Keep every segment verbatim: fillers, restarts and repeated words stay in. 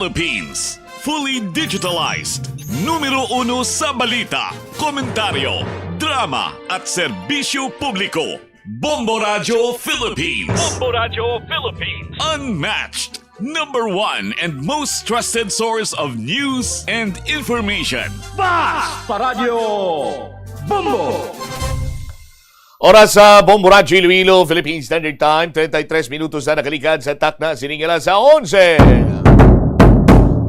Philippines. Fully digitalized. Numero uno sa balita, komentaryo, drama, at serbisyo publiko. Bombo Radyo Philippines. Bombo Radyo Philippines. Unmatched. Number one and most trusted source of news and information. Bas Paradyo Bombo! Oras sa Bombo Radyo Iloilo, Philippine Standard Time, treinta y tres minutos na nakaligad sa takna sining alas onse.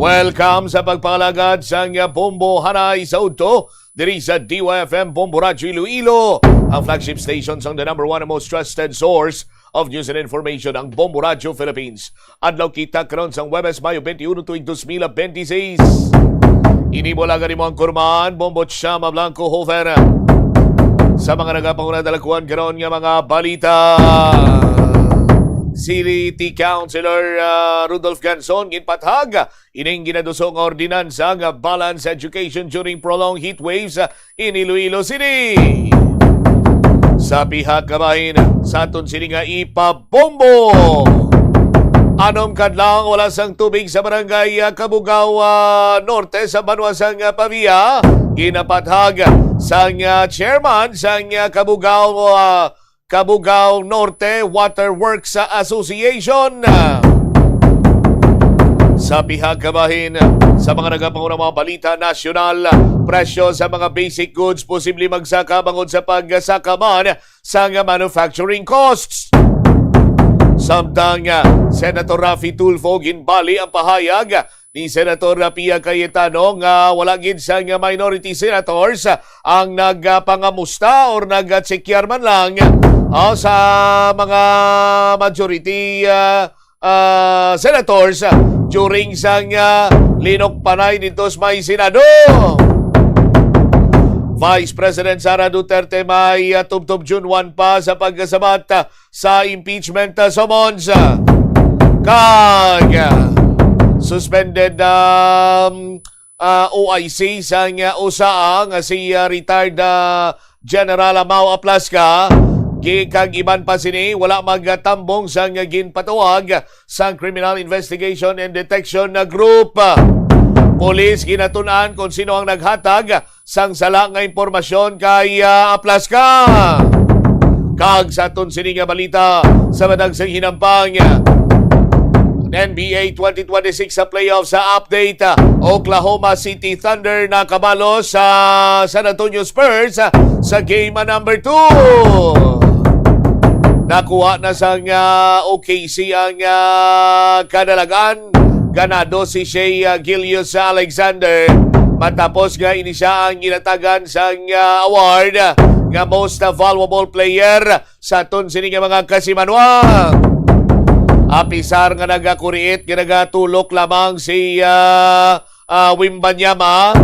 Welcome sa pagpangalagad sang Bombo Hanay sa udto diri sa D Y F M Bombo Radyo Iloilo, ang flagship station sang the number one and most trusted source of news and information, ang Bombo Radyo Philippines. Adlaw kita karon sang Huwebes, Mayo twenty-one, tuig dos mil benti seis. Ini mo lang ang imong kurman, Bombo Chama Blanco Hofer. Sa mga nagapanguna, dalakuan karon nga mga balita. City Councilor, ah, Rudolph Ganson ginpathag ining ginaduso nga ordinansa nga balance education during prolonged heat waves, ah, in Iloilo City. Sa pihak kabahin, sa aton sini nga ipabombo. Anom kadlaw wala sang tubig sa barangay, ah, Cabugao, ah, Norte sa banwa sang, ah, Pavia. Ginapathag sang, ah, chairman sang, ah, Cabugao, ah, Cabugao Norte Water Works Association. Sa pihak kabahin, sa mga nagapanguna mga balita nasyonal, presyo sa mga basic goods posible magsaka bangod sa pagsaka man sang manufacturing costs. Samtang, ah, Senator Raffy Tulfo ginbali ang pahayag ni Senator Pia Cayetano nga wala gid sang minority senators ang nagpangamusta or nagtsekyar man lang, ah, sa mga majority, ah, ah, senators, ah, during sang, ah, linukpanay didto sa may Senado. Vice President Sara Duterte may, ah, tubtob June one pa sa pagsabat, ah, sa impeachment, ah, summons. Kag, ah, suspended, um, ah, O I C sang, ah, usa, ah, nga si, ah, retired, ah, General Mao Aplasca. Gi-, kag iban pa sini, wala magtambong sang ginpatawag sang Criminal Investigation and Detection, ah, Group. Police ginatun-an kung sino ang naghatag sang sala nga impormasyon kay, ah, Aplasca. Kag sa aton sini nga balita, sa matag sang hinampang N B A twenty twenty-six sa playoffs sa update, ah, Oklahoma City Thunder nakabalo sa San Antonio Spurs, ah, sa game, ah, number two. Nakuha na sang, ah, O K C ang, ah, kadalagan. Ganado si Shai, ah, Gilgeous-Alexander matapos nga ini sia ang ginatagan sang, ah, award, ah, nga most, ah, valuable player sa aton sini nga mga kasimanwa. Apisar nga nagakuriit nga nagatulok lamang si, ah, ah, Wembanyama,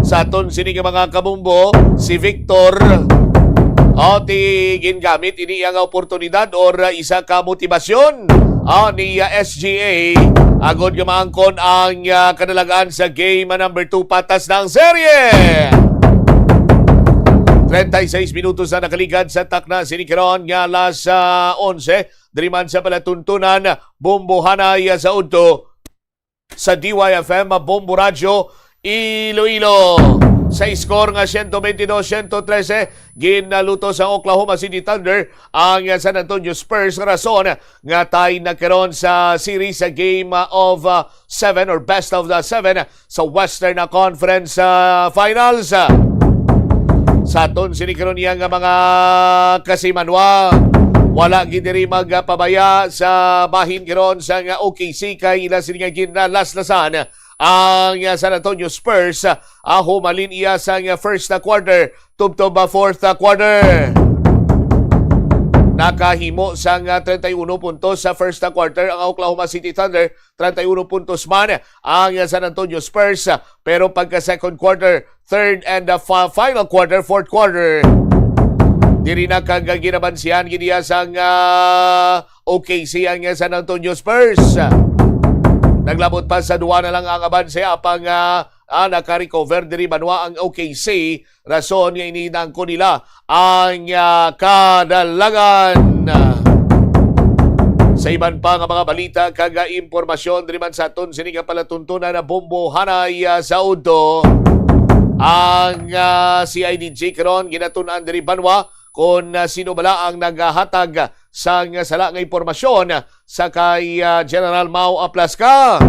sa aton sini nga mga kabombo, si Victor, oh, ti gingamit ini nga oportunidad or, ah, isa ka motibasyon, oh, ni, ah, S G A agod nga maangkon ang, ah, kadalagan sa game number two, patas na ang serye. Treinta y seis minutos na nakaligad sa takna sini karon nga alas, ah, onse, diri man sa palatuntunan, Bombo Hanay, ah, sa udto sa D Y F M Bombo Radyo Iloilo. Sa score nga siyento bentidós siyento trese, ginaluto sa Oklahoma City Thunder ang San Antonio Spurs, rason nga tie na karon sa series sa game of, uh, seven or best of the seven sa Western Conference, uh, Finals. Sa aton sini karon niya nga mga kasimanwa, wala gid diri magpabaya sa bahin karon sang O K C kay ila sini nga ginlaslasan ang San Antonio Spurs, ah, humalin iya sang first quarter tubtob fourth quarter. Nakahimo sang treinta y uno puntos sa first quarter ang Oklahoma City Thunder, treinta y uno puntos man ang San Antonio Spurs, pero pagka second quarter, third and, uh, fi-, final quarter, fourth quarter, diri na kag ginabansihan gid iya sang, ah, O K C ang San Antonio Spurs. Naglabot pa sa duwa na lang ang abanse, apang, ah, ah, naka-recover diri banwa ang O K C, rason nga ini naangkon nila ang, ah, kadalagan. Sa iban pa nga mga balita kag, ah, impormasyon diri man sa aton sini nga palatuntunan na bombo hanay, ah, sa udto, ang, ah, C I D G karon ginatun-an diri banwa kung, ah, sino bala ang naghatag sang sala nga impormasyon sa kay, ah, General Mao Aplasca.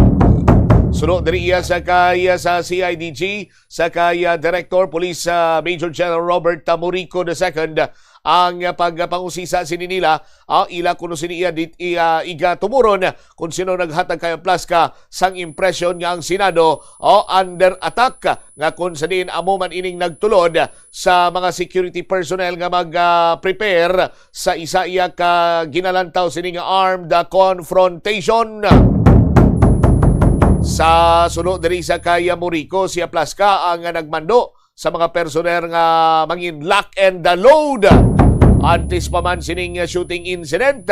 Suno diri iya sa kay, ah, sa C I D G, sa kay, ah, Director Police, ah, Major General Robert Tamurico the second, ang, ah, pagpangusisa sini nila, ah, ila kuno sini iya dit-, i-, ah, igatumuron kung sino naghatag kay Aplasca sang impression nga ang Senado, oh, under attack, nga kung sa diin amo man ining nagtulod sa mga security personnel nga mag, ah, prepare sa isa iya ka ginalantaw sini nga armed, ah, confrontation. Sa suno diri sa kay Murico, si Aplasca ang nagmando sa mga personnel nga mangin lock and load. Antes pa man sining shooting incident,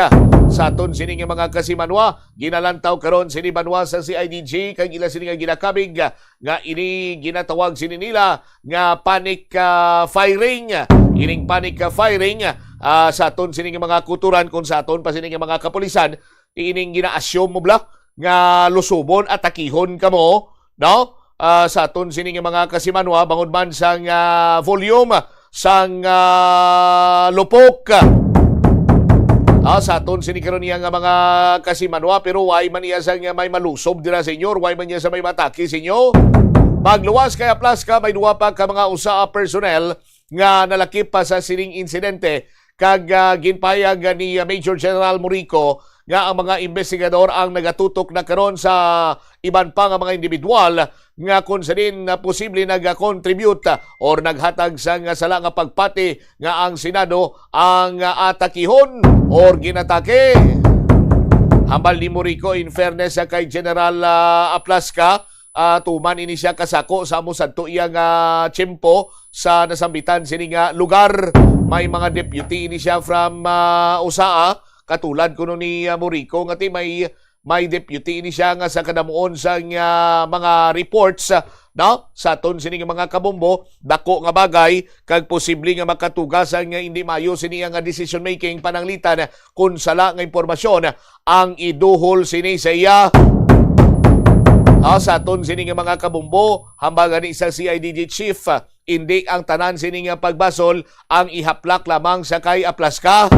sa aton sining mga kasimanwa, ginalantaw karon sini banwa sa C I D G kag ila sini nga ginakabig nga ini ginatawag sini nila nga panic, ah, firing. Ining panic, ah, firing, ah, sa aton sining mga kutoran kung sa aton pa sining mga kapulisan, ining gina-assume mo bala nga lusubon, atakihon kamo, no? Ah, sa aton sini nga mga kasimanwa, bangod man sang, ah, volume sang, ah, lupok. Ah, sa aton sini karon niya nga mga kasimanwa, pero why man iya sa nga may malusob dira sa inyo, or why man niya sa may matake sa inyo? Pagluwas kay Aplasca, may duwa pa ka mga usa a personnel nga nalakip pa sa sining insidente, kag, ah, ginpahayag ni, ah, Major General Murico nga ang mga investigador ang nagatutok na karon sa iban pa nga mga individual nga kung sa diin na posible nag-contribute, ah, or naghatag sang sala nga pagpati nga ang Senado ang, ah, atakihon or ginatake. Hambal ni Murico, in fairness sa kay General, ah, Aplasca, ah, tuman ini siya kasako sa amo sadto iya nga tiyempo sa nasambitan sini nga lugar. May mga deputy ini siya from, ah, usaa, katulad kuno ni, ah, Murico, nga ti may, may deputy ini siya nga sa kadamuon sa nga mga reports, ah, no? Sa aton sini nga mga kabombo, dako nga bagay kag posible nga makatuga sa nga hindi maayo sini nga decision making pananglitan kung sala nga impormasyon ang iduhol sini sa iya. Ah, sa aton sini nga mga kabombo, hambal gani sa C I D G chief, ah, indi ang tanan sini nga pagbasol ang ihaplak lamang sa kay Aplasca.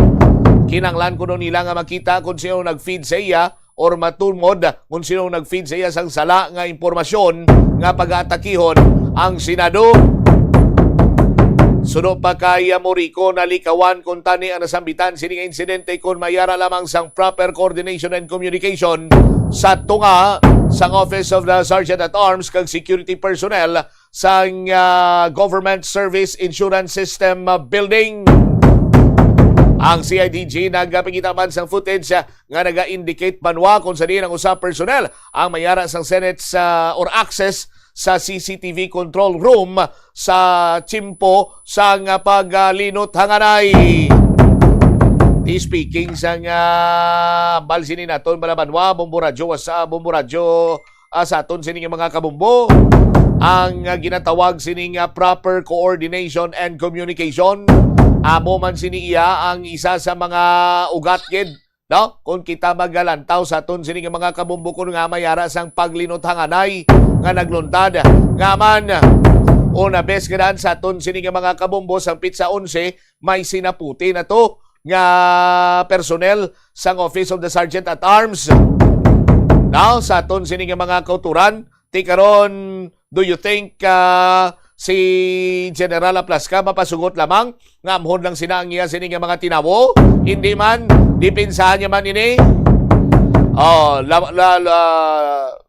Kinanglan kuno nila nga makita kung sino nag-feed sa iya or matumod kung sino nag-feed sa iya sang sala nga impormasyon nga pag-atakihon ang Senado. Suno pa kay Morico, nalikawan kung tani ang nasambitan sini nga insidente kung may ara lamang sang proper coordination and communication sa tunga sang Office of the Sergeant at Arms kag security personnel sang, ah, Government Service Insurance System, ah, Building. Ang C I D G nagapakita man sang footage, ah, nga naga-indicate banwa kung sa diin ang usa personnel ang may ara sang Senate sa, or access sa C C T V control room sa tiyempo sang paglinot hanganay. Di speaking sang, ah, hambal sini naton, mga banwa, Bombo Radyo, what's up, Bombo Radyo, ah, sa aton sini nga mga kabombo, ang, ah, ginatawag sini nga proper coordination and communication. Amo man sini iya ang isa sa mga ugat gid, no? Kung kita magalantaw sa aton sini nga mga kabombo, kun nga may ara sang paglinot hanganay nga nagluntad, nga man, una bes gid sa aton sini nga mga kabombo, sang pitsa onse, may sinaputi na to nga personnel sang Office of the Sergeant at Arms. Now, sa aton sini nga mga kauturan, ti karon, do you think, ah, si General Aplasca mapasugot lamang nga amhon lang sina ang iya sini nga mga tinawo? Hindi man, dipinsahan niya man ini. Oh, la, la, la,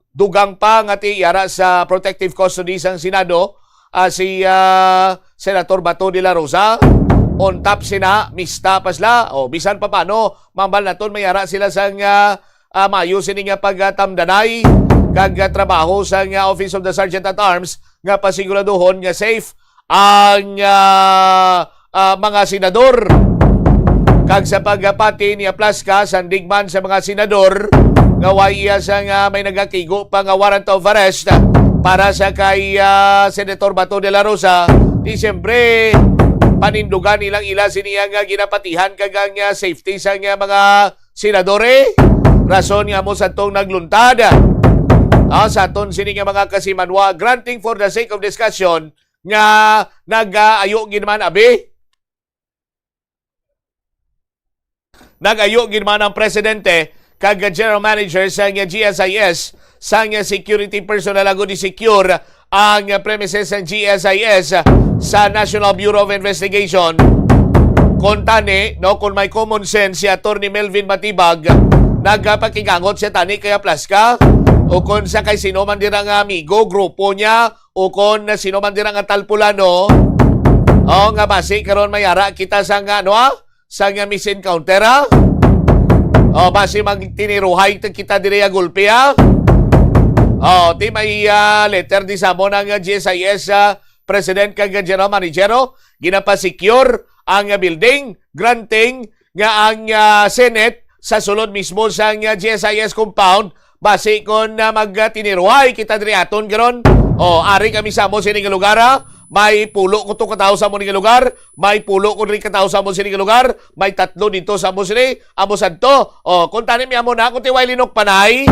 dugang pa nga ti yara sa protective custody sang Senado, ah, si, ah, Senator Bato de la Rosa. On top sina, mista pa sila. O, bisan pa paano, mambal naton may ara sila sang, ah, ah, maayo sini nga pagtamdanay kag, ah, trabaho sang, ah, Office of the Sergeant at Arms nga pasiguraduhon nga safe ang, ah, ah, mga senador. Kag sa pagpati ni Aplasca, sandig man sa mga senador nga way iya sang may nagakigo pa nga warrant of arrest para sa kay, ah, Senator Bato de la Rosa, di siyempre panindugan nilang ila sini nga ginapatihan kag ang, ah, safety sang, ah, mga Senador, eh. Rason nga mo sa tong nagluntad. Ah, sa aton sini nga mga kasimanwa, granting for the sake of discussion nga nag-ayo gid man, abi. Nag-ayo gid man ang presidente kag general manager sang G S I S, sang security personnel, agod i-secure ang premises sang G S I S sa National Bureau of Investigation. Kon tani, no, kung may common sense si Attorney Melvin Matibag, nagpakigangot siya tani kay Aplaska, o kon sa kay sino man dira nga amigo, grupo niya, o kon sino man dira nga talpulano, o nga basi karon may ara kita sa nga, ano, ah? Sa nga misencounter, ah? O, basi magtiniruhay ta kita diri, ah, gulpi, ah? O, ti may, ah, letter di sa mo ng, ah, G S I S, ah, President kag General Manager, oh. Ginapa-secure ang, ah, building, granting nga ang, ah, Senate sa sulod mismo sang, ah, G S I S compound, basi kon, ah, magtiniruhay kita diri aton karon. O, ari kami sa amo sini nga lugar, ah. May pulo ko to ka tawo sa amo ni nga lugar, may pulo ko diri ka tawo sa amo sini nga lugar, may tatlo dito sa amo sini, amo sadto. O, kung tani mi amo na, kung tiway linok panay.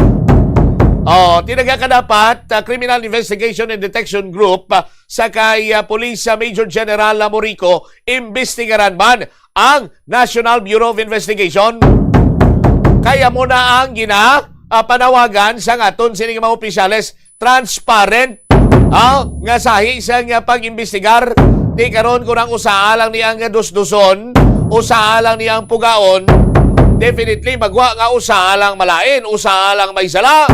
O, tinaga ka dapat, ah, Criminal Investigation and Detection Group, ah, sa kay, ah, Police, ah, Major General Lamorico, imbestigaran man ang National Bureau of Investigation. Kaya mo na ang gina, ah, panawagan sa aton sining mga opisyales, transparent, ah, nga sahi sa nga pag-imbestigar. Di karon kung ang usaa lang ni ang dusduson, usaa lang ni ang pugaon, definitely magwa nga usaa lang malain, usaa lang may sala.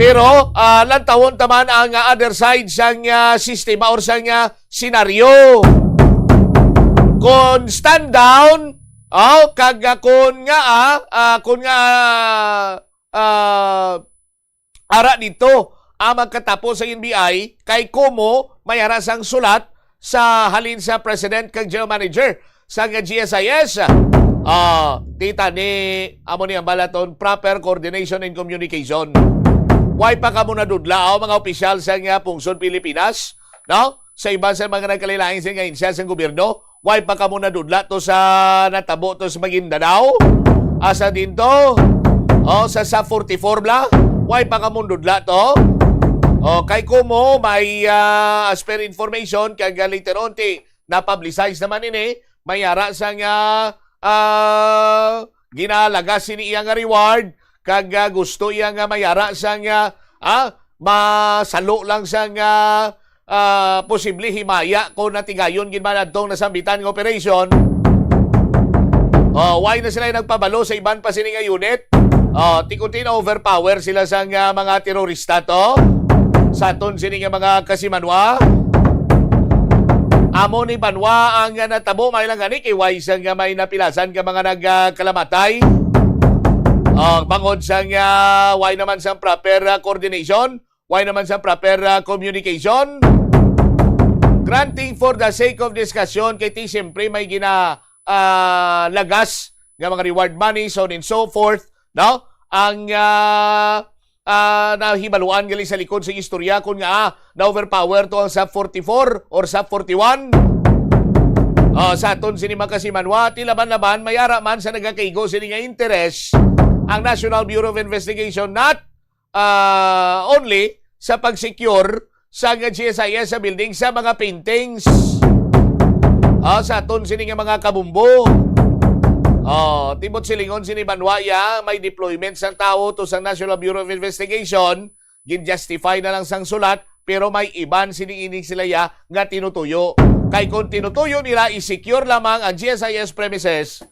Pero, ah, lantawon taman ang, ah, other side sang, ah, sistema or sang, ah, senaryo. Kon stand down, oh, kag, ah, kon nga, ah, ah, kon nga, ah, ara dito ang magkatapo sa N B I, kay kumo may ara sang sulat sa halin sa President kag General Manager sa nga G S I S. Ah, tita ni amo ni ang balaton, proper coordination and communication. Why pa kamo nadudla, oh, mga opisyal sa nga pungsod Pilipinas, no? Sa iban sa mga nagkalilain sa nga ahensya sa gobyerno, why pa kamo nadudla to sa natabo to sa Maguindanao? Asa din to? O, sa, sa forty-four bla? Why pa kamo dudla to? O, kay kumo may, ah, as per information, kag, ah, later on, ti, na-publicize naman ini, may ara sa nga, ah, ginalagas ini iya nga reward, kag, ah, gusto iya nga may ara sa nga, ah, masalo lang sa nga, ah, posible himaya kung natigayon gid man adtong nasambitan nga operasyon. Oh, why na sila nagpabalo sa iban pa sini nga unit? Oh, ti kunti na-overpower sila sa nga mga terorista to. Sa aton sini nga mga kasimanwa. Amo ni banwa ang, ah, natabo, may lang gani kay why sa nga may napilasan ka mga nagkalamatay. Ah, bangod sa nga why naman sa proper, ah, coordination, why naman sa proper, ah, communication. Granting for the sake of discussion, kay ti siyempre may gina, ah, lagas nga mga reward money, so on and so forth, no? Ang, ah, ah, nahibaluan gali sa likod sa istorya, kun nga, ah, na-overpower to ang sub forty-four or sub forty-one. Ah, sa aton sini makasimanwa, ti laban-laban, may ara man sa nagakaigo sini nga interes ang National Bureau of Investigation, not, ah, only sa pag-secure sa nga G S I S sa building sa mga paintings. Ah, sa aton sini nga mga kabumbo. Ah, tibot silingon sini banwa ya, may deployment sang tawo to sa National Bureau of Investigation, gin-justify na lang sang sulat, pero may iban sini ini sila ya nga tinutuyo. Kay kung tinutuyo nila i-secure lamang ang G S I S premises,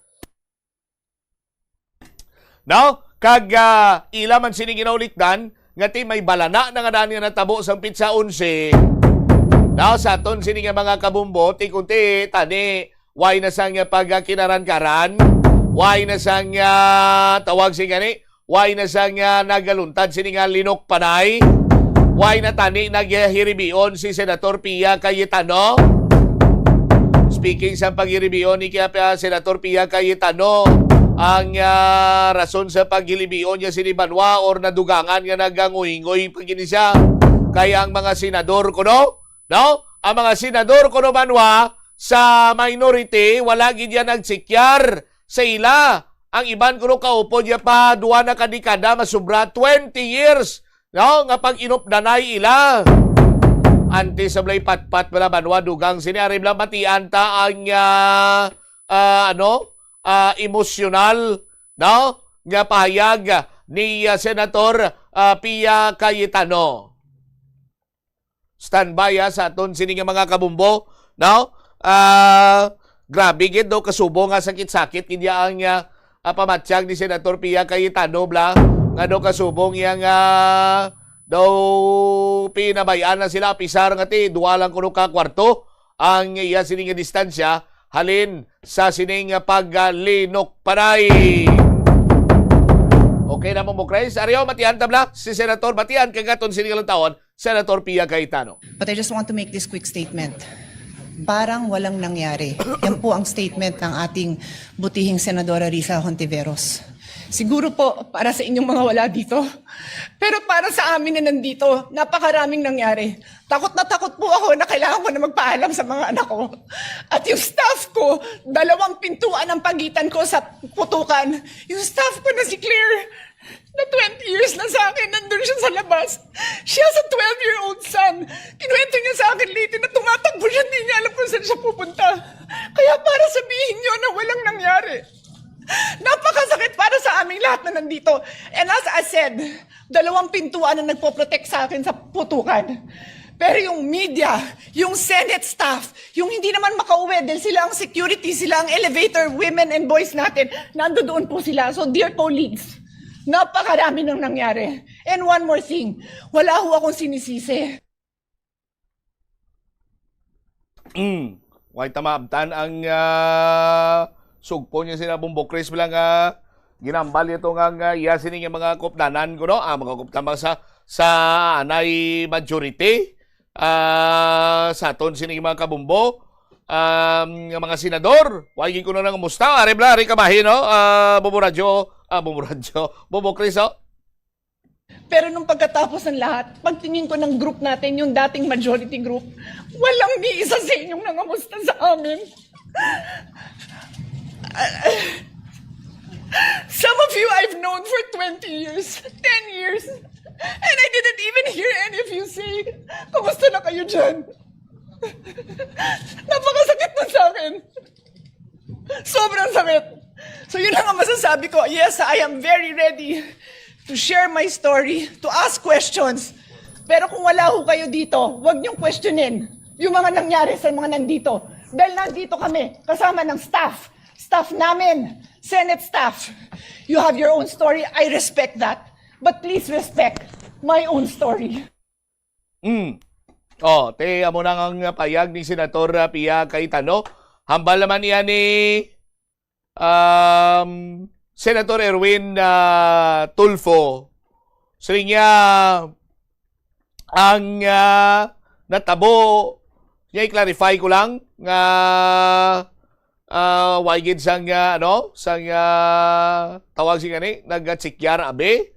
no? Kag, ah, ila man sini ginaulikdan nga ti may balana na nga daan nga natabo sang pitsa onse. No, sa aton sini nga mga kabumbo, ti kunti tani, why na sang, ah, pagkinaran-karan? Why na sang, ah, tawag si gani? Why na sang, ah, nagaluntad sini nga linok panay? Why na tani naghiribion si Senator Pia Cayetano? Speaking sa paghiribion ni kaya pa Senator Pia Cayetano, ang, ah, rason sa paghilibion niya sini banwa or nadugangan nga naganguy-nguy pa gini siya. Kay ang mga senador kuno, no? Ang mga senador kuno banwa sa minority, wala gid yan nagsikyar sa ila. Ang iban kuno kaupod niya pa duwa na ka dekada, masubra twenty years, no, nga pag-inupdanay ila. Antes sa balay patpat, mga banwa, dugang sini, ari bala matian ta ang, ah, ah, ano, ah, emosyonal, no, nga pahayag ni, ah, Senator, ah, Pia Cayetano. Standby, ah, sa aton sini nga mga kabumbo, no? Ah, grabe gid do kasubo nga sakit-sakit gid ang, ah, ah, pamatyag ni Senator Pia Cayetano bala nga do kasubong iya nga daw pinabay-an na sila, apisar nga ti duwa lang kuno ka kwarto ang iya sini nga distansya halin sa sining paglinukparay. Okay na mo, Mukres? Ariyo, matian ta bala si Senator. Matian kag aton sini nga lantawon, Senator Pia Cayetano. But I just want to make this quick statement. Parang walang nangyari. Yan po ang statement ng ating butihing Senadora Risa Hontiveros. Siguro po para sa inyong mga wala dito, pero para sa amin na nandito, napakaraming nangyari. Takot na takot po ako na kailangan ko na magpaalam sa mga anak ko. At yung staff ko, dalawang pintuan ang pagitan ko sa putukan. Yung staff ko na si Claire, na twenty years na sa akin, nandun siya sa labas. She has a twelve-year-old son. Kinuwento niya sa akin later na tumatakbo siya, hindi niya alam kung saan siya pupunta. Kaya para sabihin niyo na walang nangyari. Napakasakit para sa aming lahat na nandito. And as I said, dalawang pintuan ang nagpo-protect sa akin sa putukan. Pero yung media, yung Senate staff, yung hindi naman makauwi dahil sila ang security, sila ang elevator, women and boys natin, nandoon po sila. So, dear colleagues, napakarami nang nangyari. And one more thing, wala ho akong sinisisi. Mm. Way ta maabtan ang, ah, sugpo niya sina Bombo Chris bala nga ginambal niya to nga, nga iya sini nga mga kupdanan kuno, ah, mga kupdanan sa, sa anay majority, ah, sa aton sini mga kabumbo, um, nga mga senador. Way gid kuno nang musta. Ari bala, ari kabahin, no? Ah, Bombo Radyo, ah, Bombo Radyo, Bombo Chris, oh. Pero nung pagkatapos ng lahat, pagtingin ko ng group natin, yung dating majority group, walang ni isa sa inyong nangamusta sa amin. Some of you I've known for twenty years, ten years, and I didn't even hear any of you say, "Kumusta na kayo dyan?" Napakasakit nun sa akin. Sobrang sakit. So yun lang ang masasabi ko. Yes, I am very ready to share my story, to ask questions. Pero kung wala ho kayo dito, huwag niyong questionin yung mga nangyari sa mga nandito. Dahil nandito kami, kasama ng staff, staff namin, Senate staff. You have your own story. I respect that. But please respect my own story. Mm. Oh, te, amo na ang payag ni Senator, ah, Pia Cayetano. Hambal naman niya ni, um, Senator Erwin, ah, Tulfo. Siling niya, ang, ah, natabo, niya i-clarify ko lang nga, ah, way gid sang, ah, ano, sang, ah, tawag si gani, nagchikyar abi.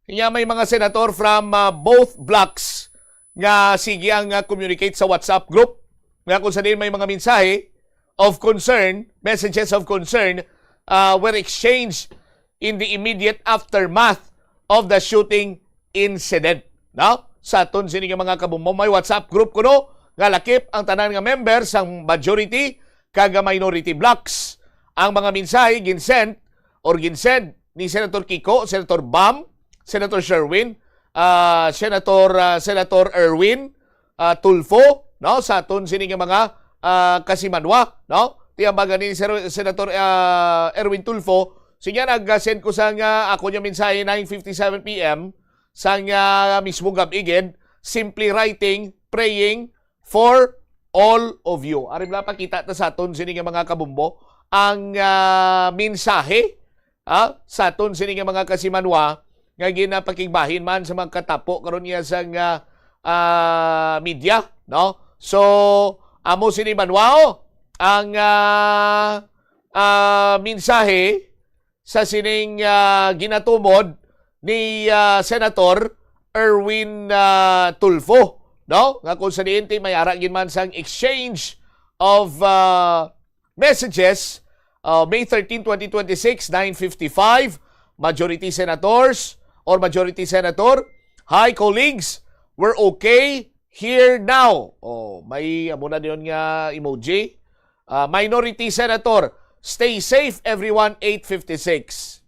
Kanya may mga senator from, ah, both blocs nga sige ang, ah, communicate sa WhatsApp group nga kung sa diin may mga mensahe of concern, messages of concern, ah, were exchanged in the immediate aftermath of the shooting incident. No? Sa aton sini nga mga kabumbo, may WhatsApp group kuno nga lakip ang tanan nga member sang majority kag minority blocs. Ang mga mensahe ginsend or ginsend ni Senator Kiko, Senator Bam, Senator Sherwin, ah, Senator, ah, Senator Erwin, ah, Tulfo, no, sa aton sini nga mga, ah, kasimanwa, no? Tiyabagan ni Sir, Senator, ah, Erwin Tulfo, siya nag-send ko sa nga ako niya mensahe nine fifty-seven P M sa nga mismo gab-i gid, simply writing, "Praying for all of you." Ari bala, pakita ta sa aton sini nga mga kabumbo ang, ah, mensahe, ah, sa aton sini nga mga kasimanwa nga ginapakigbahin man sa mga katapo karon niya sa nga, ah, media, no? So, amo sini banwao ang, ah, ah, mensahe sa sining, ah, ginatumod ni, ah, Senator Erwin, ah, Tulfo, no? Nga kung sa diin ti may ara gid man sang exchange of, ah, messages Uh, May thirteen, twenty twenty-six, nine fifty-five, majority senators or majority senator, "Hi, colleagues, we're okay here now." Oh, may amo na diyon nga emoji. Uh, minority senator, "Stay safe, everyone," eight fifty-six.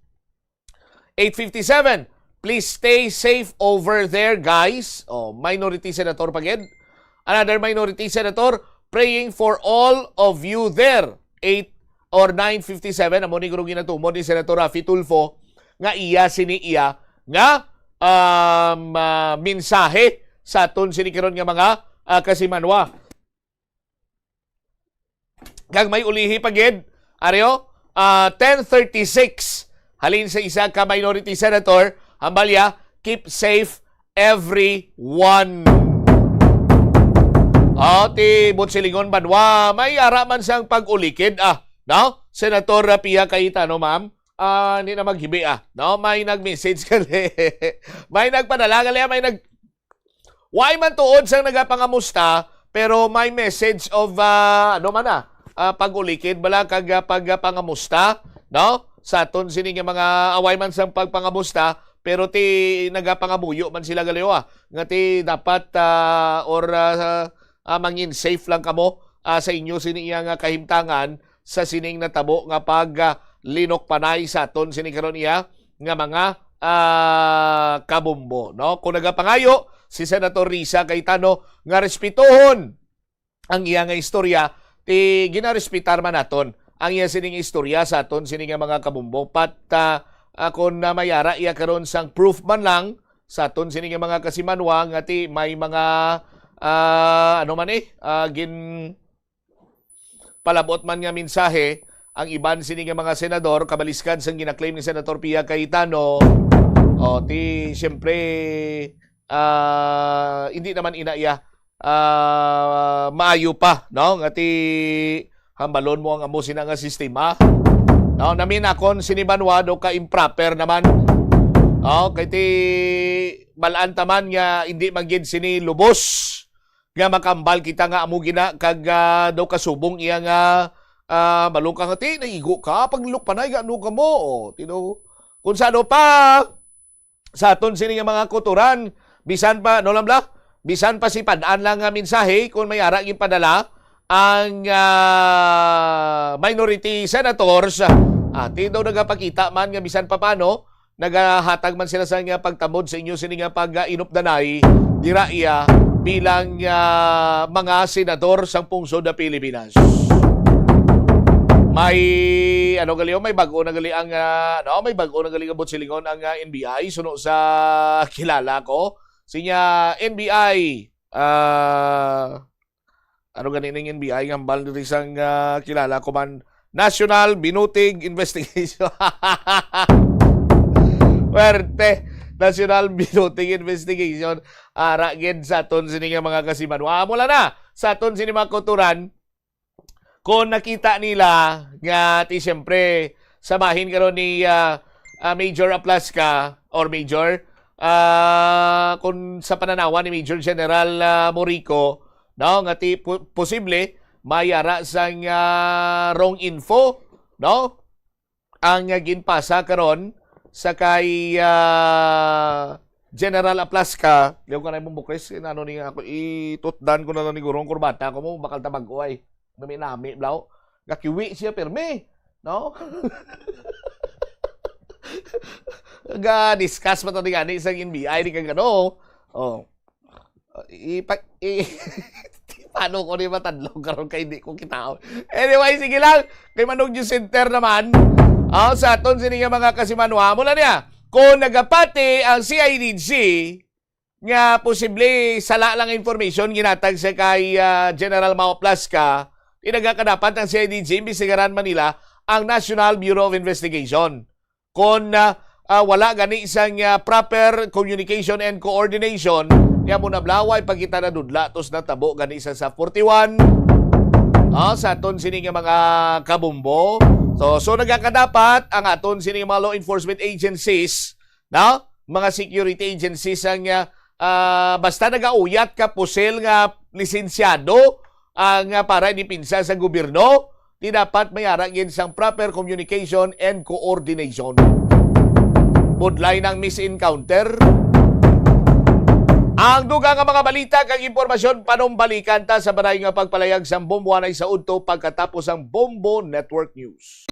Eight fifty-seven, "Please stay safe over there, guys." Oh, minority senator pa gid. Another minority senator, "Praying for all of you there." Eight or nine fifty-seven, amo ni guro ginatumod ni Senator Raffy Tulfo nga iya sini iya nga, um, ah, mensahe sa aton sini karon nga mga, ah, kasimanwa. Kag may ulihi pa gid, aryo, ah, ten thirty-six, halin sa isa ka minority senator, hambal niya, "Keep safe, everyone." Oh, ti Bonsilingon Banwa, may ara man sang pag-ulikid, ah, no? Senator Pia Cayetano, ma'am, ah, hindi na maghibi, ah, no? May nag-message gali. May nagpadala gali, ah, may nag-, Wa man tuod sang nagapangamusta, pero may message of, ah, ano man na, ah, pag-ulikid bala kag, ah, pagpangamusta, no? Sa aton sini nga mga, ah, wa man sang pagpangamusta, pero ti nagapangamuyo man sila gali, ah, nga ti dapat, ah, or, ah, ah, mangin safe lang kamo, ah, sa inyo sini iya nga kahimtangan sa sining natabo nga pag, ah, linukpanay sa aton sini karon iya nga mga, ah, kabombo, no? Kung nagapangayo si Senator Risa Cayetano nga respetohon ang iya nga istorya, ti ginarespetar man naton ang iya sining istorya sa aton sini nga mga kabombo. Pat, ah, ah, kung na may ara iya karon sang proof man lang sa aton sini nga mga kasimanwa nga ti may mga, ah, ano man eh, ah, gin palabot man nga mensahe ang iban sini nga mga senador, kabaliskan sang ginaklaim ni Senator Pia Cayetano. O, ti, siyempre, ah, hindi naman ina iya, ah, maayo pa, no? Nga ti, hambalon mo ang amo sina nga sistema. No, namin akon sini banwa do ka improper naman. No, kay ti, balaan taman nga hindi man gid sini lubos nga makambal kita nga amo gina kag, ah, daw kasubong iya nga, ah, balong ka nga ti naigo ka pag lukpanay nga ano ka mo, o, you know, kung sa ano pa sa aton sini nga mga kuturan, bisan pa, no, lang bla, bisan pa si pad-an lang nga mensahe kung may ara ginpadala ang, ah, minority senators, ah, ti daw nagapakita man nga bisan pa paano nagahatag man sila sa nga pagtamod sa inyo sini nga pag-inupdanay dira iya bilang, ah, mga senador sang pungsod na Pilipinas. May ano gali, oh, may bag-o na gali ang, ah, ano, may bag-o na gali nga butsilingon ang, ah, N B I suno sa kilala ko. Sinya N B I, ah, ano gani ning N B I nga hambal diri sang, ah, kilala ko man, National Binutig Investigation. Puwerte, National Binutig Investigation. Ara gid sa aton sini nga mga kasimanwa. Amo lang na sa aton sini mga kuturan. Kung nakita nila nga ti siyempre sa bahin karon ni, ah, ah, Major Aplasca or Major, ah, kung sa pananawan ni Major General, ah, Morico, no, nga ti po-, posible may ara sang, ah, wrong info, no? Ang, ah, ginpasa karon sa kay, ah, General Aplasca, liw ka na imong bukis, ano ni ako, itutdan ko na lang ni guro ang kurbata ko mo, bakal tabag ko ay, nami-nami, blaw. Gakiwi siya, pirmi, no? Ga-discuss pa to ni gani sa N B I, ni kag ano, oh. Ipa-, i-, paano ko ni matadlong karon kay di ko kita? Anyway, sige lang. Kay Manong News Center naman. Ah, sa aton sini nga mga kasimanwa, mula niya, kung nagapati ang C I D G nga posible sala lang information ginatag sa kay, ah, General Mao Plasca, inagakadapat ang C I D G imbestigaran man nila ang National Bureau of Investigation. Kon, ah, ah, wala gani sang, ah, proper communication and coordination, kaya mo nablaway pa kita nadudla tos natabo gani sa sa forty-one. Ah, sa aton sini nga mga kabumbo. So, so nagakadapat ang aton sini nga mga law enforcement agencies, no? Mga security agencies ang, ah, ah, basta nagauyat ka pusil nga lisensyado ang, ah, para depensa sa gobyerno, Di dapat may ara gid sang proper communication and coordination. Budlay ng misencounter. Ang dugang nga mga balita kag impormasyon panumbalikan ta sa balay nga pagpalayag sang Bombo anay sa udto pagkatapos sang Bombo Network News.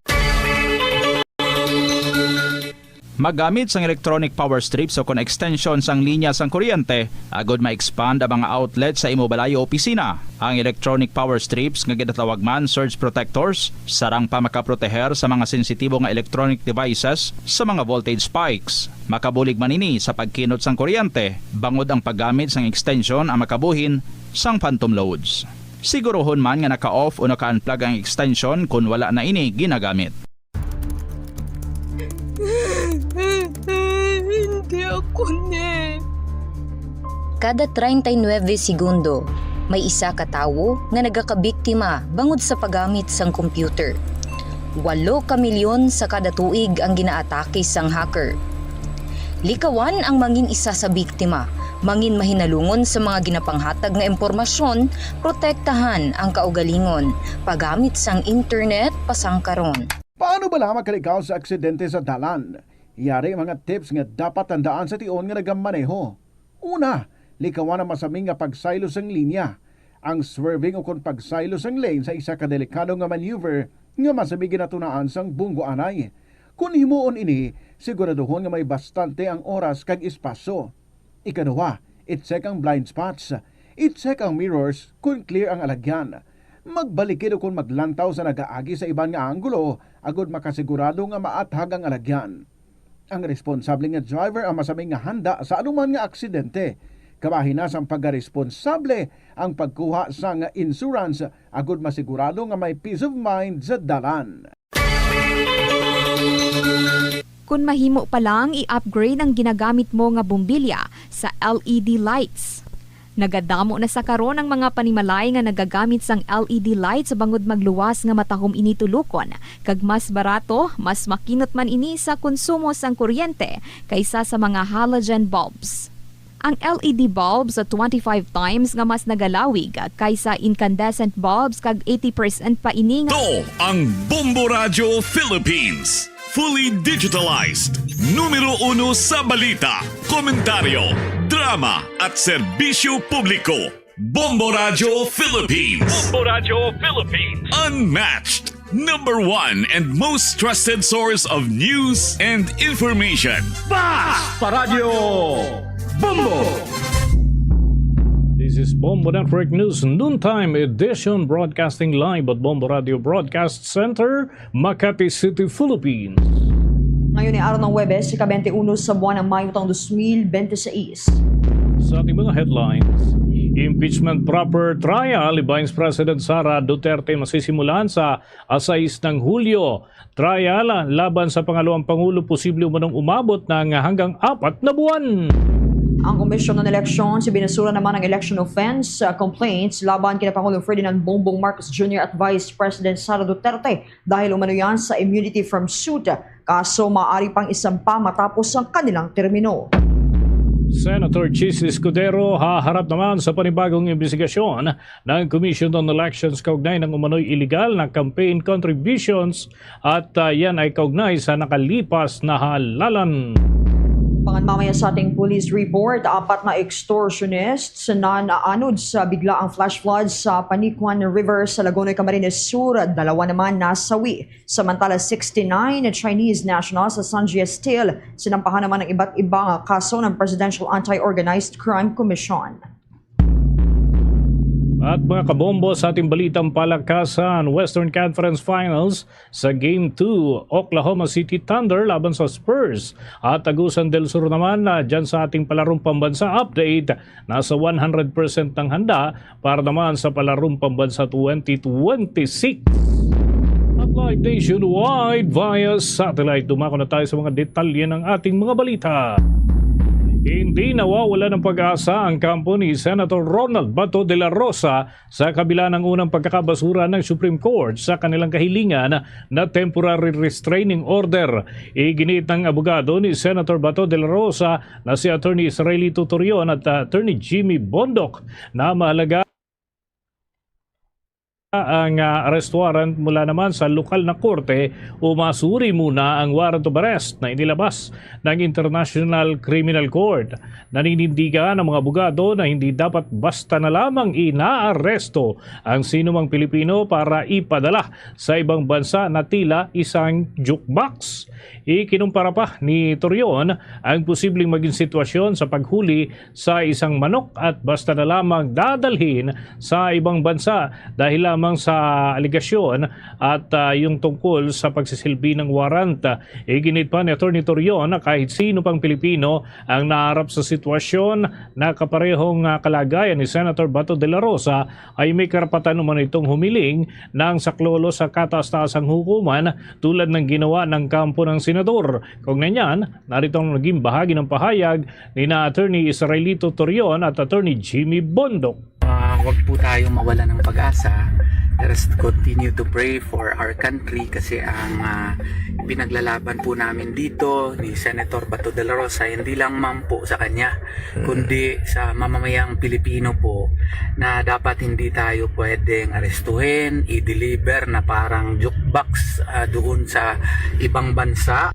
Maggamit sang electronic power strips o kon extension sang linya sang kuryente agod ma-expand ang mga outlet sa imo balay o opisina. Ang electronic power strips nga ginatawag man surge protectors sarang pa makaproteher sa mga sensitibo nga electronic devices sa mga voltage spikes. Makabulig man ini sa pagkinot sang kuryente bangod ang paggamit sang extension ang makabuhin sang phantom loads. Siguruhon man nga naka-off o naka-unplug ang extension kon wala na ini ginagamit. Hindi ako ni. Kada treinta y nueve segundo, may isa ka tawo nga nagakabiktima bangod sa paggamit sang computer. Walo ka milyon sa kada tuig ang ginaatake sang hacker. Likawan ang mangin isa sa biktima, mangin mahinalungon sa mga ginapanghatag nga impormasyon, protektahan ang kaugalingon, paggamit sang internet pasangkaron. Paano bala makalikaw sa aksidente sa dalan? Yari mga tips nga dapat tandaan sa tion nga nagamaneho. Una, likawan ang masami nga pagsaylo sang linya. Ang swerving ukon pagsaylo sang lane sa isa ka delikado nga maneuver nga masami ginatunaan sang bunggo anay. Kon himuon ini, siguraduhon nga may bastante ang oras kag espasyo. Ikaduha, i-check ang blind spots. I-check ang mirrors kon clear ang alagyan. Magbalikid ukon maglantaw sa nagaagi sa iban nga anggulo agod makasigurado nga maathag ang alagyan. Ang responsable nga driver ang masami nga handa sa anuman nga aksidente. Kabahin na sang pagkaresponsable ang pagkuha sang insurance agod masigurado nga may peace of mind sa dalan. Kon mahimo pa lang, i-upgrade ang ginagamit mo nga bombilya sa L E D lights. Nagadamo na sa karon ang mga panimalay nga nagagamit sang L E D lights bangod magluwas nga matahom ini tulokon, kag mas barato, mas makinot man ini sa konsumo sang kuryente kaysa sa mga halogen bulbs. Ang L E D bulbs twenty-five times nga mas nagalawig kaysa incandescent bulbs kag eighty percent pa ini nga To ang Bombo Radio Philippines. Fully digitalized. Numero uno sa balita, komentaryo, drama, at serbisyo publiko. Bombo Radio Philippines. Bombo Radio Philippines. Unmatched. Number one and most trusted source of news and information. Basta Radyo Bombo! This is Bombo Network News Noontime Edition, broadcasting live at Bombo Radio Broadcast Center, Makati City, Philippines. Ngayon ay araw ng Huwebes, ika-twenty-one sa buwan ng Mayo taong twenty twenty-six. Sa ating mga headlines, impeachment proper trial ni Vice President Sara Duterte masisimulan sa a sais ng Hulyo. Trial laban sa pangalawang pangulo posible umanong umabot ng hanggang apat na buwan. Ang Commission on Elections binasura naman ang election offense uh, complaints laban kina Pangulong Ferdinand Bongbong Marcos Junior at Vice President Sara Duterte dahil umano yan sa immunity from suit, kaso maaari pang isampa matapos ang kanilang termino. Senator Chiz Escudero haharap naman sa panibagong imbestigasyon ng Commission on Elections kaugnay ng umano'y iligal na campaign contributions at uh, yan ay kaugnay sa nakalipas na halalan. Pangan mamaya sa ating police report, apat na extortionists na naanod sa biglaang flash flood sa Panicuan River sa Lagonoy, Camarines Sur. Dalawa naman nasawi. Samantala, sixty-nine Chinese nationals sa Sanjia Steel sinampahan naman ng iba't ibang kaso ng Presidential Anti-Organized Crime Commission. At mga kabombo, sa ating balitang palakasan, Western Conference Finals sa Game two, Oklahoma City Thunder laban sa Spurs. At Agusan del Sur naman na dyan sa ating palarong pambansa update, nasa one hundred percent ng handa para naman sa palarong pambansa twenty twenty-six. At live nationwide via satellite, dumako na tayo sa mga detalye ng ating mga balita. Hindi nawawala ng pag-asa ang kampo ni Senator Ronald Bato de la Rosa sa kabila ng unang pagkakabasura ng Supreme Court sa kanilang kahilingan na temporary restraining order. Iginiit ng abogado ni Senator Bato de la Rosa na si Attorney Israelito Torion at Attorney Jimmy Bondoc na mahalaga ang, ah, arrest warrant mula naman sa lokal na korte o masuri muna ang warrant of arrest na inilabas ng International Criminal Court. Naninindigan ang mga abogado na hindi dapat basta na lamang inaaresto ang sinumang Pilipino para ipadala sa ibang bansa na tila isang jukebox. Ikinumpara pa ni Torion ang posibleng maging sitwasyon sa paghuli sa isang manok at basta na lamang dadalhin sa ibang bansa dahil lamang sa alegasyon at, ah, yung tungkol sa pagsisilbi ng warrant. Iginit pa ni Attorney Torion na kahit sino pang Pilipino ang naharap sa sitwasyon na kaparehong, ah, kalagayan ni Senator Bato de la Rosa ay may karapatan naman itong humiling ng saklolo sa kataas-taasang hukuman tulad ng ginawa ng kampo ng senador. Kaugnay niyan, narito ang naging bahagi ng pahayag ni na Attorney Israelito Torion at Attorney Jimmy Bondoc. Ah, wag po tayo mawala ng pag-asa. Let us continue to pray for our country kasi ang ah, pinaglalaban po namin dito ni Senator Bato de la Rosa hindi lang man po sa kanya, kundi sa mamamayang Pilipino po na dapat hindi tayo pwedeng arestuhin, i-deliver na parang jukebox ah, doon sa ibang bansa.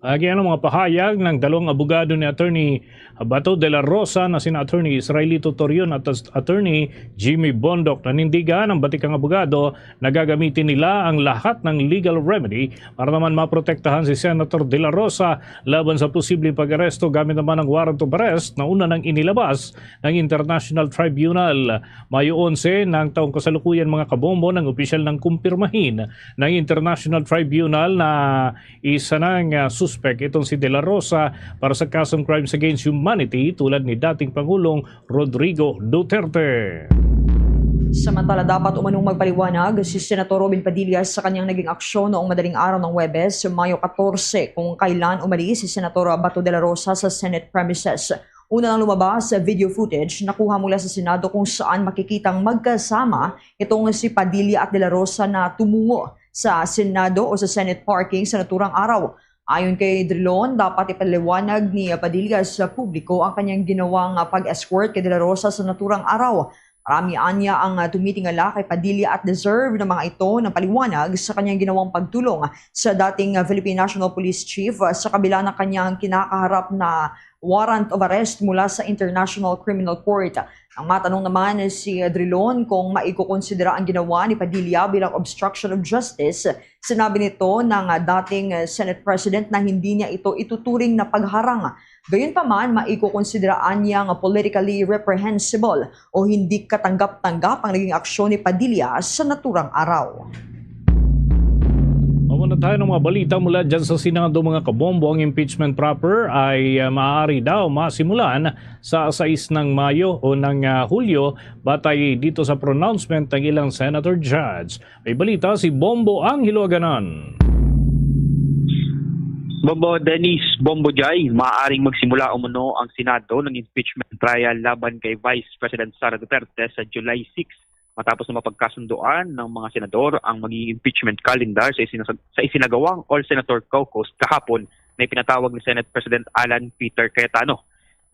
Agi ang mga pahayag ng dalawang abogado ni Attorney Bato de la Rosa na sina Attorney Israelito Torion at Attorney Jimmy Bondoc. Nanindigan ang batikang abogado na gagamitin nila ang lahat ng legal remedy para naman maprotektahan si Senator de la Rosa laban sa posibleng pag-aresto gamit naman ang warrant of arrest na una nang inilabas ng International Tribunal. Mayo onse ng taong kasalukuyan, mga kabombo, ng opisyal nang kumpirmahin ng International Tribunal na isa nang, ah, suspek itong si De La Rosa para sa kasong crimes against humanity tulad ni dating Pangulong Rodrigo Duterte. Samantala, dapat umanong magpaliwanag si Senator Robin Padilla sa kanyang naging aksyon noong madaling araw ng Huwebes, Mayo katorse, kung kailan umalis si Senator Bato de la Rosa sa Senate premises. Una nang lumabas sa video footage nakuha mula sa Senado kung saan makikitang magkasama itong si Padilla at de la Rosa na tumungo sa Senado o sa Senate parking sa naturang araw. Ayon kay Drilon, dapat ipaliwanag ni Padilla sa publiko ang kanyang ginawang pag-escort kay De La Rosa sa naturang araw. Marami anya ang tumitingala kay Padilla at deserve ng mga ito ng paliwanag sa kanyang ginawang pagtulong sa dating Philippine National Police Chief sa kabila ng kanyang kinakaharap na warrant of arrest mula sa International Criminal Court. Ang matanong naman si Drilon kung maikukonsidera ang ginawa ni Padilla bilang obstruction of justice. Sinabi nito na nga dating Senate President na hindi niya ito ituturing na pagharang. Gayunpaman, maikukonsidera anya nga politically reprehensible o hindi katanggap-tanggap ang naging aksyon ni Padilla sa naturang araw. Muna tayo ng mga balita mula dyan sa Senado, mga kabombo. Ang impeachment proper ay, uh, maaari daw masimulan sa sais ng Mayo o ng, uh, Hulyo batay dito sa pronouncement ng ilang senator judge. May balita si Bombo Angelo Aganan. Bombo Dennis, Bombo Jai, maaaring magsimula umano ang Senado ng impeachment trial laban kay Vice President Sara Duterte sa July six, matapos na mapagkasunduan ng mga senador ang magiging impeachment calendar sa, isinasag- sa isinagawang All Senator Caucus kahapon na ipinatawag ni Senate President Alan Peter Cayetano.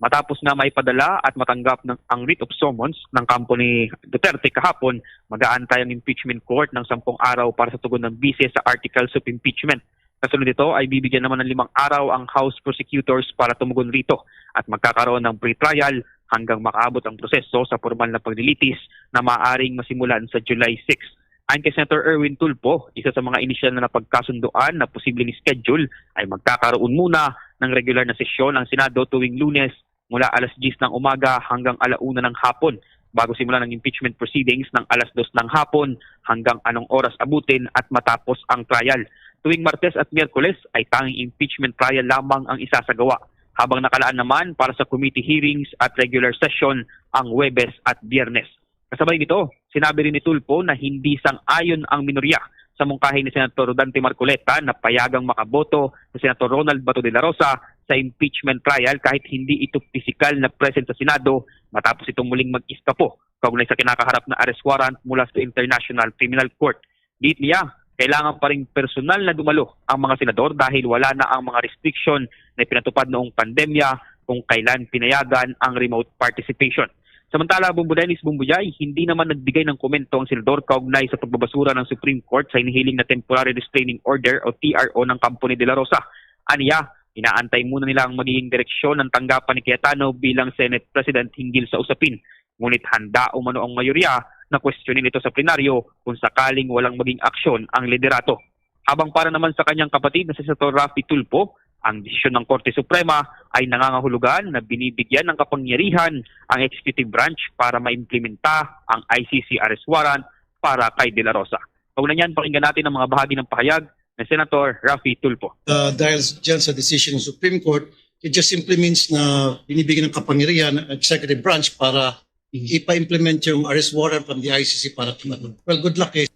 Matapos na maipadala at matanggap ng, ang writ of summons ng kampo ni Duterte kahapon, mag-aantay ang impeachment court ng sampung araw para sa tugon ng bise sa articles of impeachment. Kasunod nito ay bibigyan naman ng limang araw ang House prosecutors para tumugon rito at magkakaroon ng pre-trial hanggang makaabot ang proseso sa formal na paglilitis na maaaring masimulan sa July six. Ayon kay Senator Erwin Tulfo, isa sa mga inisyal na napagkasunduan na posibleng schedule ay magkakaroon muna ng regular na sesyon ang Senado tuwing Lunes mula alas diyes ng umaga hanggang ala una ng hapon, bago simulan ang impeachment proceedings ng alas dos ng hapon hanggang anong oras abutin at matapos ang trial. Tuwing Martes at Miyerkules ay tanging impeachment trial lamang ang isasagawa, habang nakalaan naman para sa committee hearings at regular session ang Huwebes at Biyernes. Kasabay nito, sinabi rin ni Tulfo na hindi sang-ayon ang minorya sa mungkahi ni Senator Rodante Marcoleta na payagang makaboto si Senator Ronald Bato de la Rosa sa impeachment trial kahit hindi ito pisikal na present sa Senado matapos itong muling mag-iskapo kaugnay sa kinakaharap na arrest warrant mula sa International Criminal Court. Giit niya, kailangan pa ring personal na dumalo ang mga senador dahil wala na ang mga restriction na ipinatupad noong pandemya kung kailan pinayagan ang remote participation. Samantala, Bombo Dennis, Bombo Jai, hindi naman nagbigay ng komento ang senador kaugnay sa pagbabasura ng Supreme Court sa hinihiling na temporary restraining order o T R O ng kampo ni De La Rosa. Aniya, inaantay muna nila ang magiging direksyon ng tanggapan ni Cayetano bilang Senate President hinggil sa usapin. Ngunit handa umano ang mayorya na kwestiyonin ito sa plenaryo kung sakaling walang maging aksyon ang liderato. Habang para naman sa kanyang kapatid na si Senator Raffy Tulfo, ang desisyon ng Korte Suprema ay nangangahulugan na binibigyan ng kapangyarihan ang executive branch para maimplementa ang I C C arrest warrant para kay De La Rosa. Kaugnay niyan, pakinggan natin ang mga bahagi ng pahayag ni Senator Raffy Tulfo. Uh, dahil dyan sa decision ng Supreme Court, it just simply means na binibigyan ng kapangyarihan ang executive branch para ipa-implement yung arrest warrant from the I C C para kay Maduro. Well, good luck eh.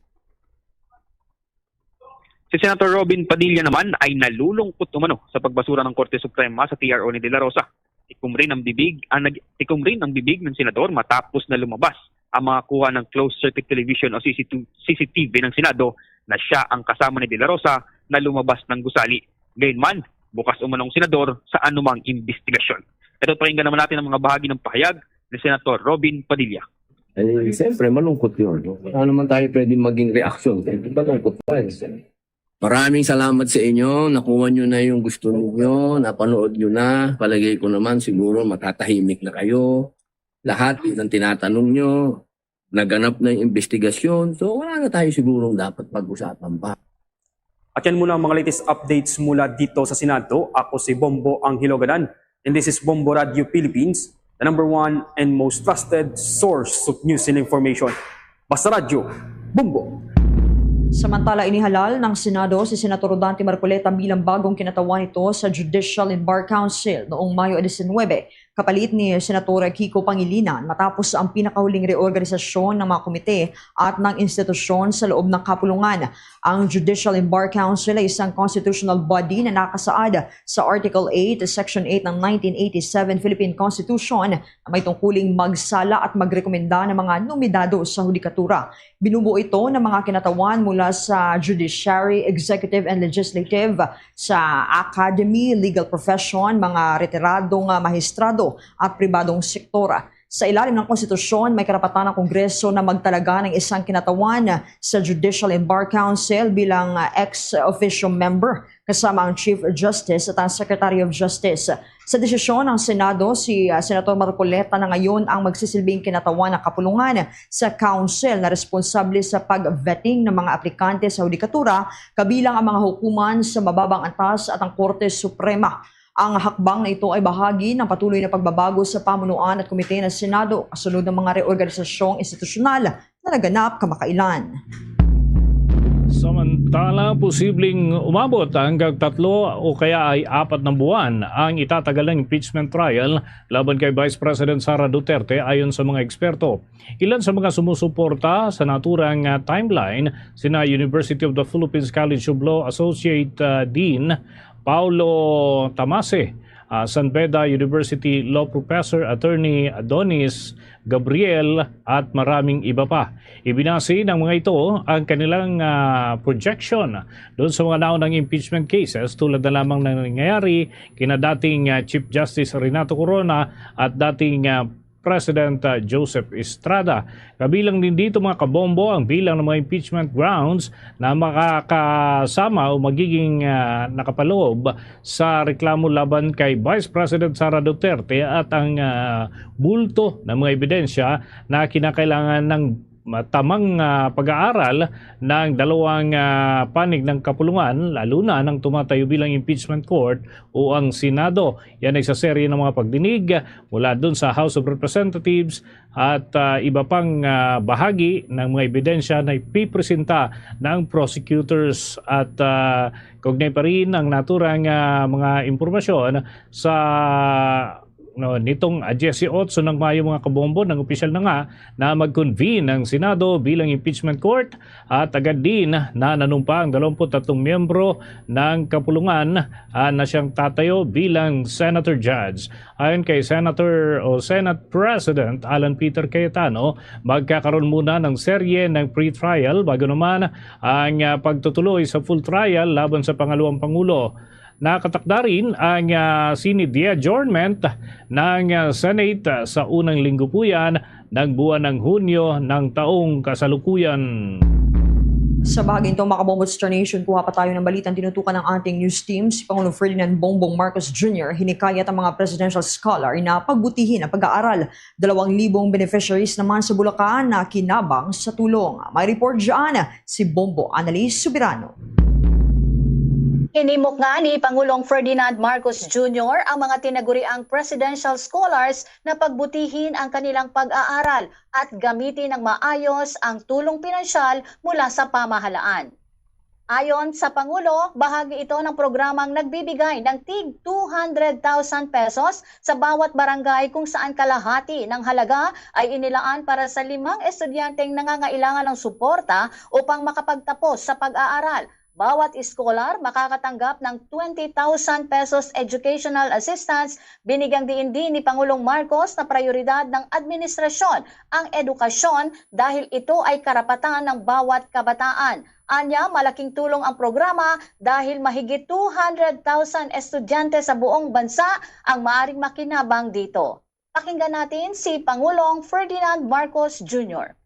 Si Senator Robin Padilla naman ay nalulungkot umano sa pagbasura ng Korte Suprema sa T R O ni De La Rosa. Tikom rin ang bibig, ang nag, tikom rin ang bibig ng senador matapos na lumabas ang mga kuha ng closed circuit television o C C T V ng Senado na siya ang kasama ni De La Rosa na lumabas ng gusali. Gayunman, bukas umano ang senador sa anumang imbestigasyon. Ito, pakinggan naman natin ang mga bahagi ng pahayag ni Senator Robin Padilla. Eh, siyempre, malungkot yun. Wala naman tayo pwede maging reaction. Malungkot pa eh. Maraming salamat sa inyo. Nakuha nyo na yung gusto ninyo. Napanood nyo na. Palagay ko naman siguro matatahimik na kayo. Lahat ng tinatanong nyo, naganap na yung investigasyon. So wala na tayo sigurong dapat pag-usapan pa. At yan muna ang mga latest updates mula dito sa Senado. Ako si Bombo Angelo Gadan, and this is Bombo Radio Philippines, the number one and most trusted source of news and information. Basta Radyo, Bombo! Samantala, inihalal ng Senado si Senator Dante Marcoleta bilang bagong kinatawan nito sa Judicial and Bar Council noong Mayo diecinuebe, kapalit ni Senator Kiko Pangilinan, matapos ang pinakahuling reorganisasyon ng mga komite at ng institusyon sa loob ng kapulungan. Ang Judicial and Bar Council ay isang constitutional body na nakasaad sa Article eight, Section eight ng nineteen eighty-seven Philippine Constitution na may tungkuling magsala at magrekomenda ng mga nominado sa hudikatura. Binubuo ito ng mga kinatawan mula sa judiciary, executive, and legislative, sa academy, legal profession, mga retiradong, ah, mahistrado at pribadong sektor. Sa ilalim ng konstitusyon, may karapatan ang Kongreso na magtalaga ng isang kinatawan sa Judicial and Bar Council bilang, ah, ex officio member, kasama ang Chief Justice at ang Secretary of Justice. Sa desisyon ng Senado, si, ah, Senator Marcoleta na ngayon ang magsisilbing kinatawan ng kapulungan sa council na responsable sa pag-vetting ng mga aplikante sa hudikatura, kabilang ang mga hukuman sa mababang antas at ang Korte Suprema. Ang hakbang na ito ay bahagi ng patuloy na pagbabago sa pamunuan at komite ng Senado kasunod ng mga reorganisasyong institusyonal na naganap kamakailan. Samantala, posibleng umabot hanggang tatlo o kaya ay apat na buwan ang itatagal ng impeachment trial laban kay Vice President Sara Duterte, ayon sa mga eksperto. Ilan sa mga sumusuporta sa naturang, ah, timeline sina University of the Philippines College of Law Associate, ah, Dean Paulo Tamase, ah, San Beda University Law Professor Attorney Adonis Gabriel, at maraming iba pa. Ibinase ng mga ito ang kanilang, ah, projection doon sa mga naunang impeachment cases, tulad na lamang ng nangyayari kina dating, ah, Chief Justice Renato Corona at dating, ah, President, ah, Joseph Estrada. Kabilang din dito, mga kabombo, ang bilang ng mga impeachment grounds na makakasama o magiging, ah, nakapaloob sa reklamo laban kay Vice President Sara Duterte at ang, ah, bulto ng mga ebidensya na kinakailangan ng tamang, ah, pag-aaral ng dalawang, ah, panig ng kapulungan, lalo na ng tumatayo bilang impeachment court o ang Senado. Yan ay sa serye ng mga pagdinig mula dun sa House of Representatives at, ah, iba pang, ah, bahagi ng mga ebidensya na ipipresenta ng prosecutors. At, ah, kaugnay pa rin ang naturang, ah, mga impormasyon sa, no, nitong, ah, dieciocho ng Mayo, mga kabombo, nang opisyal na nga na mag-convene ang Senado bilang impeachment court at agad din na nanumpa ang dalawampu't tatlong miyembro ng kapulungan, ah, na siyang tatayo bilang senator judge. Ayon kay Senator o Senate President Alan Peter Cayetano, magkakaroon muna ng serye ng pre-trial bago naman ang, ah, pagtutuloy sa full trial laban sa pangalawang pangulo. Nakatakda rin ang, ah, Senate adjournment ng, ah, Senate, ah, sa unang linggo po yan ng buwan ng Hunyo ng taong kasalukuyan. Sa bahaging ito, mga kabombo, sa Star Nation, kuha pa tayo ng balitang tinutukan ng ating news team. Si Pangulong Ferdinand Bongbong Marcos Junior hinikayat ang mga presidential scholar na pagbutihin ang pag-aaral. Dalawang libong beneficiaries naman sa Bulacan na kinabang sa tulong. May report dyan si Bombo Annalise Soberano. Hinimoknga ni Pangulong Ferdinand Marcos Junior ang mga tinaguriang presidential scholars na pagbutihin ang kanilang pag-aaral at gamitin ng maayos ang tulong pinansyal mula sa pamahalaan. Ayon sa Pangulo, bahagi ito ng programang nagbibigay ng tig two hundred thousand pesos sa bawat barangay, kung saan kalahati ng halaga ay inilaan para sa limang estudyanteng nangangailangan ng suporta upang makapagtapos sa pag-aaral. Bawat scholar makakatanggap ng twenty thousand pesos educational assistance. Binigyang diin din ni Pangulong Marcos na prioridad ng administrasyon ang edukasyon dahil ito ay karapatan ng bawat kabataan. Anya, malaking tulong ang programa dahil mahigit two hundred thousand estudyante sa buong bansa ang maaring makinabang dito. Pakinggan natin si Pangulong Ferdinand Marcos Junior.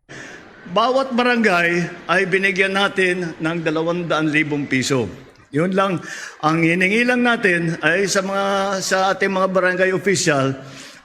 Bawat barangay ay binigyan natin ng dalawang daan libong piso. Yun lang ang hiningi lang natin ay sa mga, sa ating mga barangay official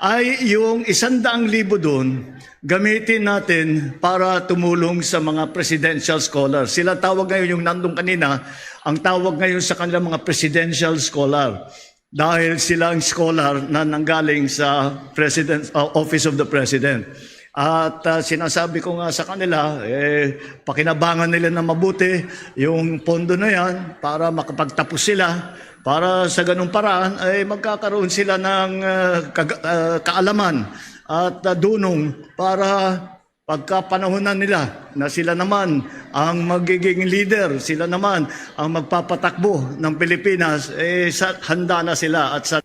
ay yung isang daang libo doon gamitin natin para tumulong sa mga presidential scholar. Sila tawag ngayon yung nandun kanina, ang tawag ngayon sa kanila mga presidential scholar. Dahil sila ang scholar na nanggaling sa President, uh, Office of the President. At, uh, sinasabi ko nga sa kanila, eh, pakinabangan nila na mabuti yung pondo na yan para makapagtapos sila, para sa ganung paraan ay magkakaroon sila ng, uh, kag-, uh, kaalaman at, uh, dunong para pagkapanahonan nila na sila naman ang magiging leader, sila naman ang magpapatakbo ng Pilipinas, eh, sa, handa na sila at sa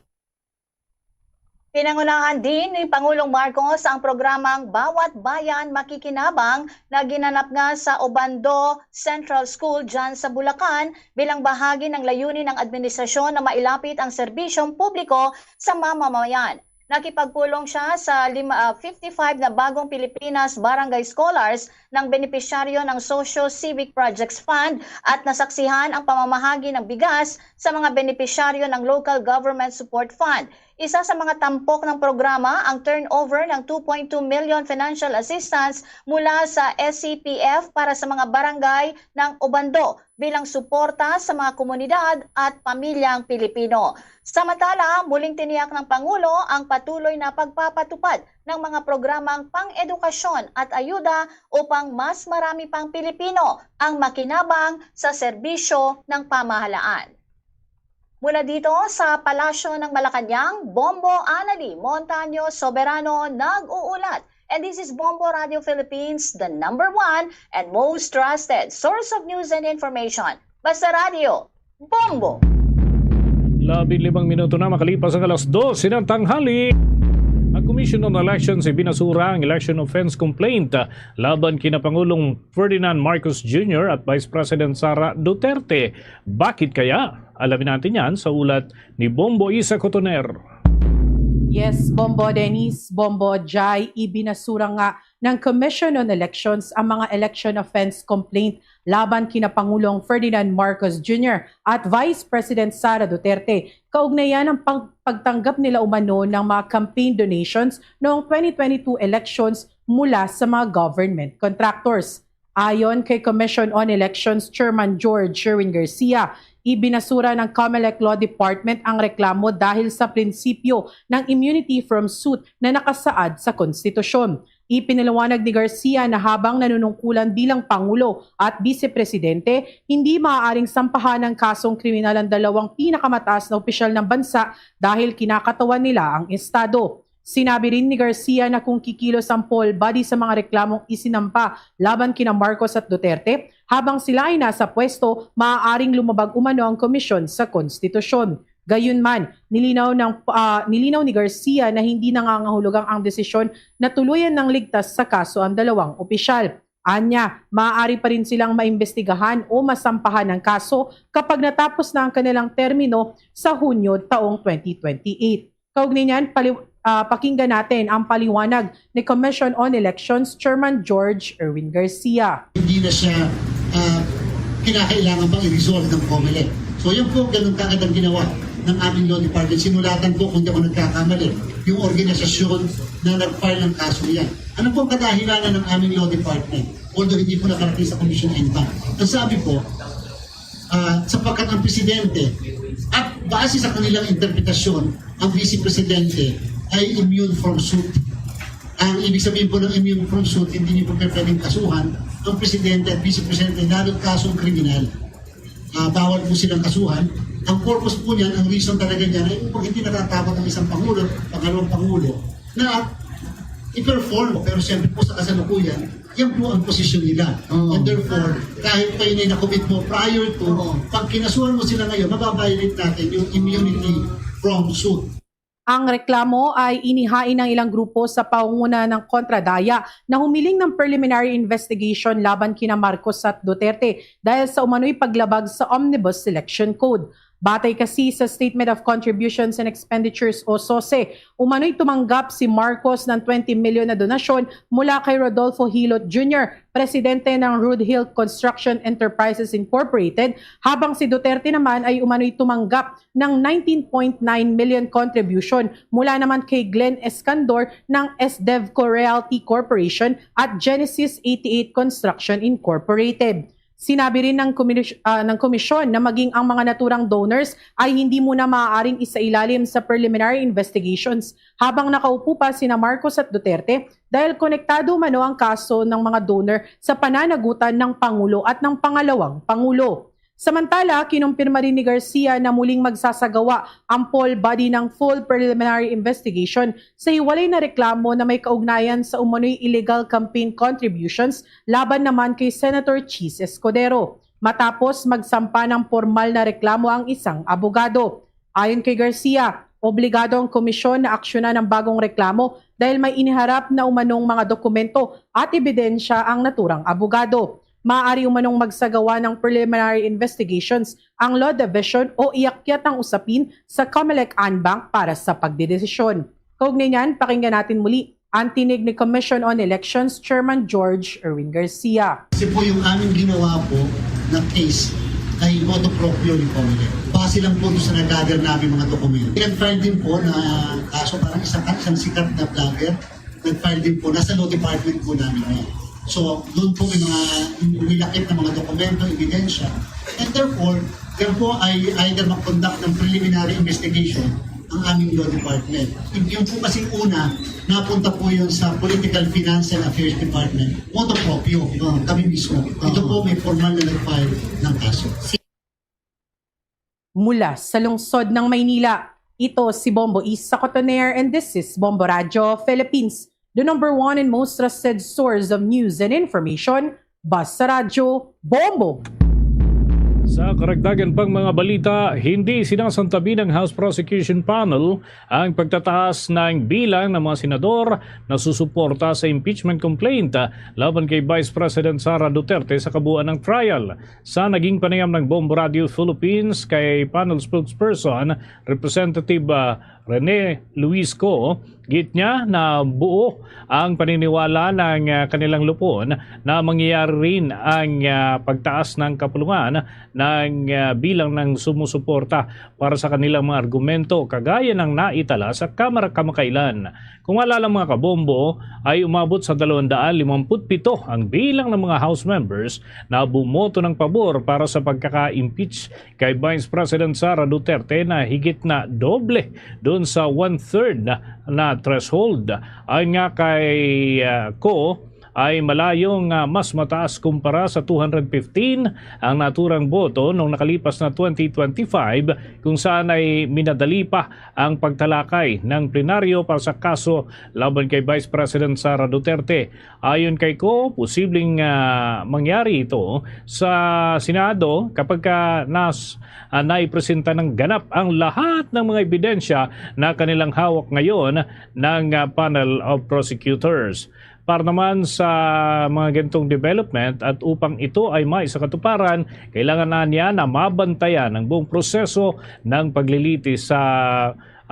Pinangunahan din ni Pangulong Marcos ang programang Bawat Bayan Makikinabang na ginanap nga sa Obando Central School dyan sa Bulacan bilang bahagi ng layunin ng administrasyon na mailapit ang serbisyong publiko sa mamamayan. Nakipagpulong siya sa lima, ah, fifty-five na bagong Pilipinas Barangay Scholars ng benepisyaryo ng Socio-Civic Projects Fund at nasaksihan ang pamamahagi ng bigas sa mga benepisyaryo ng Local Government Support Fund. Isa sa mga tampok ng programa ang turnover ng two point two million financial assistance mula sa S C P F para sa mga barangay ng Obando bilang suporta sa mga komunidad at pamilyang Pilipino. Samantala, muling tiniyak ng Pangulo ang patuloy na pagpapatupad ng mga programang pang-edukasyon at ayuda upang mas marami pang Pilipino ang makinabang sa serbisyo ng pamahalaan. Mula dito sa Palasyo ng Malacañang, Bombo Anali Montaño Soberano nag-uulat. And this is Bombo Radio Philippines, the number one and most trusted source of news and information. Basta Radio, Bombo! Labing limang minuto na makalipas ang alas dos ng tanghali. Ang Commission on Elections ibinasura ang election offense complaint laban kina Pangulong Ferdinand Marcos Junior at Vice President Sara Duterte. Bakit kaya? Alamin natin yan sa ulat ni Bombo Isa Cotoner. Yes, Bombo Dennis, Bombo Jai, ibinasura nga ng Commission on Elections ang mga election offense complaint laban kina Pangulong Ferdinand Marcos Junior at Vice President Sara Duterte kaugnayan ng pag- pagtanggap nila umano ng mga campaign donations noong twenty twenty-two elections mula sa mga government contractors. Ayon kay Commission on Elections Chairman George Sherwin Garcia, ibinasura ng Comelec Law Department ang reklamo dahil sa prinsipyo ng immunity from suit na nakasaad sa konstitusyon. Ipinaliwanag ni Garcia na habang nanunungkulan bilang Pangulo at Bise Presidente, hindi maaaring sampahan ng kasong kriminal ang dalawang pinakamataas na opisyal ng bansa dahil kinakatawan nila ang Estado. Sinabi rin ni Garcia na kung kikilos ang poll body sa mga reklamong isinampa laban kina Marcos at Duterte, habang sila ay nasa pwesto, maaaring lumabag umano ang komisyon sa konstitusyon. Gayunman, nilinaw, ng, ah, nilinaw ni Garcia na hindi nangangahulugan ang desisyon na tuluyan ng ligtas sa kaso ang dalawang opisyal. Anya, maaari pa rin silang maimbestigahan o masampahan ng kaso kapag natapos na ang kanilang termino sa Hunyo taong twenty twenty-eight. Kaugnay niyan, pali-, ah, pakinggan natin ang paliwanag ni Commission on Elections Chairman George Erwin Garcia. Hindi na siya, ah, kinakailangan pang i-resolve ng COMELEC. So, yun po, ganun kagad ang ginawa ng aming law department. Sinulatan po, kung di ako nagkakamali, yung organisasyon na nag-file ng kaso yan. Ano po ang kadahilanan ng aming law department? Although hindi po nakarating sa Commission en banc. Ang sabi po, ah, sapagkat ang presidente, at base sa kanilang interpretasyon, ang vice presidente ay immune from suit. Ang ibig sabihin po ng immune from suit, hindi niyo po pwedeng kasuhan ang presidente at vice presidente lalo't kasong kriminal. Ah, bawal po silang kasuhan. Ang purpose po niyan, ang reason talaga niyan ay upang hindi natatakot ang isang pangulo, pangalawang pangulo, na i-perform. Pero siyempre po sa kasalukuyan, yan po ang posisyon nila. Oo. And therefore, kahit pa yun ay nakumit mo prior to, Oo. pag kinasuhan mo sila ngayon, mababiolate natin yung immunity from suit. Ang reklamo ay inihain ng ilang grupo sa pangunguna ng Kontra Daya na humiling ng preliminary investigation laban kina Marcos at Duterte dahil sa umano'y paglabag sa Omnibus Election Code. Batay kasi sa Statement of Contributions and Expenditures o SOSE, umano'y tumanggap si Marcos ng twenty milyon na donasyon mula kay Rodolfo Hilot Junior, presidente ng Rude Hill Construction Enterprises Incorporated, habang si Duterte naman ay umano'y tumanggap ng nineteen point nine million contribution mula naman kay Glenn Escandor ng SDevco Realty Corporation at Genesis eighty-eight Construction Incorporated. Sinabi rin ng, kuminis- ah, ng komisyon na maging ang mga naturang donors ay hindi muna maaaring isailalim sa preliminary investigations habang nakaupo pa sina Marcos at Duterte dahil konektado umano ang kaso ng mga donor sa pananagutan ng Pangulo at ng Pangalawang Pangulo. Samantala, kinumpirma rin ni Garcia na muling magsasagawa ang poll body ng full preliminary investigation sa hiwalay na reklamo na may kaugnayan sa umano'y illegal campaign contributions laban naman kay Senator Chiz Escudero, matapos magsampa ng pormal na reklamo ang isang abogado. Ayon kay Garcia, obligado ang komisyon na aksyonan ang bagong reklamo dahil may iniharap na umanong mga dokumento at ebidensya ang naturang abogado. Maaari umanong magsagawa ng preliminary investigations ang Law Division o iakyat ang usapin sa COMELEC en banc para sa pagdedesisyon. Kaugnay niyan, pakinggan natin muli ang tinig ni Commission on Elections Chairman George Erwin Garcia. Kasi po, yung aming ginawa po na case ay motu proprio ni COMELEC. Base lang po doon sa nag-gather namin mga dokumento. Nag-file din po na kaso, parang isang, isang sikat na vlogger, nag-file din po, nasa law department po namin yun. So, doon po may mga nilakip na mga dokumento, ebidensya. And therefore, yan po ay either mag-conduct ng preliminary investigation ang aming law department. Yung po kasi una, napunta po yun sa Political Finance and Affairs Department, motu proprio, uh, kami mismo. Ito po may formal na nag-file ng kaso. Mula sa lungsod ng Maynila, ito si Bombo Isa Cotoner and this is Bombo Radyo Philippines, the number one and most trusted source of news and information. Basta Radyo, Bombo! Sa karagdagan pang mga balita, hindi sinasantabi ng House Prosecution Panel ang pagtataas ng bilang ng mga senador na susuporta sa impeachment complaint laban kay Vice President Sara Duterte sa kabuuan ng trial. Sa naging panayam ng Bombo Radio Philippines kay panel spokesperson Representative, ah, Rene Luis Co, git niya na buo ang paniniwala ng, ah, kanilang lupon na mangyayari rin ang, ah, pagtaas ng kapulungan ng, ah, bilang ng sumusuporta para sa kanilang mga argumento, kagaya ng naitala sa Kamara kamakailan. Kung maalala, mga kabombo, ay umabot sa dalawang daan limampu't pito ang bilang ng mga House members na bumoto ng pabor para sa pagkaka-impeach kay Vice President Sara Duterte na higit na doble doon sa one-third na, na threshold. Ayon nga kay, ah, Co, ay malayong, ah, mas mataas kumpara sa two hundred fifteen ang naturang boto noong nakalipas na twenty twenty-five, kung saan ay minadali pa ang pagtalakay ng plenaryo para sa kaso laban kay Vice President Sara Duterte. Ayon kay Co, posibleng, ah, mangyari ito sa Senado kapag ka nas-, ah, naipresenta ng ganap ang lahat ng mga ebidensya na kanilang hawak ngayon ng, ah, panel of prosecutors. Para naman sa mga ganitong development at upang ito ay maisakatuparan, kailangan na niya na mabantayan ang buong proseso ng pagliliti sa,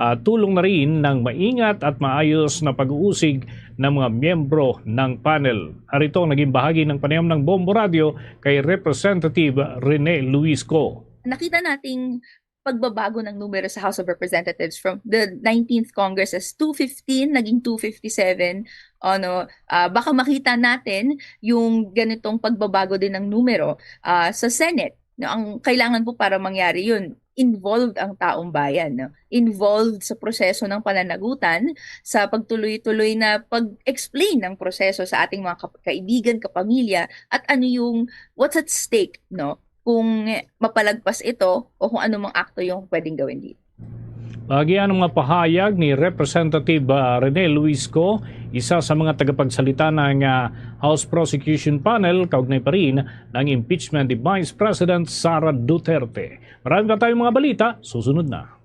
ah, tulong na rin ng maingat at maayos na pag-uusig ng mga miyembro ng panel. Arito ang naging bahagi ng panayam ng Bombo Radio kay Representative Rene Luisco. Nakita nating pagbabago ng numero sa House of Representatives from the nineteenth Congress as two fifteen, naging two fifty-seven. Ano, ah, baka makita natin yung ganitong pagbabago din ng numero, ah, sa Senate. No, ang kailangan po para mangyari yun, involved ang taong bayan, no? Involved sa proseso ng pananagutan, sa pagtuloy-tuloy na pag-explain ng proseso sa ating mga kap-, kaibigan, kapamilya, at ano yung, what's at stake, no? Kung mapalagpas ito o kung anumang akto yung pwedeng gawin dito. Bahagi ang mga pahayag ni Representative, ah, Rene Luisco, isa sa mga tagapagsalita ng, ah, House Prosecution Panel kaugnay pa rin ng impeachment ni Vice President Sara Duterte. Marami pa tayong mga balita, susunod na.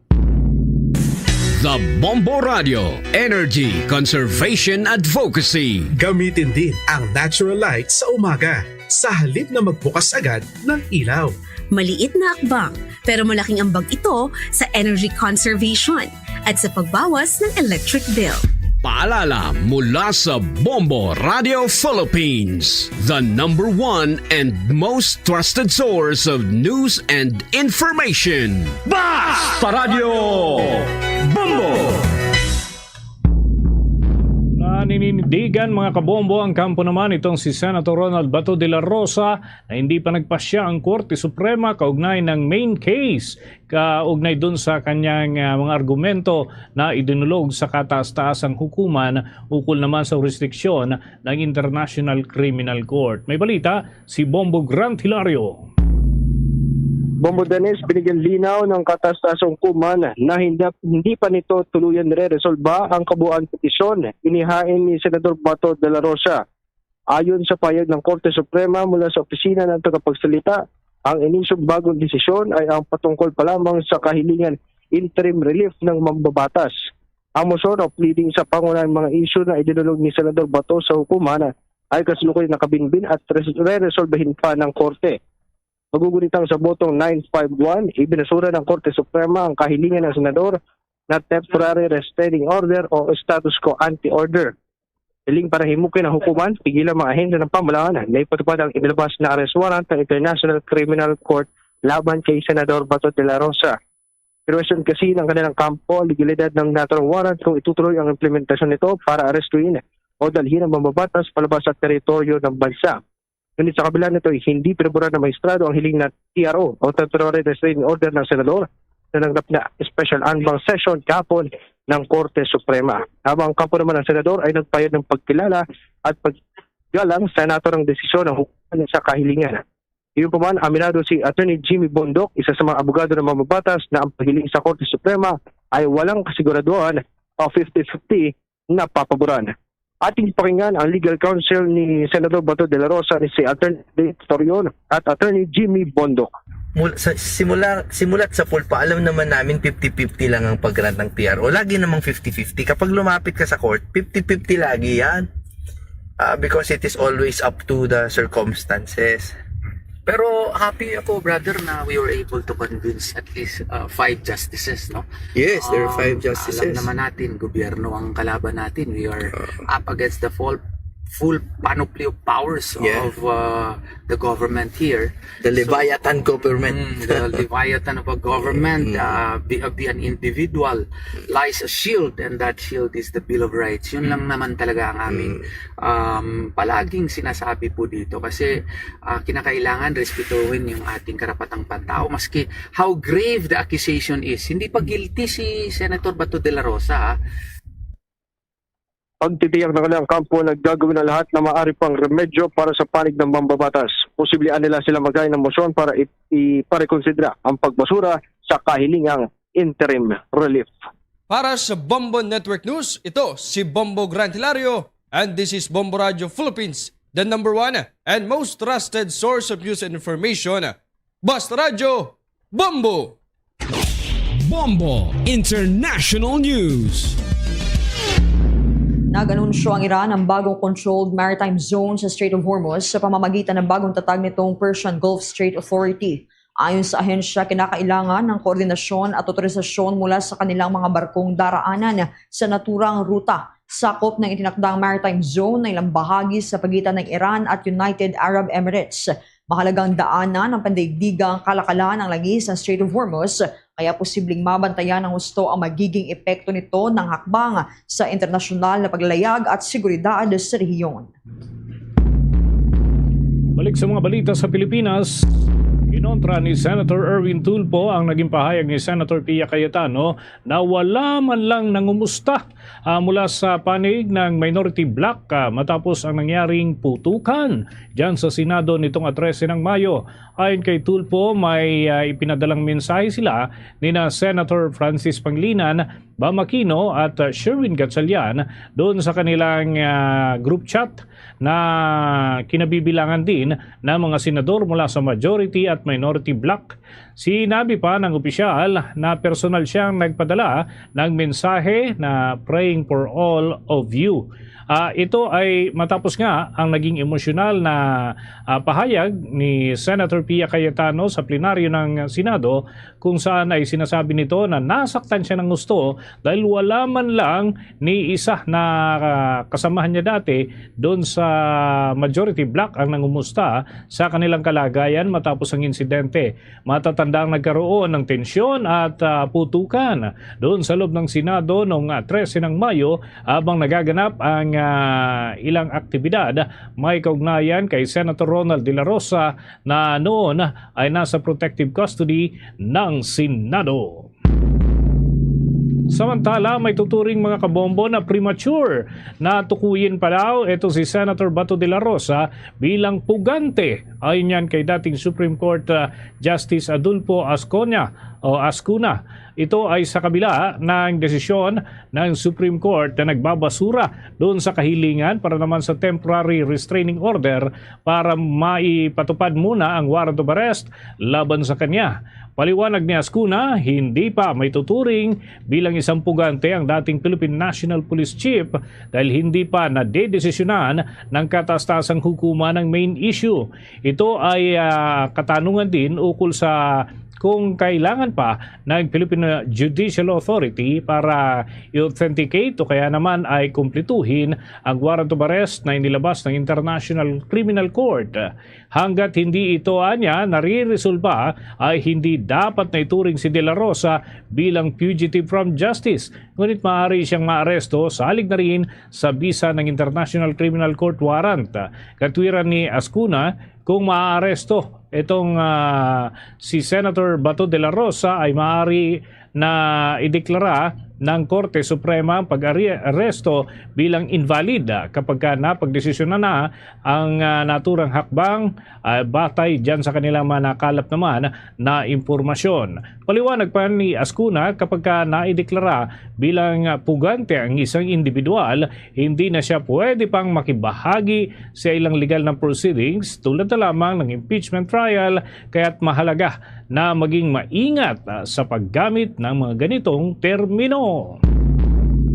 The Bombo Radio, Energy Conservation Advocacy. Gamitin din ang natural light sa umaga sa halip na magbukas agad ng ilaw. Maliit na hakbang, pero malaking ambag ito sa energy conservation at sa pagbawas ng electric bill. Paalala mula sa Bombo Radio Philippines, the number one and most trusted source of news and information. Basta Radio Bombo! Naninindigan, mga kabombo, ang kampo naman itong si Senator Ronald Bato de la Rosa na hindi pa nagpasya ang Korte Suprema kaugnay ng main case, kaugnay dun sa kanyang, ah, mga argumento na idinulog sa kataas-taasang hukuman ukol naman sa jurisdiksyon ng International Criminal Court. May balita si Bombo Grant Hilario. Bombo Dennis, binigyan linaw ng kataas-taasang hukuman na hindi, hindi pa nito tuluyan nire-resolba ang kabuuan petisyon inihain ni Senador Bato de la Rosa. Ayon sa pahayag ng Korte Suprema mula sa opisina ng tagapagsalita, ang inisyong bagong desisyon ay ang patungkol pa lamang sa kahilingan interim relief ng mambabatas. Ang motion o pleading sa pangunahing mga isyu na idinulog ni Senador Bato sa hukuman ay kasalukuyan nakabinbin at res-, re-resolbahin pa ng korte. Magugunitang sa botong nine five one, ibinasura ng Korte Suprema ang kahilingan ng senador na temporary restraining order o status quo ante order. Hiling para himukin ang hukuman, pigilan mga ahensya ng pamahalaan na ipatupad ang inilabas na arrest warrant ng International Criminal Court laban kay Senador Bato de la Rosa. Question kasi ng kanilang kampo ang legalidad ng naturang warrant kung itutuloy ang implementasyon nito para arestuhin o dalhin ang mambabatas palabas sa teritoryo ng bansa. Ngunit sa kabila nito, hindi pinaboran ng magistrado ang hiling na T R O o temporary restraining order ng senador na nanggap na special en banc session kahapon ng Korte Suprema. Habang ang kampo naman ng senador ay nagpayag ng pagkilala at paggalang sa naturang desisyon ng hukuman sa kahilingan. Iyon pa man, aminado si Attorney Jimmy Bondoc, isa sa mga abogado ng mambabatas, na ang paghiling sa Korte Suprema ay walang kasiguraduhan o fifty fifty na papaboran. Ating pakinggan ang legal counsel ni Senador Bato de la Rosa, ni si Attorney Dave Torion at Attorney Jimmy Bondoc. Mul-, sa, simula, simula't sa pulpa, alam naman namin fifty fifty lang ang pag-grant ng T R O. Lagi namang fifty fifty. Kapag lumapit ka sa court, fifty fifty lagi yan. Ah, because it is always up to the circumstances. Pero happy ako, brother, na we were able to convince at least, uh, five justices, no? Yes, there are five Um, justices. Alam naman natin, gobyerno ang kalaban natin. We are Uh. up against the full, full panoply of powers Yeah. of, uh, the government here. The So, Leviathan government. Mm, the Leviathan of a government, Mm. uh, be, uh, be an individual, lies a shield, and that shield is the Bill of Rights. Yun lang Mm. naman talaga ang aming Mm. um, palaging sinasabi po dito kasi, ah, kinakailangan respetuhin yung ating karapatang pantao, maski how grave the accusation is. Hindi pa guilty si Senator Bato de la Rosa, ah. Pagtitiyak ng kanilang kampo na gagawin ang lahat na maaari pang remedyo para sa panig ng mambabatas. Posible nila sila mag-file ng motion para i-, iparekonsidera ang pagbasura sa kahilingang interim relief. Para sa Bombo Network News, ito si Bombo Grant Hilario, and this is Bombo Radio Philippines, the number one and most trusted source of news and information. Basta Radyo, Bombo! Bombo International News. Nag-anunsyo ang Iran ng bagong controlled maritime zone sa Strait of Hormuz sa pamamagitan ng bagong tatag nitong Persian Gulf Strait Authority. Ayon sa ahensya, kinakailangan ng koordinasyon at otorisasyon mula sa kanilang mga barkong daraanan sa naturang ruta. Sakop ng itinakdang maritime zone na ilang bahagi sa pagitan ng Iran at United Arab Emirates. Mahalagang daanan ng pandaigdigang kalakalan ang langis ng Strait of Hormuz, kaya posibleng mabantayan ng husto ang magiging epekto nito ng hakbang sa internasyonal na paglalayag at seguridad sa rehiyon. Balik sa mga balita sa Pilipinas, kinontra ni Senator Erwin Tulfo ang naging pahayag ni Senator Pia Cayetano na wala man lang nangumusta, ah, mula sa panig ng minority bloc, ah, matapos ang nangyaring putukan dyan sa Senado nitong trese ng Mayo. Ayon kay Tulfo, may, ah, ipinadalang mensahe sila nina Senator Francis Pangilinan, Bam Aquino at, ah, Sherwin Gatchalian doon sa kanilang, ah, group chat na kinabibilangan din ng mga senador mula sa majority at minority bloc. Sinabi pa ng opisyal na personal siyang nagpadala ng mensahe na "Praying for all of you." Ah, ito ay matapos nga ang naging emosyonal na, ah, pahayag ni Senator Pia Cayetano sa plenaryo ng Senado, kung saan ay sinasabi nito na nasaktan siya ng husto dahil wala man lang ni isa na, ah, kasamahan niya dati doon sa majority bloc ang nangumusta sa kanilang kalagayan matapos ang insidente. Matatanda ang nagkaroon ng tensyon at, ah, putukan doon sa loob ng Senado noong, ah, trese ng Mayo habang nagaganap ang, ah, ilang aktibidad may kaugnayan kay Senator Ronald De La Rosa na noon ay nasa protective custody ng Senado. Samantala, may tuturing mga kabombo na premature na tukuyin pa daw ito si Senator Bato de la Rosa bilang pugante. Ayon yan kay dating Supreme Court, ah, Justice Adolfo Ascona o Ascuna. Ito ay sa kabila ng desisyon ng Supreme Court na nagbabasura doon sa kahilingan para naman sa temporary restraining order para maipatupad muna ang warrant of arrest laban sa kanya. Paliwanag ni Ascuna, hindi pa maituturing bilang isang pugante ang dating Philippine National Police Chief dahil hindi pa nadedesisyonan ng kataas-taasang hukuman ang main issue. Ito ay, ah, katanungan din ukol sa kung kailangan pa ng Philippine Judicial Authority para i-authenticate o kaya naman ay kumplituhin ang warrant of arrest na inilabas ng International Criminal Court. Hanggat hindi ito anya nariresolba, ay hindi dapat na ituring si De La Rosa bilang fugitive from justice, ngunit maaari siyang maaresto salig na rin sa bisa ng International Criminal Court warrant. Katwiran ni Ascuna, kung maaaresto itong, ah, si Senator Bato de la Rosa, ay maaari na ideklara ng Korte Suprema ang pag-aresto bilang invalid, ah, kapag ka napagdesisyonan na ang, ah, naturang hakbang, ah, batay dyan sa kanilang mga nakalap naman na impormasyon. Paliwanag pa ni Ascuna, kapag ka naideklara bilang, ah, pugante ang isang individual, hindi na siya pwede pang makibahagi sa ilang legal na proceedings tulad na lamang ng impeachment trial, kaya't mahalaga na maging maingat, ah, sa paggamit ng mga ganitong termino.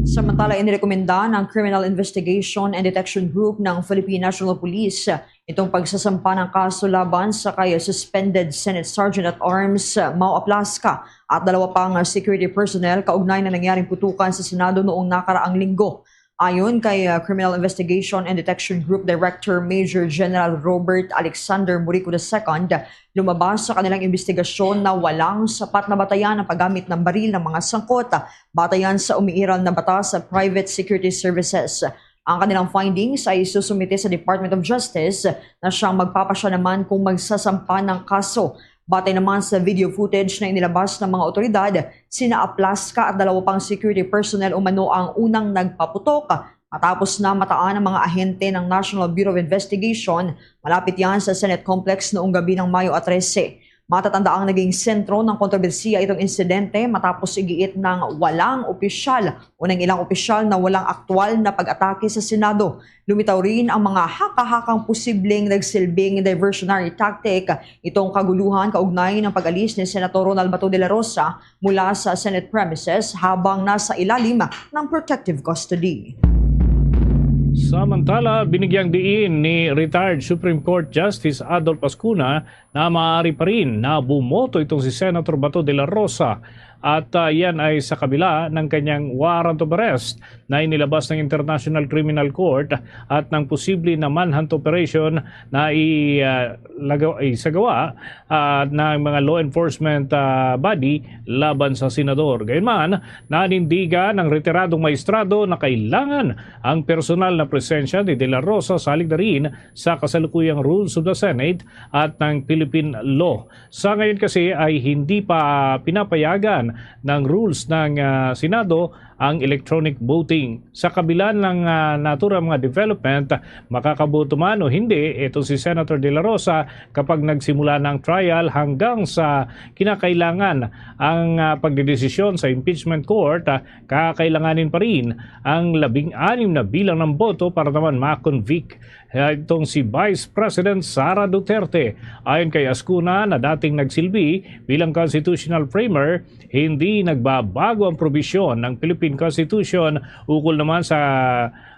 Samantala, inirekomenda ng Criminal Investigation and Detection Group ng Philippine National Police itong pagsasampa ng kaso laban sa kay suspended Senate Sergeant at Arms Mau Aplasca at dalawa pang security personnel kaugnay na nangyaring putukan sa Senado noong nakaraang linggo. Ayon kay, uh, Criminal Investigation and Detection Group Director Major General Robert Alexander Murico the second, lumabas sa kanilang investigasyon na walang sapat na batayan ang paggamit ng baril ng mga sangkot, batayan sa umiiral na batas sa private security services. Ang kanilang findings ay isusumite sa Department of Justice na siyang magpapasya naman kung magsasampa ng kaso. Batay naman sa video footage na inilabas ng mga otoridad, sina Aplasca at dalawa pang security personnel umano ang unang nagpaputok. Matapos na mataan ang mga ahente ng National Bureau of Investigation, malapit yan sa Senate Complex noong gabi ng Mayo trese. Matatanda ang naging sentro ng kontrobersiya itong insidente matapos igiit ng walang opisyal o ng ilang opisyal na walang aktual na pag-atake sa Senado. Lumitaw rin ang mga haka-hakang posibleng nagsilbing diversionary tactic itong kaguluhan kaugnay ng pag-alis ni Senator Ronald Bato de la Rosa mula sa Senate premises habang nasa ilalim ng protective custody. Samantala, binigyang diin ni retired Supreme Court Justice Adolf Ascuna na maaari pa rin na bumoto itong si Senator Bato de la Rosa at, ah, yan ay sa kabila ng kanyang warrant of arrest na inilabas ng International Criminal Court at ng posible na manhunt operation na i, ah, lagaw-, isagawa, ah, ng mga law enforcement, ah, body laban sa senador. Gayunman, nanindigan ang retiradong maestrado na kailangan ang personal na presensya ni De La Rosa salig na rin sa kasalukuyang rules of the Senate at ng Philippine law. Sa ngayon kasi ay hindi pa pinapayagan ng rules ng, ah, Senado ang electronic voting. Sa kabila ng, ah, naturang mga development, makakaboto man o hindi, ito si Senator De La Rosa kapag nagsimula na ang trial hanggang sa kinakailangan ang, ah, pagdedesisyon sa impeachment court, ah, kakailanganin pa rin ang labing anim na bilang ng boto para naman ma-convict, ah, itong si Vice President Sara Duterte. Ayon kay Ascuna na dating nagsilbi bilang constitutional framer, hindi nagbabago ang probisyon ng Philippine Constitution ukol naman sa,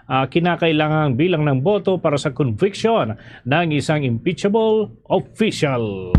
ah, kinakailangang bilang ng boto para sa conviction ng isang impeachable official.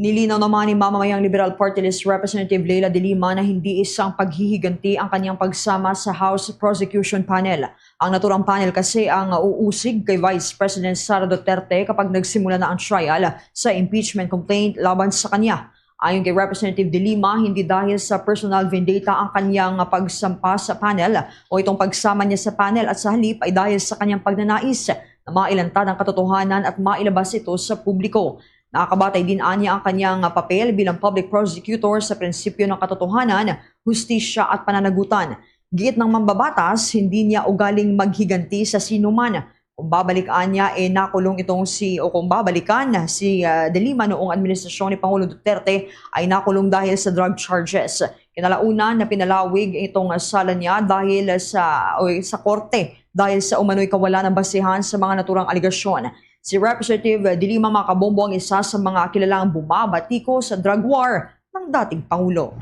Nilinaw naman ni Mamamayang Liberal Party List Representative Leila de Lima na hindi isang paghihiganti ang kanyang pagsama sa House Prosecution Panel. Ang naturang panel kasi ang uusig kay Vice President Sara Duterte kapag nagsimula na ang trial sa impeachment complaint laban sa kanya. Ayon kay Representative de Lima, hindi dahil sa personal vendetta ang kanyang pagsampa sa panel o itong pagsama niya sa panel, at sa halip ay dahil sa kanyang pagnanais na mailantad ang katotohanan at mailabas ito sa publiko. Nakakabatay din anya ang kanyang papel bilang public prosecutor sa prinsipyo ng katotohanan, hustisya at pananagutan. Giit ng mambabatas, hindi niya ugaling maghiganti sa sino man. Kung babalikan niya, eh, nakulong itong si, o kung babalikan si, ah, De Lima noong administrasyon ni Pangulong Duterte, ay nakulong dahil sa drug charges. Kinalaunan na pinalawig itong sala niya dahil sa, o sa korte dahil sa umano'y kawalan ng basihan sa mga naturang alegasyon. Si Representative De Lima, mga kabombo, ang isa sa mga kilalang bumabatiko sa drug war ng dating Pangulo.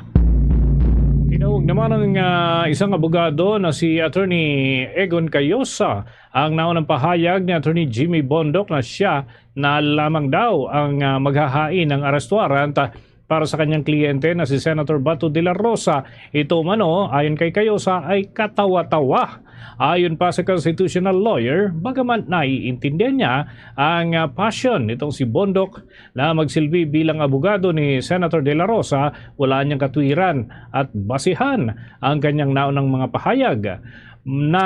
Tinawag naman ng, ah, isang abogado na si Attorney Egon Cayosa ang naunang pahayag ni Attorney Jimmy Bondoc na siya na lamang daw ang, ah, maghahain ng arrest warrant, ah, para sa kanyang kliyente na si Senator Bato de la Rosa. Ito umano, ayon kay Cayosa, ay katawa-tawa. Ayon pa sa constitutional lawyer, bagaman naiintindihan niya ang, ah, passion nitong si Bondoc na magsilbi bilang abogado ni Senator De La Rosa, wala niyang katwiran at basihan ang kanyang naunang mga pahayag. Na,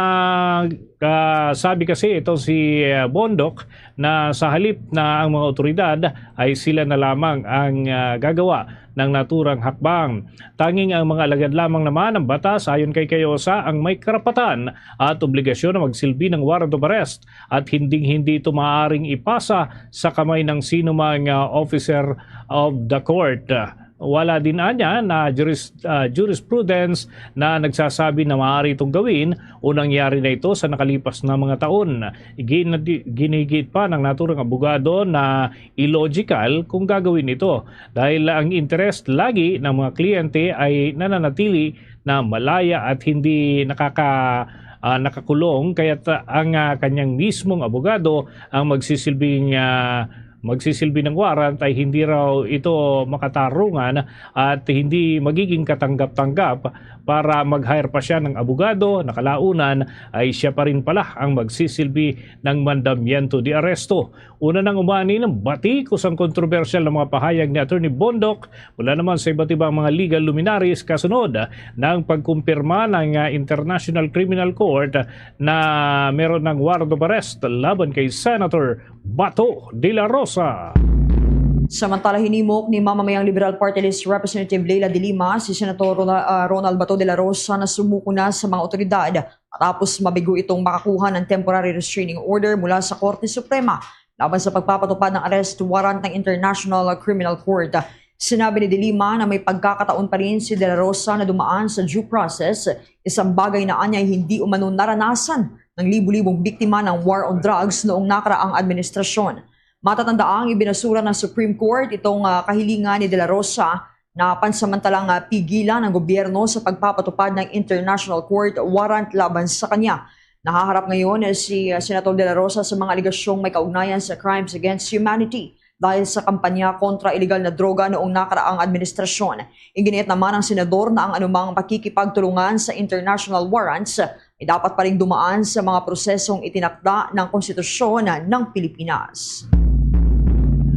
ah, sabi kasi ito si, ah, Bondoc na sa halip na ang mga otoridad ay sila na lamang ang, ah, gagawa ng naturang hakbang. Tanging ang mga alagad lamang naman ng batas ayon kay Cayosa ang may karapatan at obligasyon na magsilbi ng warrant of arrest at hinding-hindi ito maaaring ipasa sa kamay ng sinumang, ah, officer of the court. Wala din anya na juris-, ah, jurisprudence na nagsasabi na maaari itong gawin o nangyari na ito sa nakalipas na mga taon. Gin-, ginigit pa ng naturang abogado na illogical kung gagawin ito dahil ang interest lagi ng mga kliyente ay nananatili na malaya at hindi nakaka-, ah, nakakulong, kaya't, ah, ang, ah, kanyang mismong abogado ang magsisilbing, ah, magsisilbi ng warrant ay hindi raw ito makatarungan at hindi magiging katanggap-tanggap para mag-hire pa siya ng abogado na kalaunan ay siya pa rin pala ang magsisilbi ng mandamiento de arresto. Una nang umani ng batikos ang kontrobersyal na mga pahayag ni Attorney Bondoc mula naman sa iba't ibang mga legal luminaries kasunod ng pagkumpirma ng, ah, International Criminal Court na meron ng warrant of arrest laban kay Senator Bato de la Rosa. Samantala, hinimok ni Mamamayang Liberal Party List Representative Leila de Lima si Senator Rona-, ah, Ronald Bato de la Rosa na sumuko na sa mga otoridad matapos mabigo itong makakuha ng temporary restraining order mula sa Korte Suprema laban sa pagpapatupad ng arrest warrant ng International Criminal Court. Sinabi ni De Lima na may pagkakataon pa rin si De La Rosa na dumaan sa due process, isang bagay na anya hindi umano naranasan ng libu-libong biktima ng war on drugs noong nakaraang administrasyon. Matatandaang ibinasura ng Supreme Court itong, ah, kahilingan ni De La Rosa na pansamantalang, ah, pigilan ang gobyerno sa pagpapatupad ng International Court warrant laban sa kanya. Nahaharap ngayon si, uh, Senator De La Rosa sa mga alegasyong may kaugnayan sa crimes against humanity dahil sa kampanya kontra iligal na droga noong nakaraang administrasyon. Iginiit naman ng senador na ang anumang pakikipagtulungan sa international warrants ay dapat pa ring dumaan sa mga prosesong itinakda ng konstitusyon ng Pilipinas.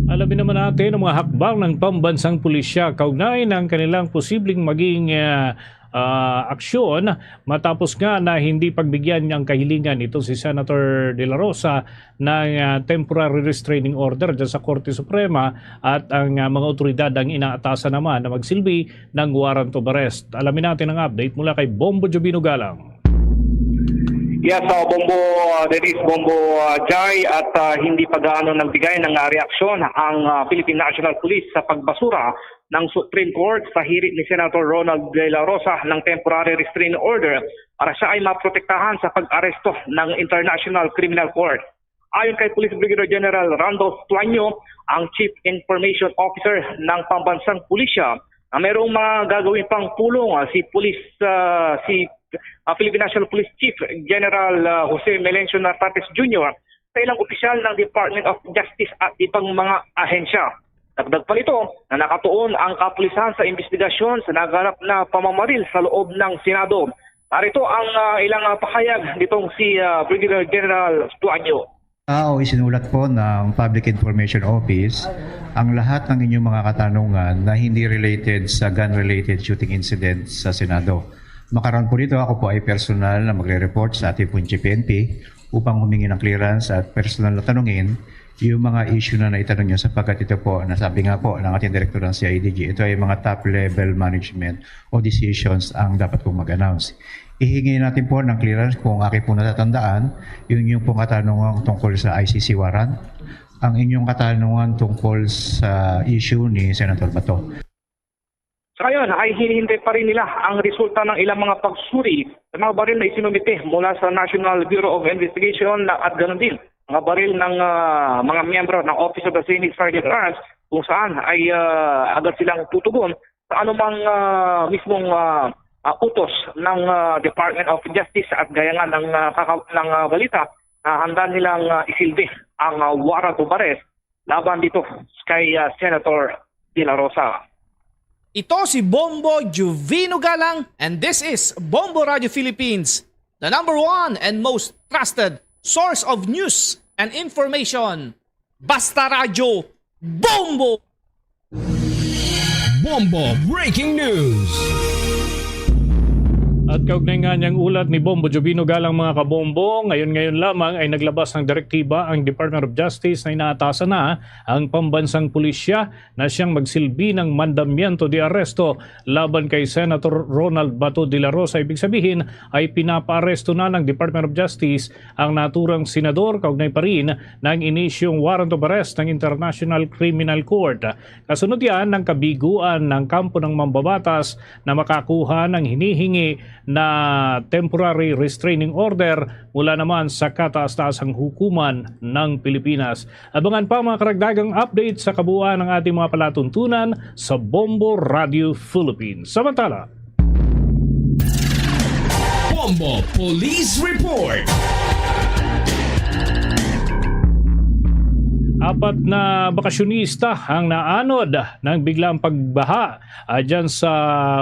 Alamin naman natin ang mga hakbang ng pambansang pulisya kaugnay ng kanilang posibleng maging, ah, ah, aksyon matapos nga na hindi pagbigyan ang kahilingan ito si Senator De La Rosa ng, ah, temporary restraining order dyan sa Korte Suprema at ang, ah, mga otoridad ang inaatasan naman na magsilbi ng warrant of arrest. Alamin natin ang update mula kay Bombo Jovino Galang. Yes, uh, Bombo uh, Dennis, Bombo uh, Jai, at uh, hindi pa gaano nagbigay ng uh, reaksyon ang uh, Philippine National Police sa pagbasura ng Supreme Court sa hirit ni Senator Ronald De La Rosa ng temporary restraining order para siya ay maprotektahan sa pag-aresto ng International Criminal Court. Ayon kay Police Brigadier General Randolph Tuanyo, ang Chief Information Officer ng Pambansang Pulisya, na mayroong mga gagawin pang pulong ah, si Police ah, si ah, Philippine National Police Chief General ah, Jose Melencio Nartates Junior sa ilang opisyal ng Department of Justice at ibang mga ahensya. Dagdag pa nito na nakatuon ang kapulisan sa investigasyon sa naganap na pamamaril sa loob ng Senado. Narito ang ah, ilang ah, pahayag nitong si ah, Brigadier General Tuanyo. Ah, o isinulat po ng Public Information Office ang lahat ng inyong mga katanungan na hindi related sa gun-related shooting incident sa Senado. Makaroon po nito, ako po ay personal na magre-report sa ating pong G P N P upang humingi ng clearance at personal na tanungin yung mga issue na naitanong nyo sapagkat ito po, nasabi nga po ng ating direktor ng C I D G, ito ay mga top level management o decisions ang dapat pong mag-announce. Ihingi natin po ng clearance kung aking po natatandaan, yung inyong pong katanungan tungkol sa I C C warrant, ang inyong katanungan tungkol sa issue ni Senator Bato. Sa ngayon ay hinihintay pa rin nila ang resulta ng ilang mga pagsuri sa mga baril na isinumite mula sa National Bureau of Investigation na at ganun din mga baril ng ah, mga miyembro ng Office of the Senate Sergeant at Arms kung saan ay ah, agad silang tutugon sa anumang ah, mismong ah, ah, utos ng ah, Department of Justice at gaya nga ng ah, kaka- ng ah, balita na handa nilang ah, isilbi ang ah, warrant of arrest laban dito kay ah, Senator De La Rosa. Ito si Bombo Juvino Galang and this is Bombo Radio Philippines, the number one and most trusted source of news and information. Basta Radyo, Bombo! Bombo Breaking News! At kaugnay nga niyang ulat ni Bombo Jovino Galang, mga kabombo, ngayon-ngayon lamang ay naglabas ng direktiba ang Department of Justice na inaatasan na ang pambansang pulisya na siyang magsilbi ng mandamiento de arresto laban kay Senator Ronald Bato de la Rosa. Ibig sabihin ay pinapaaresto na ng Department of Justice ang naturang senador kaugnay pa rin ng inisyong warrant of arrest ng International Criminal Court. Kasunod yan ng kabiguan ng kampo ng mambabatas na makakuha ng hinihingi na temporary restraining order mula naman sa kataas-taasang hukuman ng Pilipinas. Abangan pa ang mga karagdagang update sa kabuuan ng ating mga palatuntunan sa Bombo Radio Philippines. Samantala, Bombo Police Report. Apat na bakasyonista ang naanod ng biglang pagbaha ah, dyan sa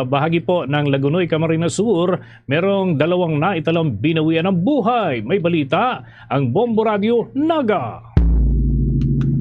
bahagi po ng Lagunoy, Camarines Sur. Merong dalawang naitalang binawian ng buhay. May balita ang Bombo Radio Naga.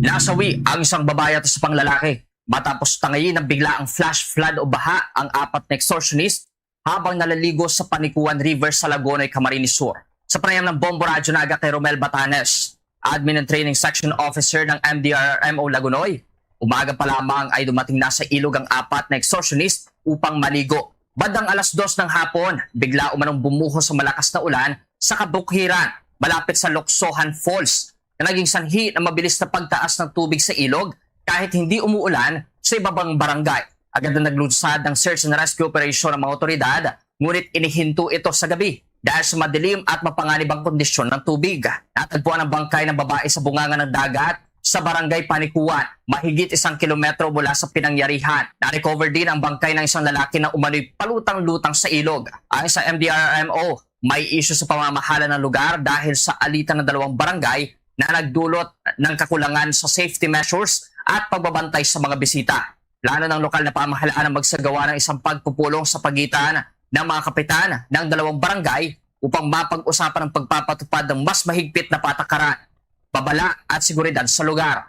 Nasawi ang isang babae at isa pang lalaki matapos tangayin ng bigla ang flash flood o baha ang apat na excursionist habang naliligo sa Panikuan River sa Lagonoy, Camarines Sur. Sa panayam ng Bombo Radyo Naga kay Romel Batanes, Admin and Training Section Officer ng M D R R M O Lagonoy, umaga pa lamang ay dumating na sa ilog ang apat na excursionist upang maligo. Bandang alas dos ng hapon, bigla umanong bumuhos ang malakas na ulan sa kabukhiran malapit sa Loksohan Falls na naging sanhi ng mabilis na pagtaas ng tubig sa ilog kahit hindi umuulan sa ibabang barangay. Agad na naglunsad ng search and rescue operation ng mga otoridad, ngunit inihinto ito sa gabi dahil sa madilim at mapanganib ang kondisyon ng tubig. Natagpuan ang bangkay ng babae sa bunganga ng dagat sa barangay Panikuan, mahigit isang kilometro mula sa pinangyarihan. Na-recover din ang bangkay ng isang lalaki na umano'y palutang-lutang sa ilog. Ayon sa M D R R M O, May isyu sa pamamahala ng lugar dahil sa alitan ng dalawang barangay na nagdulot ng kakulangan sa safety measures at pagbabantay sa mga bisita. Plano ng lokal na pamahalaan ang magsagawa ng isang pagpupulong sa pagitan ng mga kapitan ng dalawang barangay upang mapag-usapan ang pagpapatupad ng mas mahigpit na patakaran, babala at seguridad sa lugar.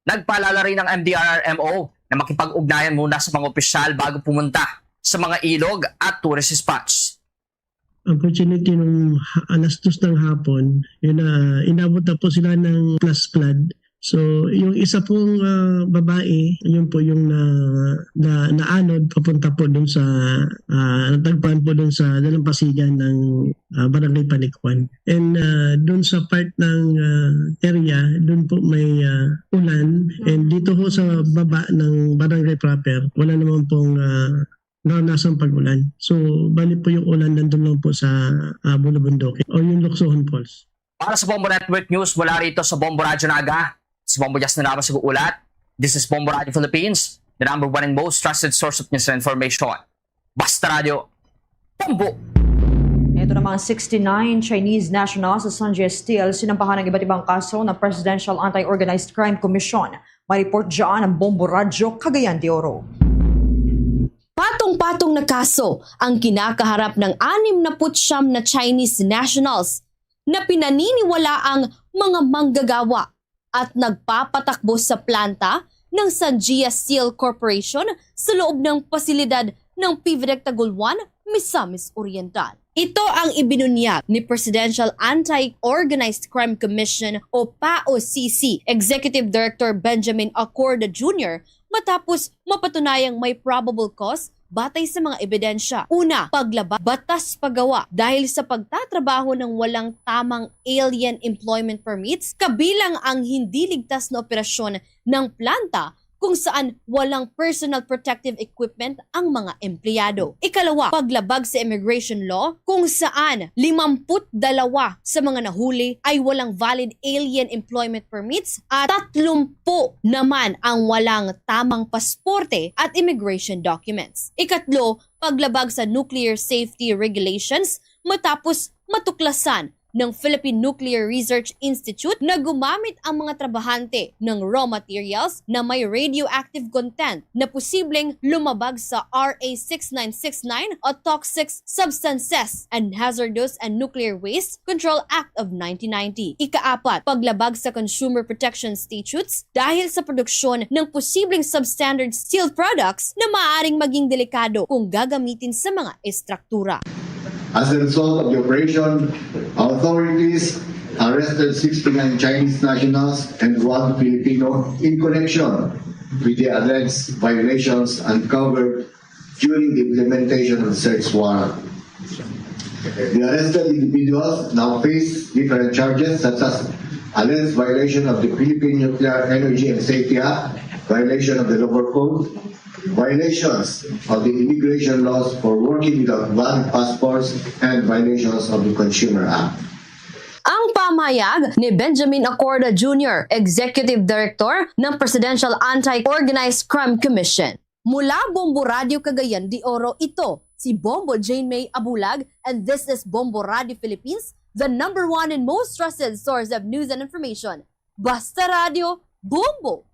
Nagpaalala rin ang M D R R M O na makipag-ugnayan muna sa mga opisyal bago pumunta sa mga ilog at tourist spots. Unfortunately, nung ha-, alas dos ng hapon, yun na, inabot na po sila ng flash flood. So, yung isa pong, ah, babae, yun po yung na, na, naanod papunta po dun sa, ah, natagpuan po dun sa dalampasigan ng, ah, Barangay Panikwan. And, ah, dun sa part ng, ah, area, dun po may, ah, ulan. And dito ho sa baba ng barangay proper, wala naman pong, ah, naranasan pag-ulan. So, bali po yung ulan nandun lang po sa, ah, Bulubundukin o yung Luksohon Falls. Para sa Bombo Network News mula rito sa Bombo Radyo Naga, si Bombo Justin Ramos nag-uulat. This is Bombo Radyo Philippines, the number one and most trusted source of news and information. Basta Radyo, Bombo! Ito namang sixty-nine Chinese nationals sa Sanjay Steel sinampahan ng iba't ibang kaso ng Presidential Anti-Organized Crime Commission. May report dyan ang Bombo Radyo Cagayan de Oro. Patong-patong na kaso ang kinakaharap ng anim na putsyam na Chinese nationals na pinaniniwalaang mga manggagawa at nagpapatakbo sa planta ng Sanjia Steel Corporation sa loob ng pasilidad ng PVDEC Tagoloan, Misamis Oriental. Ito ang ibinunyag ni Presidential Anti-Organized Crime Commission o PAOCC Executive Director Benjamin Acorda Junior matapos mapatunayang may probable cause batay sa mga ebidensya. Una, paglabag batas pagawa dahil sa pagtatrabaho ng walang tamang alien employment permits, kabilang ang hindi ligtas na operasyon ng planta kung saan walang personal protective equipment ang mga empleyado. Ikalawa, paglabag sa immigration law kung saan limampu't dalawa sa mga nahuli ay walang valid alien employment permits at tatlumpu naman ang walang tamang pasporte at immigration documents. Ikatlo, paglabag sa nuclear safety regulations matapos matuklasan ng Philippine Nuclear Research Institute na gumamit ang mga trabahante ng raw materials na may radioactive content na posibleng lumabag sa R A six nine six nine o Toxic Substances and Hazardous and Nuclear Waste Control Act of nineteen ninety. Ikaapat, paglabag sa consumer protection statutes dahil sa produksyon ng posibleng substandard steel products na maaaring maging delikado kung gagamitin sa mga estruktura. As a result of the operation, authorities arrested sixty-nine Chinese nationals and one Filipino in connection with the alleged violations uncovered during the implementation of the search warrant. The arrested individuals now face different charges such as alleged violation of the Philippine Nuclear Energy and Safety Act, violation of the Labor Code, violations of the immigration laws for working without valid passports, and violations of the Consumer Act. Ang pahayag ni Benjamin Acorda Junior, Executive Director ng Presidential Anti-Organized Crime Commission. Mula Bombo Radio Cagayan de Oro, ito si Bombo Jane May Abulag, and this is Bombo Radio Philippines, the number one and most trusted source of news and information. Basta Radio, Bombo!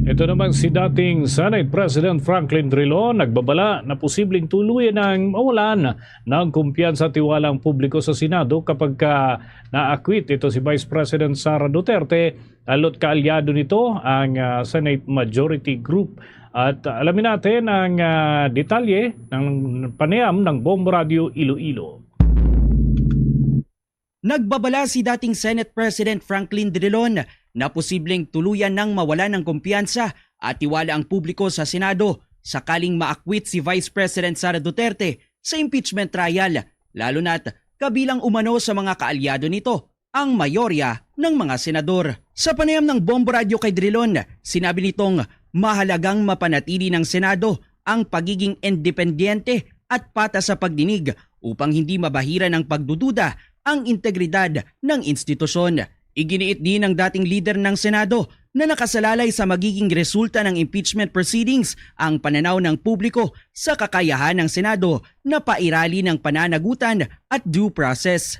Ito naman si dating Senate President Franklin Drilon nagbabala na posibleng tuluyan ang mawalan ng kumpiyansa at tiwala ang publiko sa Senado kapag ka naakwit ito si Vice President Sara Duterte, halot kaalyado nito ang, ah, Senate Majority Group. At, ah, alamin natin ang, ah, detalye ng panayam ng Bombo Radio Iloilo. Nagbabala si dating Senate President Franklin Drilon na posibleng tuluyan nang mawala ng kumpiyansa at tiwala ang publiko sa Senado sakaling maakwit si Vice President Sara Duterte sa impeachment trial, lalo na't kabilang umano sa mga kaalyado nito ang mayorya ng mga senador. Sa panayam ng Bombo Radio kay Drilon, sinabi nitong mahalagang mapanatili ng Senado ang pagiging independyente at patas sa pagdinig upang hindi mabahiran ng pagdududa ang integridad ng institusyon. Iginiit din ng dating lider ng Senado na nakasalalay sa magiging resulta ng impeachment proceedings ang pananaw ng publiko sa kakayahan ng Senado na pairali ng pananagutan at due process.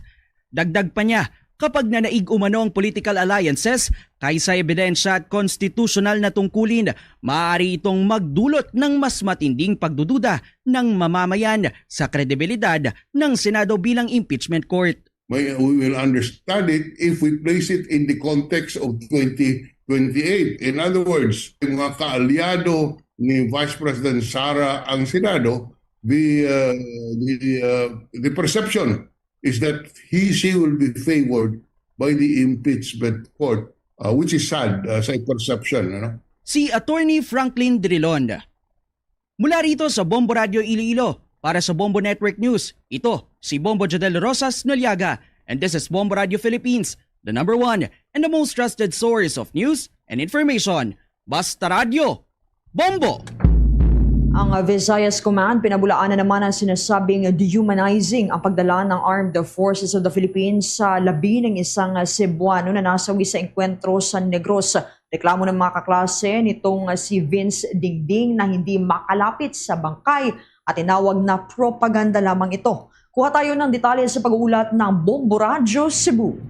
Dagdag pa niya, kapag nanaig umano ang political alliances kaysa ebidensya at konstitusyonal na tungkulin, maaari itong magdulot ng mas matinding pagdududa ng mamamayan sa kredibilidad ng Senado bilang impeachment court. May, we will understand it if we place it in the context of twenty twenty-eight. In other words, yung mga kaalyado ni Vice President Sara ang Senado, the, uh, the, uh, the perception is that he, she will be favored by the impeachment court, uh, which is sad uh, sa perception. Ano? Si Attorney Franklin Drilon. Mula rito sa Bombo Radio Iloilo, para sa Bombo Network News, ito si Bombo Jodel Rosas Noliaga, and this is Bombo Radio Philippines, the number one and the most trusted source of news and information. Basta Radyo, Bombo! Ang Visayas Command pinabulaan na naman ang sinasabing dehumanizing ang pagdala ng Armed Forces of the Philippines sa labi ng isang Cebuano na nasawi sa engkwentro sa Negros. Reklamo ng mga kaklase nitong si Vince Dingding na hindi makalapit sa bangkay at tinawag na propaganda lamang ito. Kuha tayo ng detalye sa pag-uulat ng Bombo Radyo Cebu.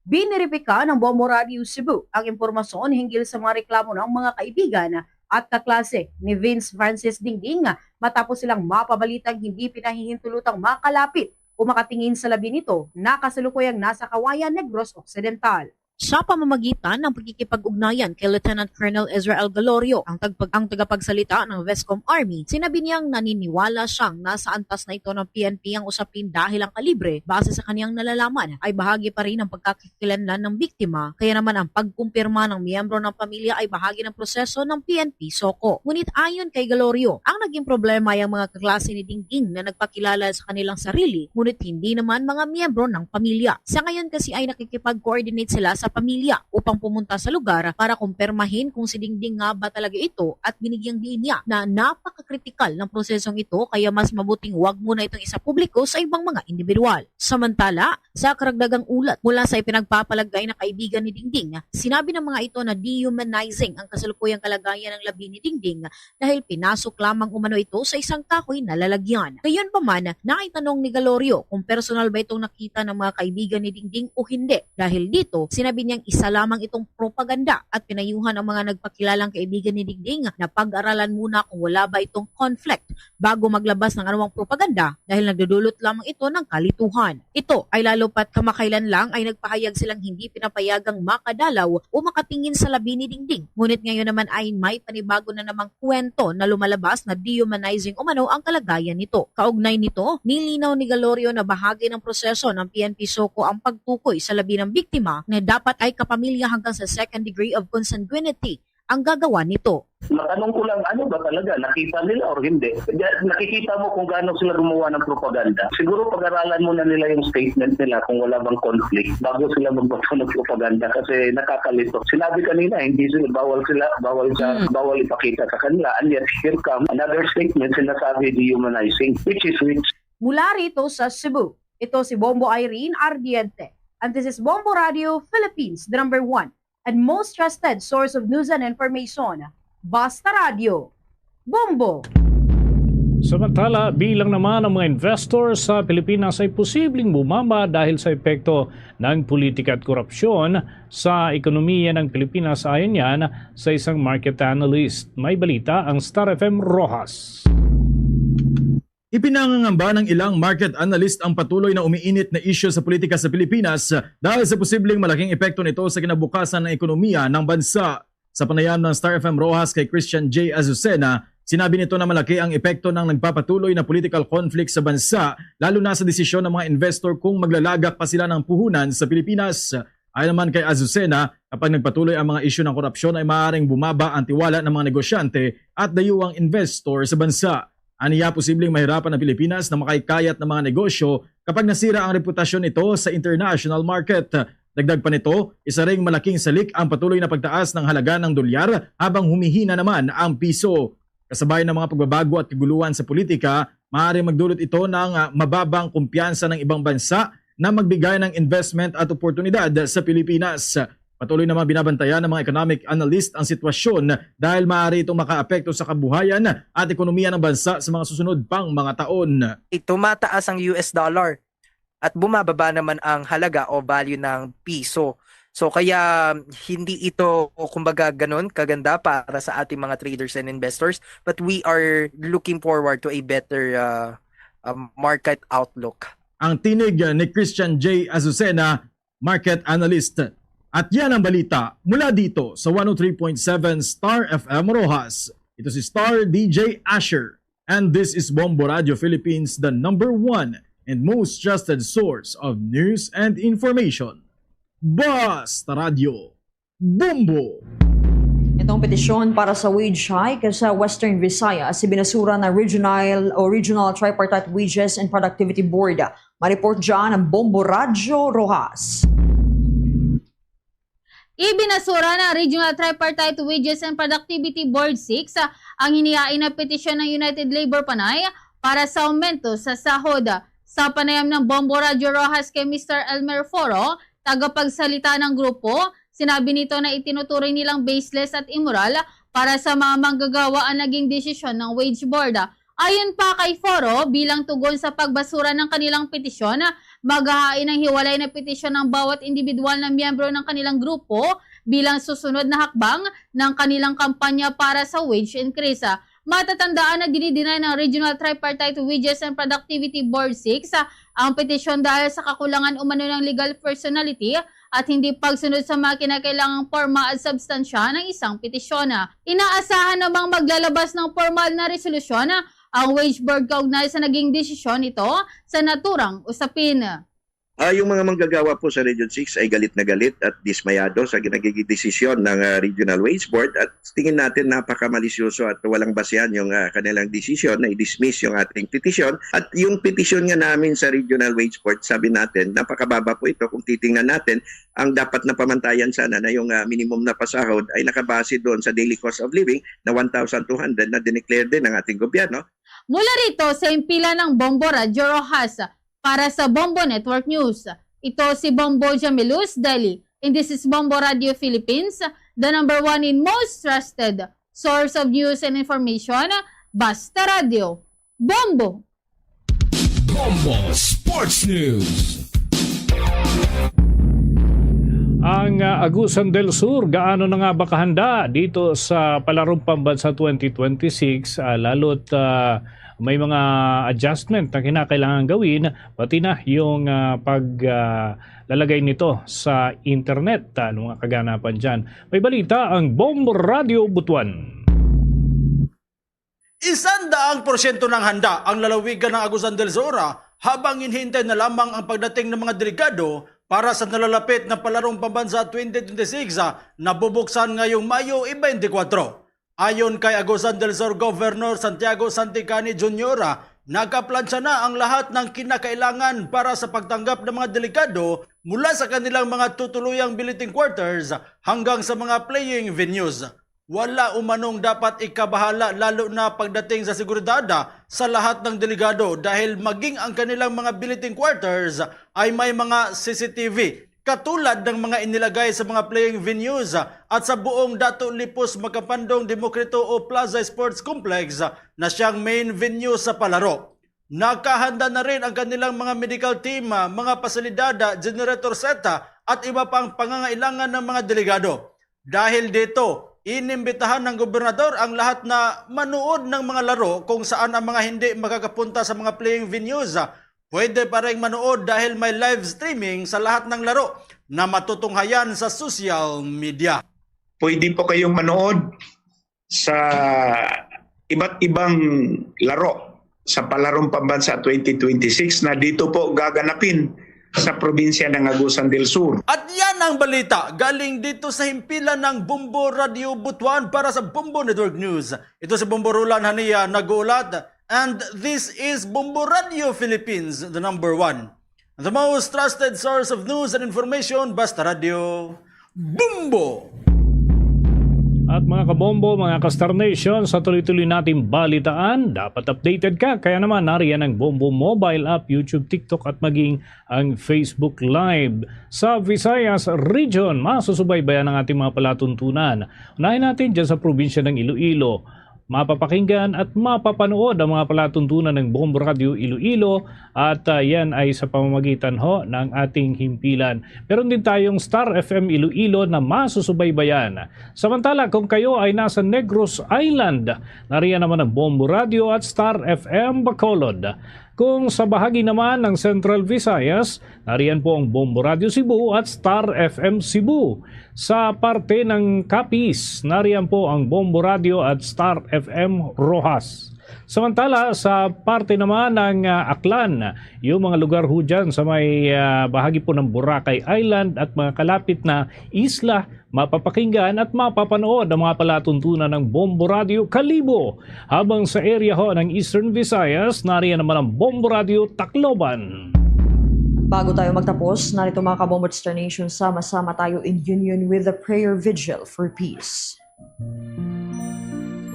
Biniripika ng Bombo Radyo Cebu ang impormasyon hinggil sa mga reklamo ng mga kaibigan at kaklase ni Vince Francis Dingding matapos silang mapabalitang hindi pinahihintulutang makalapit o makatingin sa labi nito na kasalukuyang nasa Kawayan, Negros Occidental. Sa pamamagitan ng pagkikipag-ugnayan kay Lieutenant Colonel Israel Galorio, ang, tagpag, ang tagapagsalita ng Vescom Army, sinabi niyang naniniwala siyang nasa antas na ito ng P N P ang usapin dahil ang kalibre, base sa kaniyang nalalaman, ay bahagi pa rin ng pagkakakilanlan ng biktima, kaya naman ang pagkumpirma ng miyembro ng pamilya ay bahagi ng proseso ng P N P SOCO. Ngunit ayon kay Galorio, ang naging problema ay ang mga kaklase ni Dingding na nagpakilala sa kanilang sarili, ngunit hindi naman mga miyembro ng pamilya. Sa ngayon kasi ay nakikipag-coordinate sila sa pamilya upang pumunta sa lugar para kumpirmahin kung si Dingding nga ba talaga ito at binigyang diin niya na napakakritikal ng prosesong ito kaya mas mabuting wag muna itong isapubliko sa ibang mga individual. Samantala, sa karagdagang ulat mula sa ipinagpapalagay na kaibigan ni Dingding, sinabi ng mga ito na dehumanizing ang kasalukuyang kalagayan ng labi ni Dingding dahil pinasok lamang umano ito sa isang kahoy na lalagyan. Gayunpaman, naitanong ni Galorio kung personal ba itong nakita ng mga kaibigan ni Dingding o hindi. Dahil dito, sinabi niyang isa lamang itong propaganda at pinayuhan ang mga nagpakilalang kaibigan ni Dingding na pag-aralan muna kung wala ba itong conflict bago maglabas ng anumang propaganda dahil nagdudulot lamang ito ng kalituhan. Ito ay lalo pat kamakailan lang ay nagpahayag silang hindi pinapayagang makadalaw o makatingin sa labi ni Dingding. Ngunit ngayon naman ay may panibago na namang kwento na lumalabas na dehumanizing umano ang kalagayan nito. Kaugnay nito, nilinaw ni Galorio na bahagi ng proseso ng P N P SOCO ang pagtukoy sa labi ng biktima na dapat ay kapamilya hanggang sa second degree of consanguinity ang gagawa nito. Matanong ko lang, ano ba talaga? Nakita nila or hindi? Nakikita mo kung gaano sila gumawa ng propaganda. Siguro pag-aralan muna nila yung statement nila kung wala bang conflict bago sila magbato ng propaganda kasi nakakalito. Sinabi kanina, hindi sila, bawal sila, bawal sa, mm. bawal ipakita sa kanila. And yet, here come another statement, sinasabi dehumanizing, which is which? Mula rito sa Cebu, ito si Bombo Irene Ardiente. And this is Bombo Radio Philippines, the number one and most trusted source of news and information. Basta Radio, Bombo! Samantala, bilang naman ang mga investor sa Pilipinas ay posibleng bumaba dahil sa epekto ng politika at korupsyon sa ekonomiya ng Pilipinas, ayon yan sa isang market analyst. May balita ang Star F M Roxas. Ipinangangamba ng ilang market analyst ang patuloy na umiinit na isyu sa politika sa Pilipinas dahil sa posibleng malaking epekto nito sa kinabukasan ng ekonomiya ng bansa. Sa panayam ng Star F M Roxas kay Christian J Azucena, sinabi nito na malaki ang epekto ng nagpapatuloy na political conflict sa bansa, lalo na sa desisyon ng mga investor kung maglalagak pa sila ng puhunan sa Pilipinas. Ayon naman kay Azucena, kapag nagpatuloy ang mga isyu ng korupsyon ay maaaring bumaba ang tiwala ng mga negosyante at dayuhang investor sa bansa. Aniya, posibleng mahirapan ang Pilipinas na makaikayat ng mga negosyo kapag nasira ang reputasyon nito sa international market. Dagdag pa nito, isa ring malaking salik ang patuloy na pagtaas ng halaga ng dolyar habang humihina naman ang piso. Kasabay ng mga pagbabago at kaguluhan sa politika, maaaring magdulot ito ng ah, mababang kumpiyansa ng ibang bansa na magbigay ng investment at oportunidad sa Pilipinas. Patuloy namang binabantayan ng mga economic analyst ang sitwasyon dahil maaari itong makaapekto sa kabuhayan at ekonomiya ng bansa sa mga susunod pang mga taon. Tumataas ang U S dollar at bumababa naman ang halaga o value ng piso. So kaya hindi ito, kumbaga, ganun kaganda para sa ating mga traders and investors, but we are looking forward to a better uh, uh, market outlook. Ang tinig ni Christian J Azucena, market analyst. At yan ang balita mula dito sa one oh three point seven Star F M Roxas. Ito si Star D J Asher. And this is Bombo Radio Philippines, the number one and most trusted source of news and information. Basta Radio, Bombo! Itong petisyon para sa wage hike sa Western Visayas, ibinasura ng Regional o Regional Tripartite Wages and Productivity Board. Mareport dyan ang Bombo Radyo Roxas. Ibinasura ng Regional Tripartite Wages and Productivity Board six ang hinihain na petisyon ng United Labor Panay para sa aumento sa sahod. Sa panayam ng Bombo Radyo Roxas kay Mister Elmer Foro, tagapagsalita ng grupo, sinabi nito na itinuturing nilang baseless at immoral para sa mga manggagawa ang naging desisyon ng Wage Board. Ayon pa kay Foro, bilang tugon sa pagbasura ng kanilang petisyon, maghahain ng hiwalay na petisyon ng bawat individual na miyembro ng kanilang grupo bilang susunod na hakbang ng kanilang kampanya para sa wage increase. Matatandaan na dinideny ng Regional Tripartite Wages and Productivity Board six ang petisyon dahil sa kakulangan umano ng legal personality at hindi pagsunod sa mga kinakailangang porma at substansya ng isang petisyon. Inaasahan namang maglalabas ng pormal na resolusyon ang Wage Board kaugnay sa naging desisyon nito sa naturang usapin. Ah, yung mga manggagawa po sa Region six ay galit na galit at dismayado sa nagiging desisyon ng, ah, Regional Wage Board, at tingin natin napakamalisyoso at walang basehan yung, ah, kanilang desisyon na i-dismiss yung ating petisyon. At yung petisyon nga namin sa Regional Wage Board, sabi natin, napakababa po ito kung titingnan natin. Ang dapat na pamantayan sana na yung, ah, minimum na pasahod ay nakabase doon sa daily cost of living na one thousand two hundred na dineclare din ng ating gobyerno. Mula rito sa himpilan ng Bombo Radyo Roxas, para sa Bombo Network News, ito si Bombo Jamilus Deli, and this is Bombo Radio Philippines, the number one in most trusted source of news and information. Basta Radio, Bombo! Bombo Sports News. Ang, ah, Agusan del Sur, gaano na nga ba kahanda dito sa Palarong Pambansa twenty twenty-six? Ah, lalo't, ah, may mga adjustment na kinakailangan gawin, pati na yung, ah, pag, ah, lalagay nito sa internet, ah, ano nga kaganapan dyan. May balita ang Bombo Radio Butuan. Isandaang porsyento ng handa ang lalawigan ng Agusan del Sur, ah, habang hinihintay na lamang ang pagdating ng mga delegado para sa nalalapit na Palarong Pambansa twenty twenty-six, ah, na bubuksan ngayong Mayo twenty-four. Ayon kay Agusan del Sur Governor Santiago Santicani Junior, ah, nakaplansya na ang lahat ng kinakailangan para sa pagtanggap ng mga delegado mula sa kanilang mga tutuluyang billeting quarters hanggang sa mga playing venues. Wala umanong dapat ikabahala, lalo na pagdating sa seguridad, ah, sa lahat ng delegado, dahil maging ang kanilang mga billeting quarters ay may mga C C T V, katulad ng mga inilagay sa mga playing venues, ah, at sa buong Dato Lipos Macapandong Democrito o Plaza Sports Complex, ah, na siyang main venue sa palaro. Nakahanda na rin ang kanilang mga medical team, ah, mga pasilidad, ah, generator set, ah, at iba pang pangangailangan ng mga delegado. Dahil dito, inimbitahan ng gobernador ang lahat na manood ng mga laro kung saan ang mga hindi makakapunta sa mga playing venues, ah, pwede pa rin manood dahil may live streaming sa lahat ng laro na matutunghayan sa social media. Pwede po kayong manood sa iba't ibang laro sa Palarong Pambansa twenty twenty-six na dito po gaganapin sa probinsya ng Agusan del Sur. At yan ang balita galing dito sa himpilan ng Bombo Radio Butuan para sa Bombo Network News. Ito si Bombo Roland Hania nag-uulat, and this is Bombo Radio Philippines, the number one, the most trusted source of news and information. Basta Radio, Bombo! At mga kabombo, mga ka-Star Nation, sa tuloy-tuloy nating balitaan, dapat updated ka. Kaya naman, nariyan ang Bombo mobile app, YouTube, TikTok, at maging ang Facebook Live. Sa Visayas Region, masusubaybayan ang ating mga palatuntunan. Unahin natin dyan sa probinsya ng Iloilo. Mapapakinggan at mapapanood ang mga palatuntunan ng Bombo Radio Iloilo at, ah, yan ay sa pamamagitan ho ng ating himpilan. Meron din tayong Star F M Iloilo na masusubaybayan. Samantala, kung kayo ay nasa Negros Island, nariyan naman ang Bombo Radio at Star F M Bacolod. Kung sa bahagi naman ng Central Visayas, nariyan po ang Bombo Radio Cebu at Star F M Cebu. Sa parte ng Capiz, nariyan po ang Bombo Radio at Star F M Roxas. Samantala, sa parte naman ng, ah, Aklan, yung mga lugar ho dyan sa may, ah, bahagi po ng Boracay Island at mga kalapit na isla, mapapakinggan at mapapanood ang mga palatuntunan ng Bombo Radio Kalibo. Habang sa area ho ng Eastern Visayas, nariyan naman ang Bombo Radio Tacloban. Bago tayo magtapos, narito mga kabombo at Star Nation, sama-sama tayo in union with the prayer vigil for peace.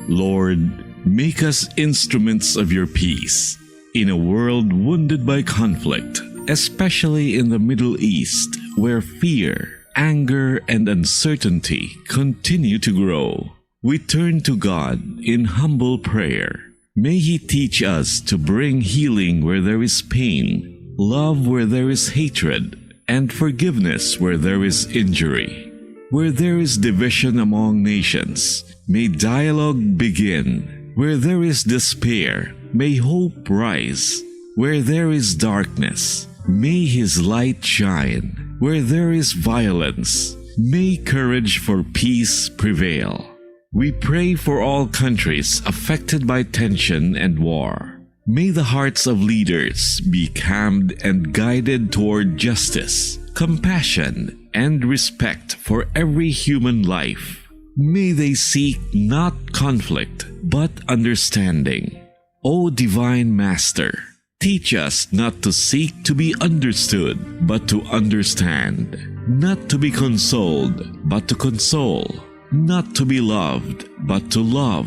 Lord, make us instruments of your peace in a world wounded by conflict, especially in the Middle East, where fear, anger, and uncertainty continue to grow. We turn to God in humble prayer. May He teach us to bring healing where there is pain, love where there is hatred, and forgiveness where there is injury. Where there is division among nations, may dialogue begin. Where there is despair, may hope rise. Where there is darkness, may His light shine. Where there is violence, may courage for peace prevail. We pray for all countries affected by tension and war. May the hearts of leaders be calmed and guided toward justice, compassion, and respect for every human life. May they seek not conflict, but understanding. O Divine Master, teach us not to seek to be understood, but to understand, not to be consoled, but to console, not to be loved, but to love.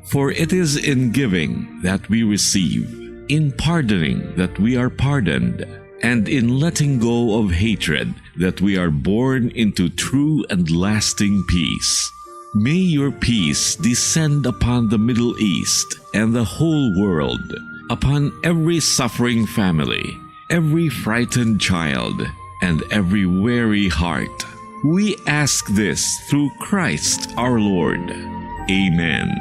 For it is in giving that we receive, in pardoning that we are pardoned, and in letting go of hatred that we are born into true and lasting peace. May your peace descend upon the Middle East and the whole world, upon every suffering family, every frightened child, and every weary heart. We ask this through Christ our Lord. Amen.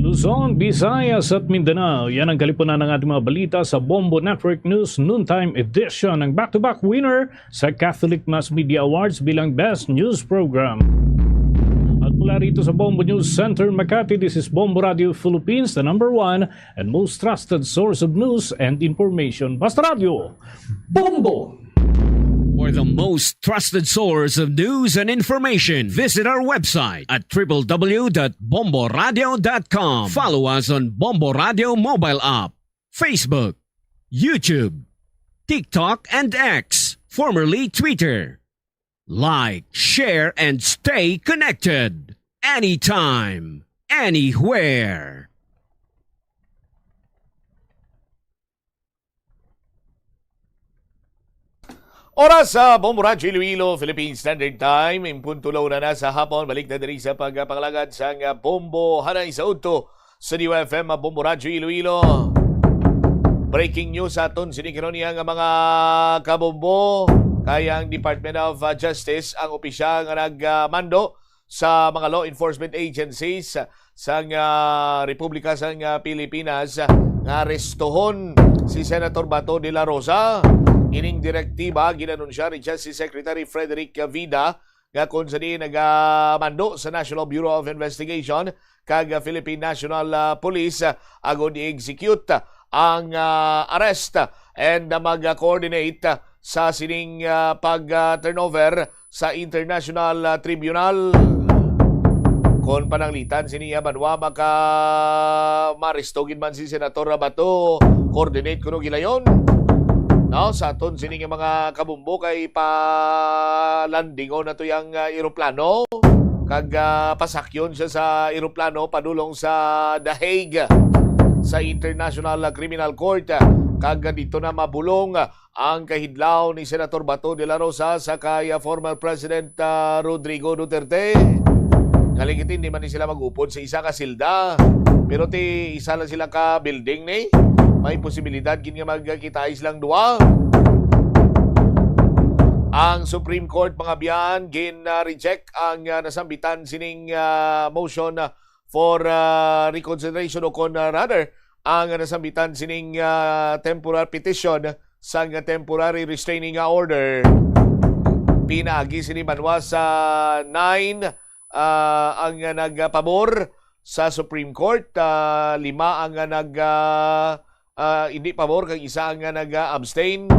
Luzon, Visayas at Mindanao, yan ang kalipunan ng ating mga balita sa Bombo Network News Noontime Edition. Ang back-to-back winner sa Catholic Mass Media Awards bilang Best News Program. At mula rito sa Bombo News Center, Makati, this is Bombo Radio Philippines, the number one and most trusted source of news and information. Basta Radio, Bombo! For the most trusted source of news and information, visit our website at triple w dot bombo radio dot com. Follow us on Bombo Radio mobile app, Facebook, YouTube, TikTok, and X, formerly Twitter. Like, share, and stay connected. Anytime, anywhere. Oras sa Bombo Radyo Iloilo, Philippine Standard Time. In punto la una na sa hapon, balik na diri sa pagpangalagad sang Bombo Hanay sa Udto, Studio F M, Bombo Radyo Iloilo. Breaking news sa aton sini karon niya nga mga kabombo. Kay ang Department of, uh, Justice ang opisyal nga nagmando sa mga law enforcement agencies sang, uh, Republika sang, uh, Pilipinas, uh, nga arestohon si Senator Bato de la Rosa. Ining direktiba ginanunsya ni Justice Secretary Frederick Vida nga kon sa diin nagamando sa National Bureau of Investigation kag Philippine National, ah, Police, ah, agod i-execute ang, ah, arrest and, ah, mag-coordinate sa sining, ah, pag, ah, turnover sa International, ah, Tribunal. Kon pananglitan sini, ah, banwa maka maaresto gid man si Senator Bato, coordinate kuno gilayon. No, sa aton sini nga mga kabumbo kay pa landingon na to yang, ah, eroplano kag, ah, pasakyon siya sa eroplano padulong sa The Hague sa International Criminal Court, kag dito na mabulong ang kahidlaw ni Senator Bato de la Rosa sa kay, ah, former President, ah, Rodrigo Duterte. Ngalingit, hindi man ni sila mag-upod sa isa ka silda, pero ti isa lang sila ka building ni. May posibilidad gid nga magkita silang duwa. Ang Supreme Court, mga biyan, gin-reject ang, ah, nasambitan sining, ah, motion, ah, for, ah, reconsideration, o kon, ah, rather, ang nasambitan sining, ah, temporal petition sang temporary restraining order. Pinaagi sini banwa sa nine, ah, ang nagpabor sa Supreme Court, ah, lima ang nag, ah, ah, hindi pabor, kag isa ang nag-abstain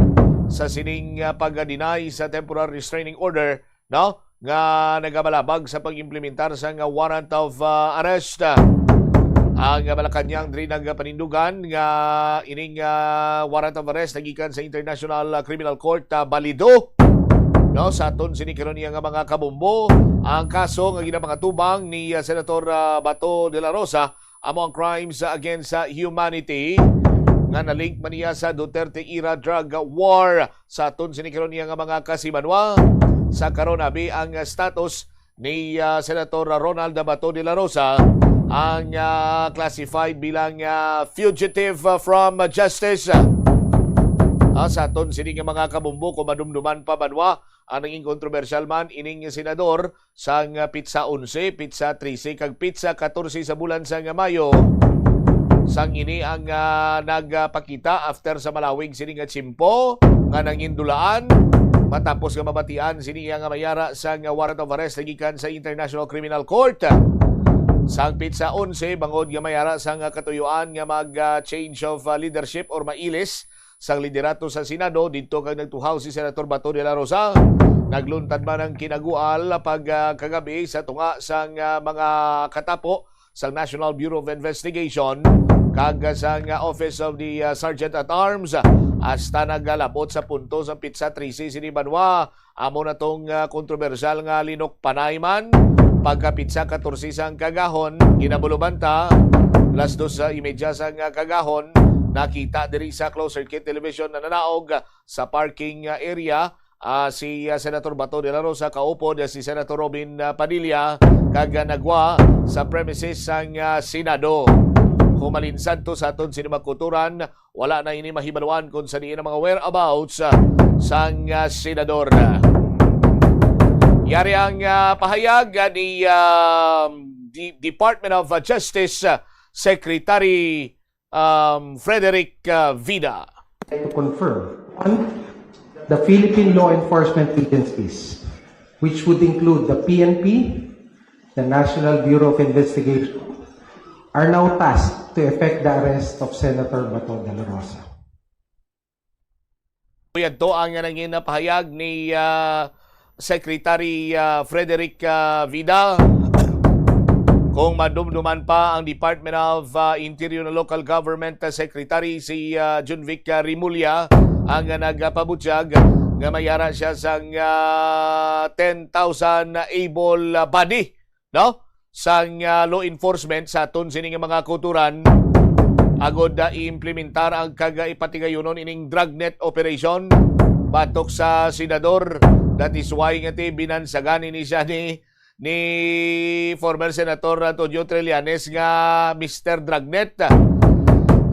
sa sining, ah, pag-deny sa temporary restraining order, no, nga nagabalabag sa pag-implementar sang warrant of, ah, arrest. Ang Malacañang diri nagapanindugan nga ining, ah, warrant of arrest nagikan sa International, ah, Criminal Court, ah, balido, no, sa aton sini karon iya nga mga kabumbo. Ang kaso nga ginapangatubang ni, ah, Senator, ah, Bato de la Rosa amo ang crimes against, ah, humanity nga na-link man niya sa Duterte era drug war. Sa aton sini karon iya nga mga kasimanwa, sa karon abi ang status ni, ah, Senator Ronald Bato de la Rosa ang, ah, classified bilang, ah, fugitive, ah, from justice. Ah, sa aton sini nga mga kabumbo, kung madumduman pa banwa, ang naging kontrobersyal man ining senador sang, ah, pitsa onse, pitsa trese, kag pitsa katorse sa bulan sang Mayo. Sang ini ang, ah, nagpakita after sa malawig sini nga tiyempo nga nangindulaan matapos nga mabatian sini iya nga mayara sang warrant of arrest gikan sa International Criminal Court. Sang pitsa onse, bangod nga mayara sang katuyuan nga mag, ah, change of, ah, leadership or mailis sang liderato sa Senado didto kag nagtuhaw si Senator Bato de la Rosa. Nagluntad man ang kinagual pag, ah, kagabi sa tunga sang, ah, mga katapo sang National Bureau of Investigation kag sang, ah, Office of the, ah, Sergeant at Arms, hasta nagalabot sa punto sa pitsa trese sini banwa. Amo na tong, ah, kontrobersyal nga linukpanay man. Pagkapitsa katorse sang kagahon, ginabuluban ta, las dos sa imedya sang, ah, kagahon, nakita diri sa closed circuit television na nanaog sa parking, ah, area, ah, si, ah, Senator Bato de la Rosa kaupod, ah, si Senator Robin, ah, Padilla, kag, ah, nagwa sa premises sang, ah, Senado. Humalin sadto sa aton sini mga kauturan, wala na ini mahibaluan kung sa diin ang mga whereabouts, ah, sang, ah, senador. Yari ang, ah, pahayag, ah, ni, ah, di-, Department of, ah, Justice, ah, Secretary, um, Frederick, ah, Vida. To confirm, one, the Philippine law enforcement agencies, which would include the P N P, the National Bureau of Investigation, are now tasked to effect the arrest of Senator Bato de la Rosa. Yadto ang nangin pahayag ni, ah, Secretary, ah, Frederick, ah, Vida. Kung madumduman pa ang Department of, ah, Interior and Local Government, ah, Secretary si, ah, Junvic, ah, Remulla ang nagpabutyag nga mayara siya sang, ah, ten thousand able, ah, body, no, sang, ah, law enforcement sa aton sini nga mga kauturan agod, ah, i-implementar ang kag, ah, ipatigayunon ining dragnet operation batok sa senador. That is why nga ti binansagan ini siya ni, ni former Senator Antonio Trillanes nga Mister Dragnet.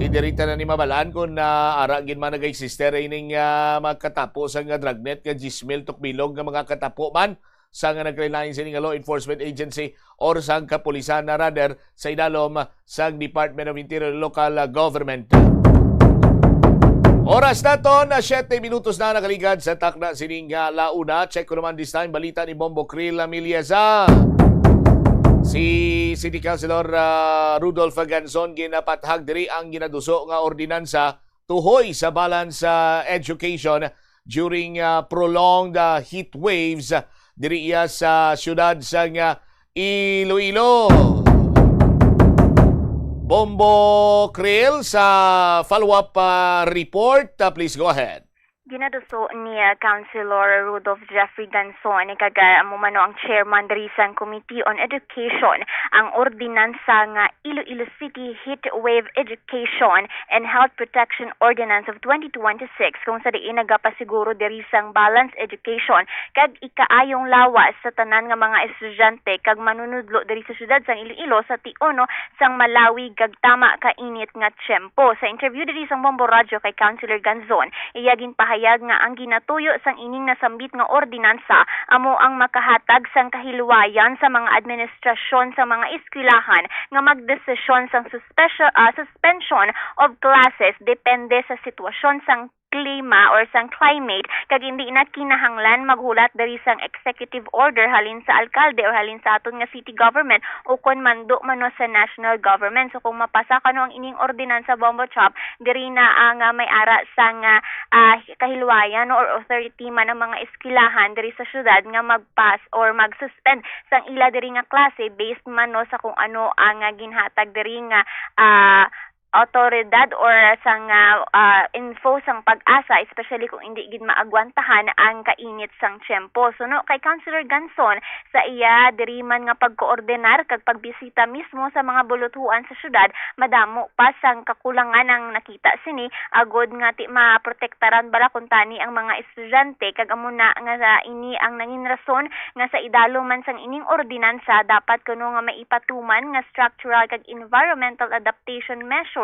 Ti diri ta na ni mabalaan kung, ah, ara gid man nag-existe ining, ah, mga katapo sa nga dragnet nga gismil tukbilog nga mga katapo man sa nga nagkalain sini nga law enforcement agency or sang kapulisan na rather sa idalom sang Department of Interior and Local Government. Oras naton na siyete minutos na nakaligad sa takna sining, ah, launa. Check ko naman this time balita ni Bombo Krill Amiliesa. Si City Councilor, ah, Rudolph Ganzon ginapathag diri ang ginaduso nga ordinansa tuhoy sa balance, ah, education during, ah, prolonged, ah, heat waves, ah, diri iya sa siyudad sang, ah, Iloilo. Bombo Krill sa follow-up, ah, report. Ah, please go ahead. Ginaduso ni, ah, Councilor Rudolph Jeffrey Ganson, kag, ah, amo man no ang chairman diri sang Committee on Education, ang ordinansa nga Iloilo City Heat Wave Education and Health Protection Ordinance of twenty twenty-six, kung sa diin nagapasiguro diri sang balanced education kag ikaayong lawas sa tanan nga mga estudyante kag manunudlo diri sa siyudad sang Iloilo sa tion sang malawig kag tama ka init nga tiyempo. Sa interview diri sang Bombo Radyo kay Councilor Ganzon, iya ginpahayag nga ang ginatuyo sang ining nasambit nga ordinansa amo ang makahatag sang kahilwayan sa mga administrasyon sa mga eskwelahan nga magdesisyon sang suspension, ah, suspension of classes depende sa sitwasyon sang klima or sang climate, kag hindi na kinahanglan maghulat diri sang executive order halin sa alkalde or halin sa aton nga city government, ukon mando man no sa national government. So kung mapasa kano ang ining ordinansa, Bombo Chop, diri na ang, ah, may ara sang, ah, ah, kahilwayan, no, or authority man ang mga eskwelahan diri sa syudad nga mag-pass or mag-suspend sang ila diri nga klase based man no sa kung ano ang, ah, ginhatag diri nga, ah, awtoridad or sang, ah, ah, info sang PAGASA, especially kung indi gid maagwantahan ang kainit sang tiyempo. So no, kay Councilor Ganson, sa iya diri man nga pagkoordinar kag pagbisita mismo sa mga buluthuan sa syudad, madamo pa sang kakulangan ang nakita sini, agod nga ti maprotektaran bala kuntani ang mga estudyante, kag amo na nga sa ini ang nangin rason nga sa idalom man sang ining ordinansa dapat kuno nga maipatuman nga structural kag environmental adaptation measures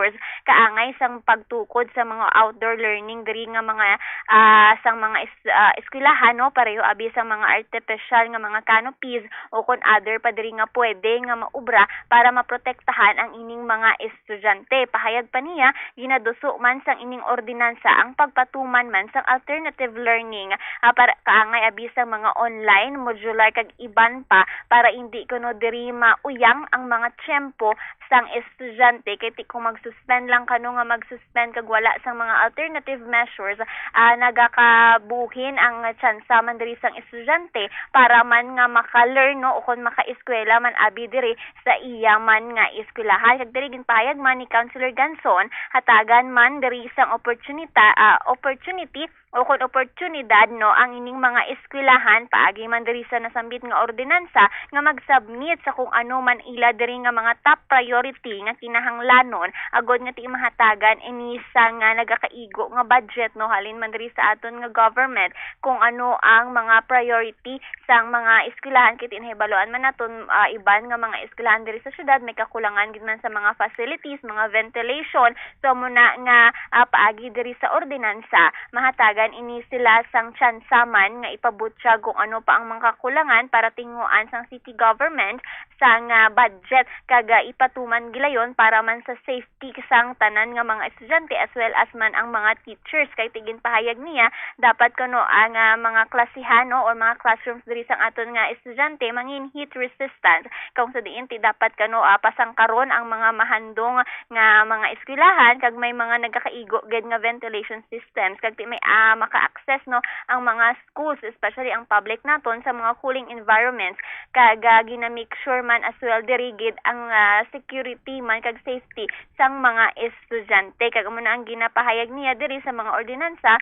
kaangay sang pagtukod sa mga outdoor learning diri nga mga, ah, sang mga es-, ah, eskwelahan, no, pareho abi sang mga artificial nga mga canopies o kon other pa diri nga pwede nga maubra para maprotektahan ang ining mga estudyante. Pahayag pa niya, ginaduso man sang ining ordinansa ang pagpatuman man sang alternative learning, ah, para kaangay abi sang mga online, modular kag iban pa para indi kuno diri mauyang ang mga tiyempo sang estudyante, kay ti kung mag-suspend lang kano nga mag-suspend kag wala sang mga alternative measures, ah, nagakabuhin ang tsansa man diri sang estudyante para man nga maka-learn, no, o kon maka-eskwela man abi diri sa iya man nga eskwelahan. Kag diri ginpahayag man ni Councilor Ganson, hatagan man diri sang oportunita-, ah, opportunity o kon oportunidad, no, ang ining mga eskwelahan paagi man diri sa nasambit nga ordinansa nga mag-submit sa kung ano man ila diri nga mga top priority nga kinahanglanon agod nga ti mahatagan ini sa nga nagakaigo nga budget, no, halin man diri sa aton nga government kung ano ang mga priority sang mga eskwelahan. Kay ti nahibaluan man naton, ah, iban nga mga eskwelahan diri sa syudad may kakulangan gid man sa mga facilities, mga ventilation. So amo na nga, ah, paagi diri sa ordinansa, mahatagan ini sila sang tsansa man nga ipabutyag kung ano pa ang mga kakulangan para tinguhaan sang city government sang, ah, budget kag, ah, ipatuman gilayon para man sa safety sang tanan nga mga estudyante as well as man ang mga teachers. Kay ti ginpahayag niya, dapat kuno ang, ah, mga klasihan, no, or mga classrooms diri sang aton nga estudyante mangin heat resistant. Kung sa diin ti dapat kuno, ah, pasangkaron ang mga mahandong nga mga eskwelahan kag may mga nagakaigo gid nga ventilation systems kag ti may, ah, maka-access, no, ang mga schools, especially ang public naton, sa mga cooling environments kag, ah, gina-make sure man as well diri gid ang, ah, security man kag safety sang mga estudyante. Kag amo na ang ginapahayag niya diri sa mga ordinansa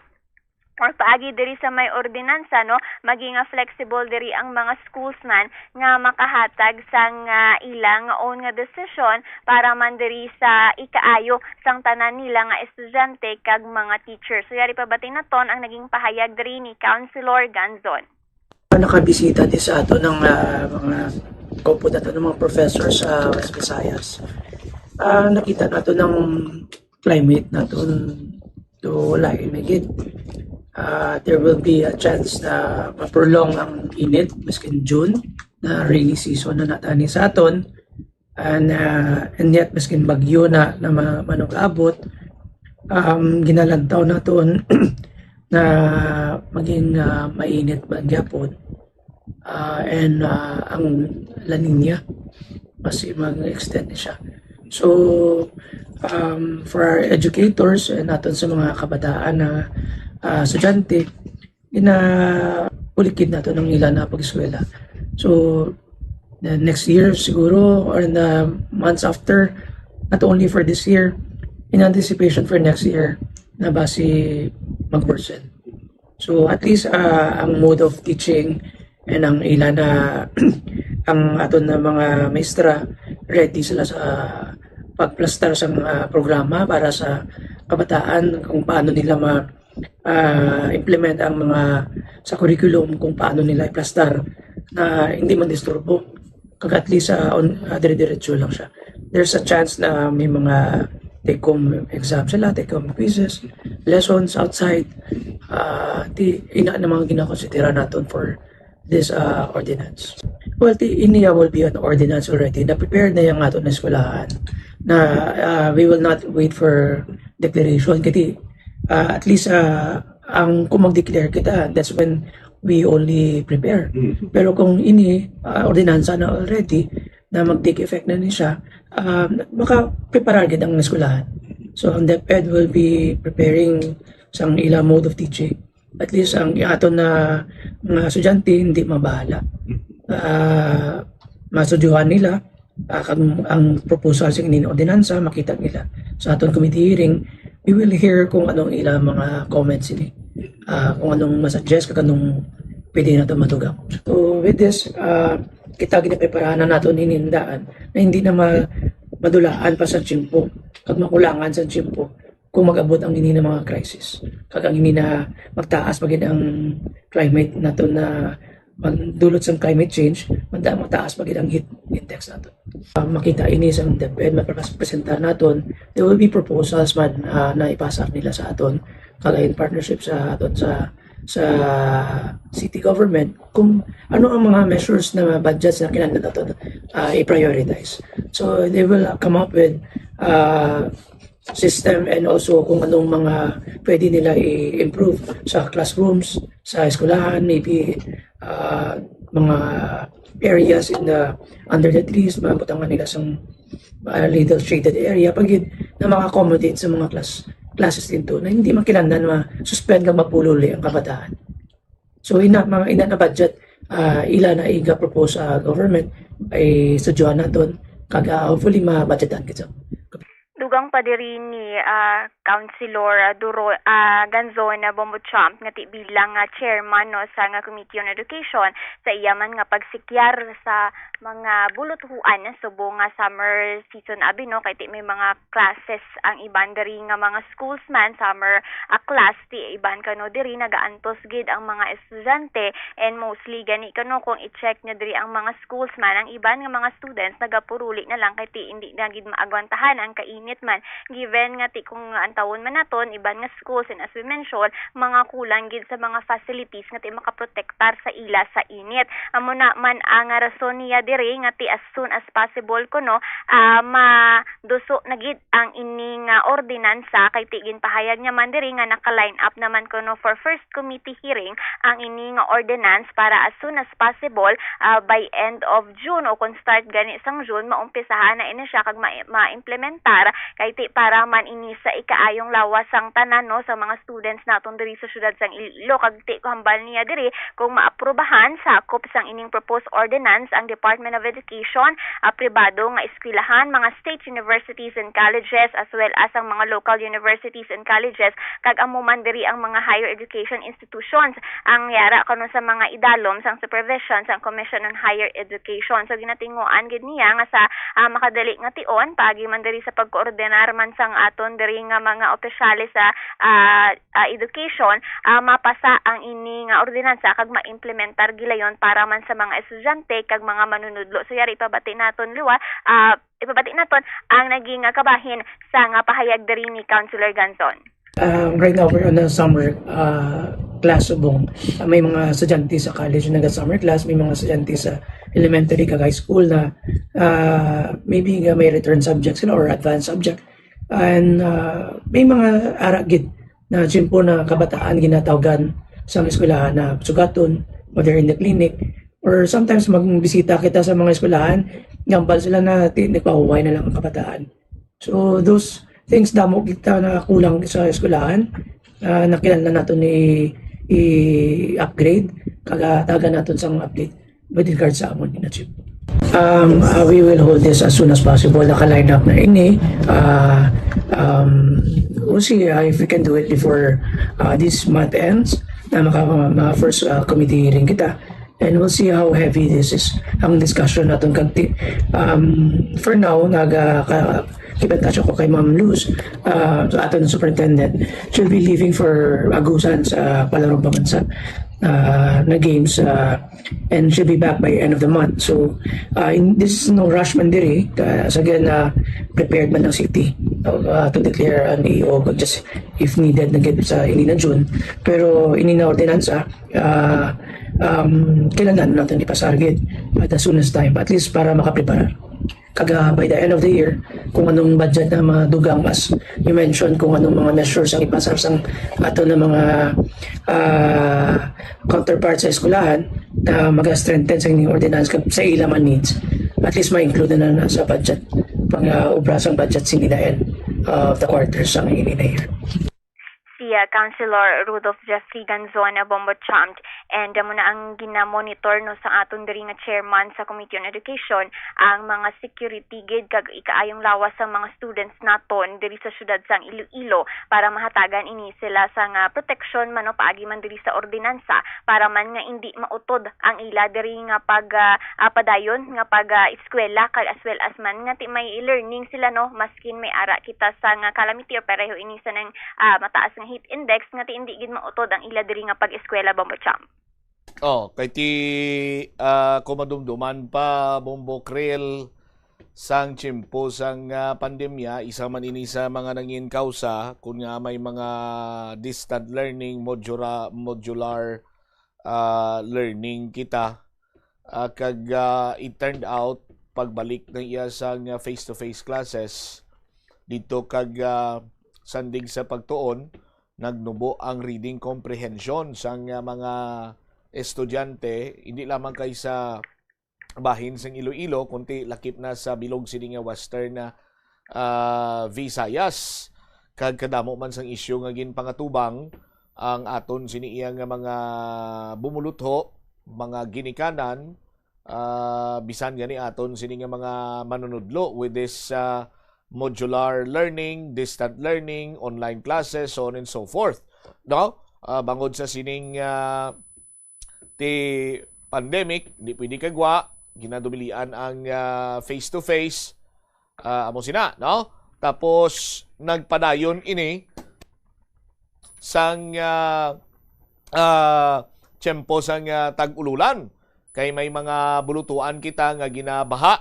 or paagi diri sa may ordinansa, no, maging nga flexible diri ang mga schools man nga makahatag sang, ah, ilang own nga desisyon para man diri sa ikaayo sang tanan nila nga estudyante kag mga teacher. So yari pabati naton ang naging pahayag diri ni Councilor Ganzon. Nakabisita din sa ato ng, ah, mga kaupo nato ng mga professor sa West Visayas. Ah, nakita nato ng climate naton, do lain na gid. Ah, there will be a chance na ma-prolong ang init maskin June na rainy season na natani sa aton. And, ah, and yet, maskin bagyo na, na ma-, manugabot, um, ginalantaw naton na maging, ah, mainit man gyapon. Ah, and, ah, ang La Niña, mas mag-extend siya. So, um, for our educators and aton sa mga kabataan na, ah, estudyante, ginaulikid nato ng ila na pag-eskwela. So, the next year siguro, or in the months after, not only for this year, in anticipation for next year, na basi mag-worsen. So at least, ah, ang mode of teaching and ang ila na, ang aton na mga maestra, ready sila sa pagplastar sa mga programa para sa kabataan, kung paano nila ma, ah, implement ang mga sa curriculum, kung paano nila iplastar na hindi man disturbo. Kag at least, ah, on, ah, dire-diretso lang siya. There's a chance na may mga take-home exam sila, take-home quizzes, lessons outside. Ah, ti, ina na mga ginakonsidera naton for this, ah, ordinance. Well, ti, ini, ah, will be an ordinance already. Na-prepared na yang aton na eskwelahan. Na, ah, we will not wait for declaration. Kaya, ah, at least, ah, ang kung mag-declare kita, that's when we only prepare. Mm. Pero kung ini, ah, ordinansa na already, na mag-take effect na ni siya, ah, makapreparar gid ang eskwelahan. So, ang DepEd will be preparing sang ila mode of teaching. At least ang aton na mga estudyante hindi mabahala. Ah, masudyuhan nila, ah, kag ang proposal sa ini nga ordinansa, makita nila. Sa aton committee hearing, we will hear kung anong ila mga comments ini. Ah, kung anong masuggest, kag anong pwede nato matugang. So, with this, ah, kita ginapreparahan na naton ini nga daan na hindi na ma-, madulaan pa sa tiyempo, kag makulangan sa tiyempo kung mag-abot ang ini nga mga crisis. Kag ang ini na magtaas pa gid ang climate naton na magdulot sang climate change, magda-, magtaas pa gid ang heat index naton. Ah, makita ini sa DepEd, mapresentar naton, there will be proposals man, ah, na ipasa nila sa aton, kag in partnership sa aton sa, sa city government, kung ano ang mga measures na budgets na kinahanglan naton, ah, i-prioritize. So they will come up with, ah, system and also kung anong mga pwede nila i-improve sa classrooms, sa eskwelahan, maybe, ah, mga areas in the, under the trees, mabutangan nila sang, ah, little shaded area, pa gid na maka-accommodate sa mga class, classes didto na hindi man kinahanglan ma-suspend kag mapululi ang kabataan. So, ina, mga ina na budget, ah, ila na iga-propose sa government, ay estudyuhan naton, kag, ah, hopefully ma-budgetan gid sa. Dugang pa diri ni, ah, Councilor, ah, Duro, ah, Ganzon, ah, Bombo Champ nga ti bilang nga chairman, no, sa nga Committee on Education sa iya man nga pagsikyar sa mga buluthuan subong nga summer season abi, no, kay ti may mga classes ang iban diri nga mga schools man, summer, ah, class, ti iban kano diri nagaantos gid ang mga estudyante, and mostly gani kano kung i-check nyo diri ang mga schools man, ang iban nga mga students nagapuruli na lang kay ti hindi na gid maagwantahan ang kainit man, given nga ti kung antawon man naton iban nga schools, and as we mentioned, mga kulang gid sa mga facilities nga ti makaprotektar sa ila sa init. Amo na man ang rason niya diri nga ti as soon as possible kuno, ah, maduso na gid ang ini nga ordinansa, kay ti ginpahayag niya man diri nga naka-line up naman kuno for first committee hearing ang ini nga ordinance para as soon as possible, ah, by end of June o kung start gani sang June, maumpisahan na ini siya kag ma-, ma-implementar, kay ti para man ini sa ikaayong lawas sang tanan, no, sa mga students naton diri sa siyudad sang Iloilo, kag ti hambal niya diri kung maaprubahan sakop sang ining proposed ordinance ang Department of Education, ah, pribado nga eskwelahan, mga state universities and colleges, as well as ang mga local universities and colleges, kag amo man diri ang mga higher education institutions ang yara kuno sa mga idalom sang supervision sang Commission on Higher Education. So, ginatinguan gid niya nga sa, ah, makadali nga tion, paagi man diri sa pagkoordinar man sang aton diri nga mga opisyales sa, ah, ah, education, ah, mapasa ang ini nga ordinansa kag maimplementar gilayon para man sa mga estudyante kag mga manunudlo. So, yari ipabati naton liwat, ah, ipabati naton ang naging, ah, kabahin sa nga pahayag diri ni Councilor Ganzon. Um, right now, we're on a summer, uh, class subong. Uh, may mga estudyante sa college na naga-summer class, may mga estudyante sa elementary kag high school na, uh, maybe nga may return subject sila or advanced subject. And, uh, may mga ara gid na tiyempo na kabataan ginatawgan sa eskwelahan na sugaton, whether in the clinic, or sometimes magbisita kita sa mga eskwelahan, gambal sila na ti-, nagpahuway na lang ang kabataan. So, those things, damo kita na kulang sa eskwelahan, ah, na kinahanglan naton i-, i-upgrade, kag, ah, tagan naton sang update with regards sa amon gina-achieve. Um, uh, we will hold this as soon as possible. Naka-line up na ini. Uh, um, we'll see, uh, if we can do it before, uh, this month ends. na maka, ma first, ah, committee hearing kita. And we'll see how heavy this is, ang discussion naton kag ti-, um, for now, naga, ka, keep in touch ako kay Ma'am Luz, ah, sa aton superintendent. She'll be leaving for Agusan sa Palarong Pambansa, ah, na games, ah, and she'll be back by end of the month. So, ah, in, this is no rush man diri. Ah, as again, ah, prepared man ang city, ah, to declare an A O, but just if needed na gid sa ini na June. Pero ini na ordinansa, ah, um, kailangan natin ipasar gid at as soon as time, at least para makaprepara. Kag, ah, by the end of the year, kung anong budget na madugang, as you mentioned, kung anong mga measures ang ipasar sang ato na mga, ah, counterpart sa eskwelahan na mag-strengthen sa ining ordinance kag sa ila man needs, at least ma-include na, na sa budget, pang, ah, obra sang budget sini na end of the quarter sang ini na year. Si, ah, Councilor Rudolph Jeffrey Ganzon, ah, Bombo Champ, and amo na ang ginamonitor, no, sa aton diri nga chairman sa Committee on Education, ang mga security gid kag ikaayong lawas sa mga students naton diri sa siyudad sang Iloilo para mahatagan ini sila sang, ah, proteksyon man, no, paagi man diri sa ordinansa para man nga indi mautod ang ila diri nga pag, ah, ah, padayon nga pag, ah, eskwela kag as well as man nga ti may learning sila, no, maskin may ara kita sang, ah, calamity or pareho ini sa nang, ah, mataas nga heat index nga ti indi gid mautod ang ila diri nga pag-eskwela, Bombo Champ. Oh, kay ti, ah, kung madumduman pa, Bombo Krill, sang tiyempo sang, ah, pandemya, isa man ini sa mga nangin kausa kun nga may mga distant learning, modura-, modular, ah, learning kita. Ah, kag, ah, it turned out, pagbalik na iya sang, ah, face-to-face classes, dito kag, ah, sandig sa pagtuon, nagnubo ang reading comprehension sang, ah, mga estudyante, hindi lamang kay sa bahin sang Iloilo, kundi lakip na sa bilog sini nga Western, ah, Visayas. Kag kadamo man sang isyu nga ginpangatubang ang aton sini iya nga mga bumulutho, mga ginikanan, ah, bisan gani aton sini nga mga manunudlo with this, ah, modular learning, distant learning, online classes, so on and so forth. No? Ah, bangod sa sining, ah, ti pandemic, di pwede kagwa, ginadumilian ang, ah, face-to-face. Ah, amo sina, no? Tapos, nagpadayon ini sang, ah, ah, tiyempo sang, ah, tag-ululan. Kay may mga bulutuan kita nga ginabaha,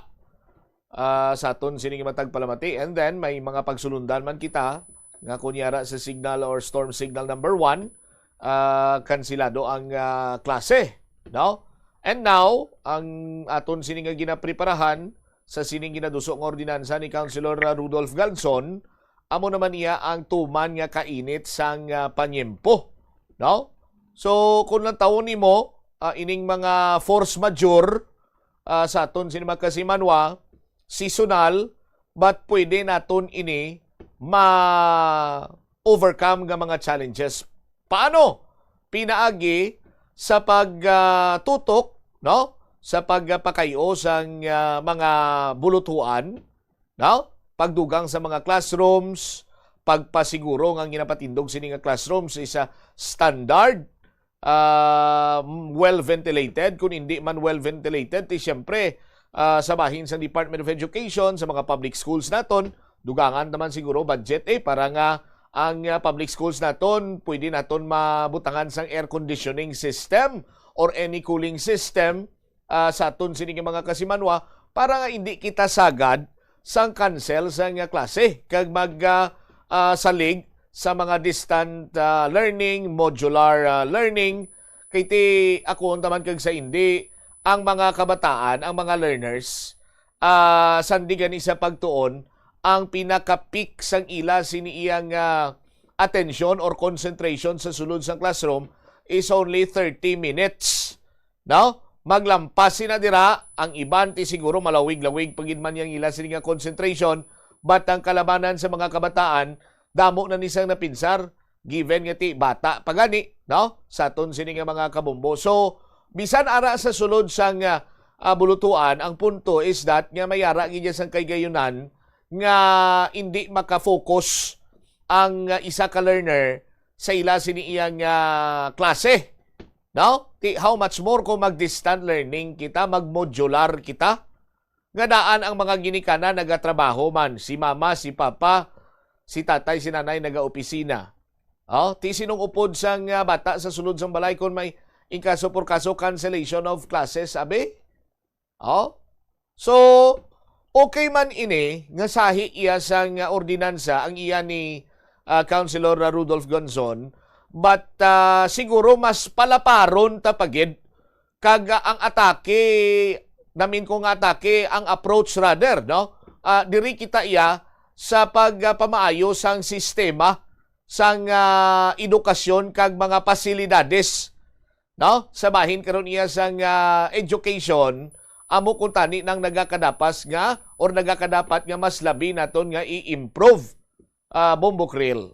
ah, sa aton sini nga matag palamati. And then, may mga pagsulundan man kita nga kunyara sa signal or storm signal number one, ah, kansilado ang, ah, klase, no? And now, ang aton sini nga ginapreparahan sa sining ginaduso nga ordinansa ni Councilor, ah, Rudolph Galson, amo naman iya ang tuman nga kainit sang, ah, panyempo, no? So, kung lantawon nimo, ah, ining mga force majeure, ah, sa aton sini mga kasimanwa, seasonal, but pwede naton ini ma-overcome nga mga challenges. Paano? Pinaagi sa pag, ah, tutok, no? Sa pagpakay-o sang, ah, mga bulutuan, no? Pagdugang sa mga classrooms, pagpasiguro nga ang ginapatindog sini nga classrooms is, ah, standard, ah, well ventilated. Kung hindi man well ventilated, ti siyempre, ah, sa bahin sa Department of Education, sa mga public schools naton, dugangan naman siguro budget, eh, para nga ang, ah, public schools naton pwede naton mabutangan sang air conditioning system or any cooling system, ah, sa aton sini nga mga kasimanwa para nga hindi kita sagad sang cancel sang, ah, klase kag mag, ah, ah, salig sa mga distant, ah, learning, modular, ah, learning. Kay ti ako taman kag sa hindi, ang mga kabataan, ang mga learners, ah, sandig gani sa pagtuon, ang pinaka-peak sang ila sini iyang, ah, attention or concentration sa sulod sang classroom is only thirty minutes. No? Maglampas sina dira, ang iban ti siguro malawig-lawig pa gid man yang ila sini nga concentration, but ang kalabanan sa mga kabataan, damo na ni sang napinsar, given nga ti bata pa gani, no? Sa aton sini nga mga kabombo. So, bisan ara sa sulod sang, ah, ah, bulutuan, ang punto is that nga may ara gid sang kahigayonan nga hindi maka-focus ang, ah, isa ka learner sa ila sini iyang, ah, klase, no? Ti, how much more kung mag-distant learning kita, mag-modular kita? Nga daan ang mga ginikanan nagatrabaho man, si mama, si papa, si tatay, si nanay nagaopisina. Oh, ti sinong upod sang, ah, bata sa sulod sang balay kung may in kaso por kaso cancellation of classes, abi? Oh? So, okay man ini nga sahi iya sang, ah, ordinansa ang iya ni, ah, Councilor Rudolph Gonzon, but, ah, siguro mas palaparon ta pa gid kag, ah, ang atake, namin ko nga atake, ang approach rather, no? Ah, diri kita iya sa pag, ah, pamaayo sang sistema sang, ah, edukasyon kag mga pasilidades, no? Sa bahin karon iya sang, ah, education, amo kuntani nang nagakadapas nga or nagakadapat nga mas labi naton nga i-improve, ah, Bombo Krill.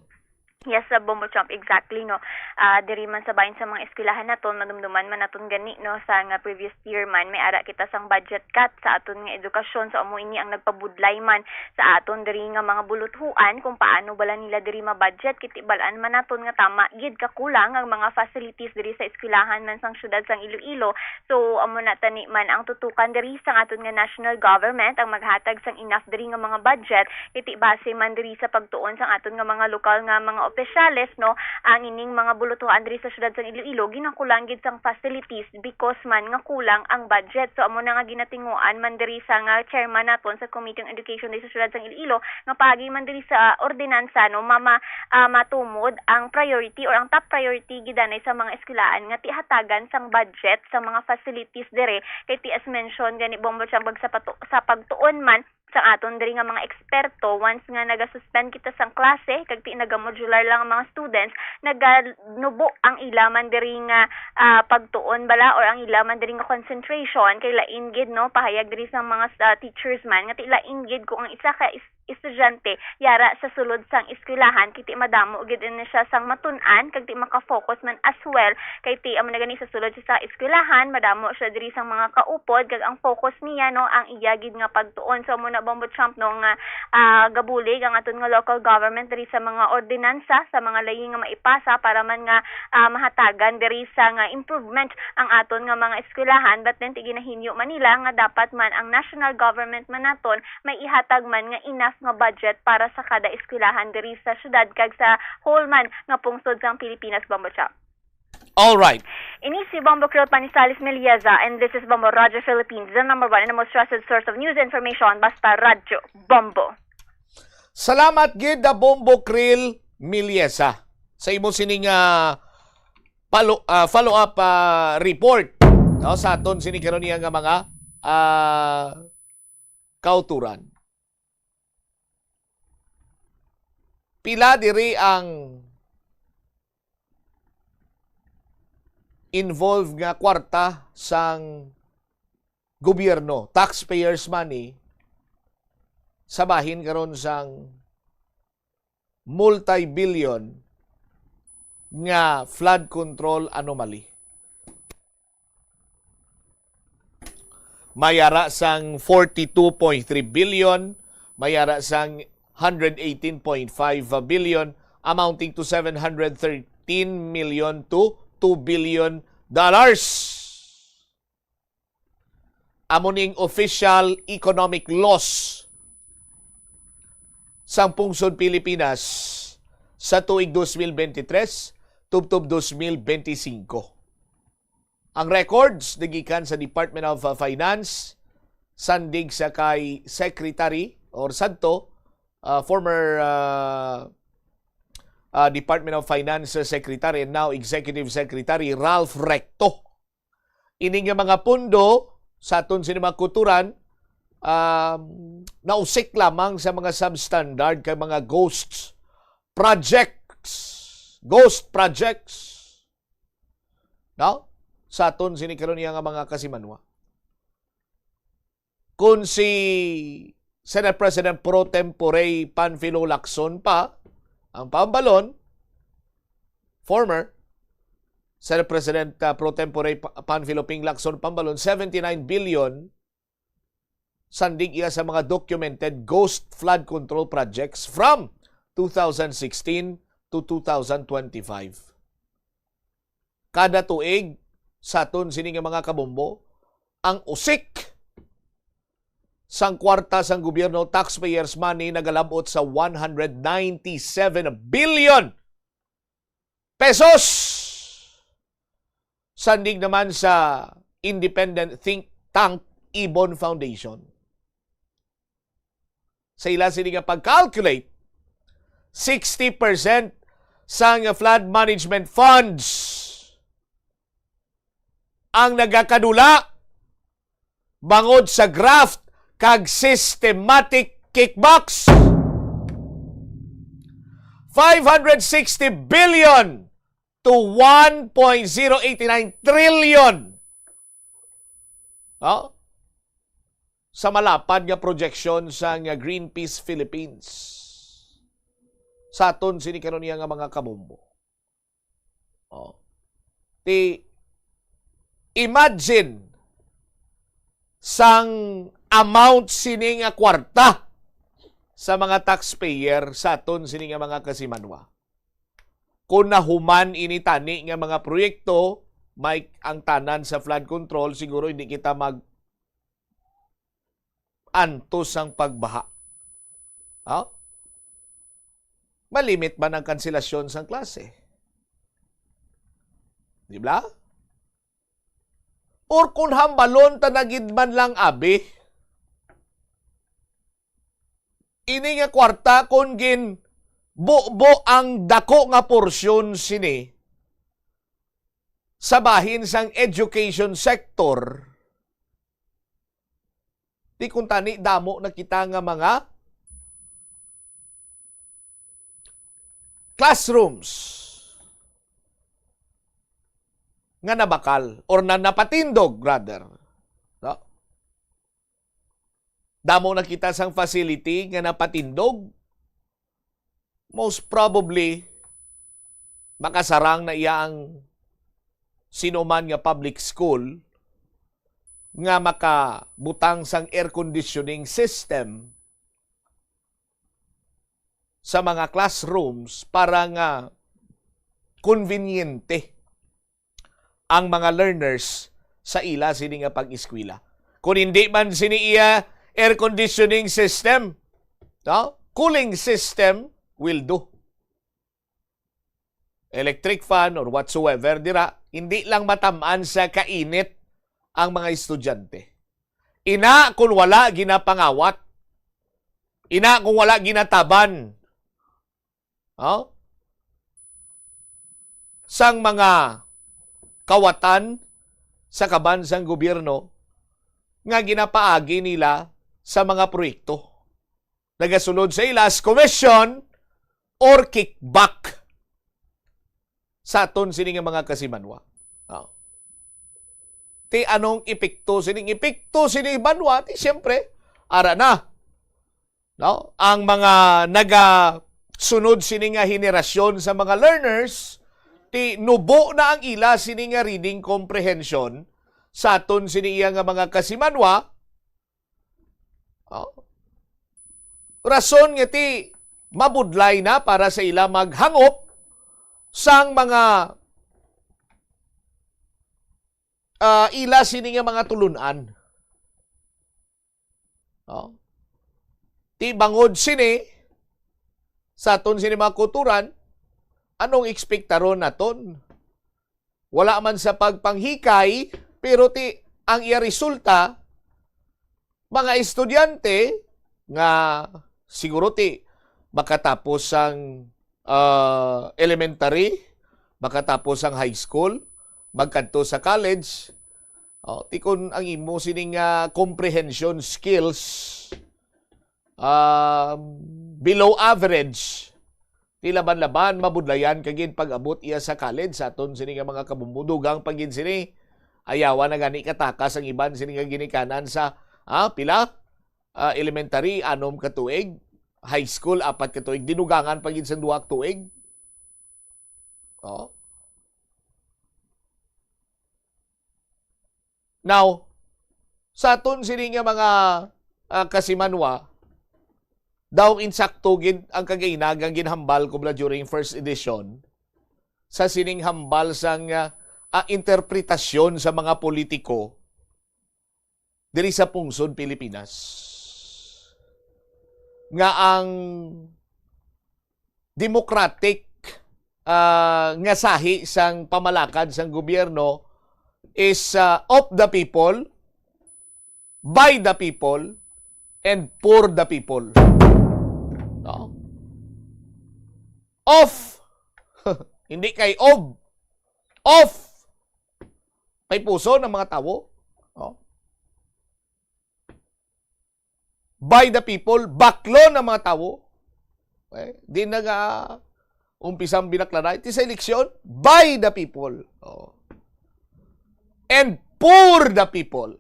Yes, sa Bombo Champ, exactly, no. Ah, diri man sa bahin sa mga eskwelahan naton, madumduman man naton gani, no, sa nga previous year man, may ara kita sang budget cut sa aton nga edukasyon. So, amo ini ang nagpabudlay man sa aton diri nga mga buluthuan kung paano bala nila diri ma-budget. Kay ti bal-an man naton nga tama gid kakulang ang mga facilities diri sa eskwelahan man sang siyudad sang Iloilo. So, amo na tani man ang tutukan diri sang aton nga national government ang maghatag sang enough diri nga mga budget. Kay ti base man diri sa pagtuon sang aton nga mga lokal nga mga opisyales, no, ang ining mga bulutuhan diri sa siyudad sang Iloilo ginakulang gid sang facilities because man nga kulang ang budget. So, amo na nga ginatinguan man diri sa nga chairman naton sa Committee on Education diri sa siyudad sang Iloilo nga paagi man diri sa ordinansa, no, mama, ah, matumod ang priority or ang top priority gid anay sa mga eskwelahan nga ti hatagan sang budget sa mga facilities dire. Kay ti as mentioned gani, Bombo Champ, sa patu-, sa pagtuon man sa aton diri nga mga eksperto, once nga nagasuspend kita sang klase kag ti nagamodular lang ang mga students, naganubo ang ila man diri nga, ah, pagtuon bala or ang ila man diri nga concentration. Kay lain gid, no, pahayag diri sa mga, ah, teachers man nga ti lain gid kung ang isa ka is-, estudyante yara sa sulod sang eskwelahan, kay ti madamo gid ini siya sang matun-an kag ti maka-focus man as well. Kay ti amo na gani, sa sulod siya sa eskwelahan, madamo siya diri sang mga kaupod kag ang focus niya, no, ang iya gid nga pagtuon. So, amo na, Bombo Champ, no, nga, ah, gabulig ang aton nga local government diri sa mga ordinansa, sa mga layi nga maipasa para man nga, ah, mahatagan diri sa nga improvement ang aton nga mga eskwelahan. But then, ti ginahinyo man nila nga dapat man ang national government man naton may ihatag man nga enough nga budget para sa kada eskwelahan diri sa syudad kag sa whole man nga pungsod sang Pilipinas, Bombo Champ. All right. Ini si Bombo Krill Panizales Melieza, and this is Bombo Radyo Philippines, the number one and the most trusted source of news and information. Basta Radyo Bombo. Salamat gid, da Bombo Krill Melieza, sa imo sining, ah, follow, ah, follow-up, ah, report, no, sa aton sini karon niya nga mga, ah, kauturan. Pila diri ang involved nga kwarta sang gobyerno, taxpayers' money, sa bahin karon sang multi-billion nga flood control anomaly. May ara sang forty-two point three billion, may ara sang hundred eighteen point five billion, amounting to seven hundred thirteen million to two billion dollars. Amo ning official economic loss sang pungsod Pilipinas sa tuig dos mil bente tres tubtob dos mil bente singko. Ang records nagikan sa Department of, uh, Finance, sandig sa kay Secretary or sadto, uh, former, uh, uh, Department of Finance Secretary and now Executive Secretary Ralph Recto. Ini nga mga pondo sa aton sini mga kuturan, um, nausik lamang sa mga substandard kay mga ghosts projects, ghost projects, no? Sa aton sini karon niya nga mga kasimanwa. Kung si Senate President pro tempore Panfilo Lacson pa ang pambalon, former Senate President, uh, pro tempore Pa-, Panfilo Ping Lacson pambalon, seventy-nine billion sandig iya sa mga documented ghost flood control projects from two thousand sixteen to two thousand twenty-five. Kada tuig, sa aton sini nga mga kabombo, ang usik sang kwarta sang gobyerno, taxpayers' money, nagalabot sa one hundred ninety-seven billion pesos. Sandig naman sa independent think tank Ibon Foundation, sa ila sini nga pag-calculate, sixty percent sang flood management funds ang nagakadula bangod sa graft kag systematic kickbacks. Five hundred sixty billion to one point zero eight nine trillion. No? Sa malapad nga projection sa nga Greenpeace Philippines, sa aton sini karon niya nga mga kabombo. Oh. Ti, imagine sang amount sini nga kwarta sa mga taxpayer sa aton sini nga mga kasimanwa. Kung nahuman ini tani nga mga proyekto, may ang tanan sa flood control, siguro hindi kita mag antos sang pagbaha. Ha? Malimit man ang kanselasyon sang klase. Di ba? Or kung hambalon ta na gid man lang, abi, ini nga kwarta, kung ginbubo ang dako nga porsyon sini sa bahin sang education sector, di kuntani damo na kita nga mga classrooms nga nabakal or na napatindog, rather. No? Damo na kita sang facility nga napatindog. Most probably, makasarang na iya ang sinuman nga public school nga makabutang sang air conditioning system sa mga classrooms para nga konbinyente ang mga learners sa ila sini nga pag-eskwela. Kung hindi man sini iya air conditioning system, no? Cooling system will do. Electric fan or whatsoever dira, hindi lang matam-an sa kainit ang mga estudyante. Ina kung wala ginapangawat, ina kung wala ginataban, oh, sang mga kawatan sa kaban sang gobyerno nga ginapaagi nila sa mga proyekto. Nagasulod sa ila sa commission or kickback sa aton sini nga mga kasimanwa. Oh. Ti anong epekto sining epekto sini banwa? Ti siyempre, ara na, no? Ang mga nagasunod sini nga henerasyon sa mga learners, ti nubo na ang ila sini nga reading comprehension sa aton sini iya nga mga kasimanwa. Oh. Rason nga ti mabudlay na para sa ila maghangop sang mga, ah, ila sini nga mga tulun-an. Oh. Ti bangod sini, sa aton sini mga kulturan, anong ekspektaron naton? Wala man sa pagpanghikay, pero ti ang iya resulta, mga estudyante nga siguro ti makatapos sang, ah, elementary, makatapos sang high school, magkadto sa college, oh, ti kun ang imo sining, ah, comprehension skills, ah, below average, ti laban-laban mabudlayan ka gid pag-abot iya sa college sa aton sini nga mga kabumbu. Dugang pa gid sini, ayawan na gani katakas ang iban sini nga ginikanan sa, ah, pila? Ah, elementary, anom ka tuig, high school, apat ka tuig, dinugangan pa gid sa duha ka tuig. Oh. Now, sa aton sini nga mga, ah, kasimanwa, Daw insakto gid ang kagainagang ginhambal ko bala during first edition sa sining hambal sang, ah, ah, interpretasyon sa mga politiko diri sa pungsod Pilipinas nga ang democratic, ah, nga sahi sang pamalakad sang gobyerno is, ah, of the people, by the people, and for the people. No? Of. Hindi kay of. Of. May puso ng mga tawo. No? By the people, baklo ng mga tawo. Okay? Di na nga umpisang binaklaran. Iti sa eleksyon, by the people. Oh. And for the people.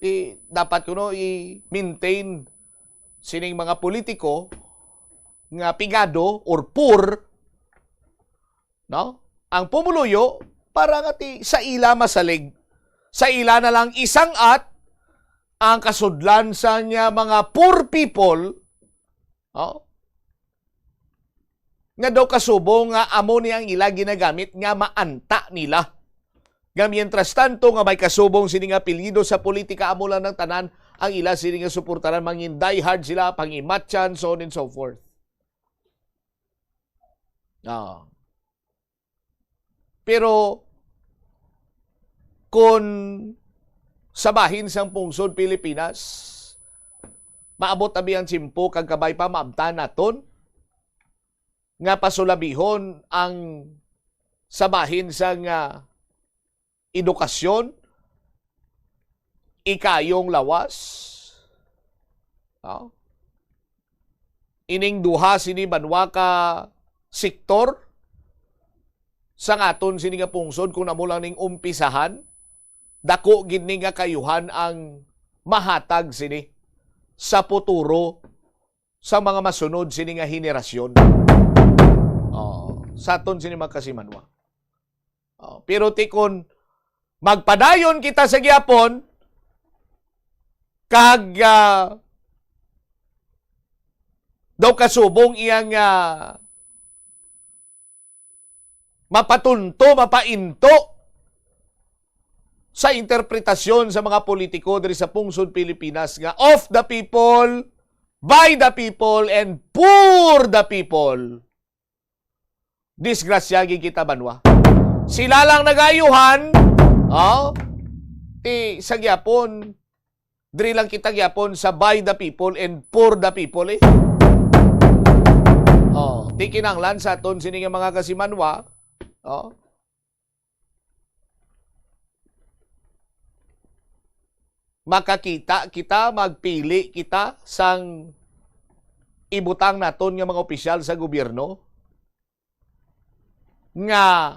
I, dapat kuno i-maintain sining mga politiko nga pigado or poor, no? Ang pumuluyo para nga ti sa ila masalig, sa ila na lang isang-at ang kasudlan sa niya mga poor people, no? Nga daw kasubong nga amo ni ang ila ginagamit nga maanta nila. Nga mientras tanto nga may kasubong sini nga apelyido sa politika, amo lang ang tanan ang ila sini nga suportaran, mangin diehard sila, pangimatyan, so on and so forth. Ah. Pero kung sa bahin sang pungsod Pilipinas, maabot abi ang tiyempo kag kabay pa maabtan naton nga pasulabihon ang sa bahin sang, ah, edukasyon, ikayong lawas, no? Ining duha sini banwa ka sektor sa aton sini nga pungsod, kung amo lang ning umpisahan, dako gid ni nga kaayuhan ang mahatag sini sa puturo sa mga masunod sini nga henerasyon. Oh, sa aton sini mga kasimanwa. Oh, pero ti kon magpadayon kita sa gihapon, kag, ah, daw kasubong iyang, ah, mapatunto, mapainto sa interpretasyon sa mga politiko diri sa pungsod Pilipinas nga of the people, by the people, and for the people. Disgrasya gid kita, banwa. Sila lang nagaayuhan, oh, ti sa gyapon, diri lang kita gyapon sa by the people and for the people, eh. Oh, ti kinahanglan sa aton sini nga mga kasimanwa, oh, makakita kita, magpili kita sang ibutang naton nga mga opisyal sa gobyerno nga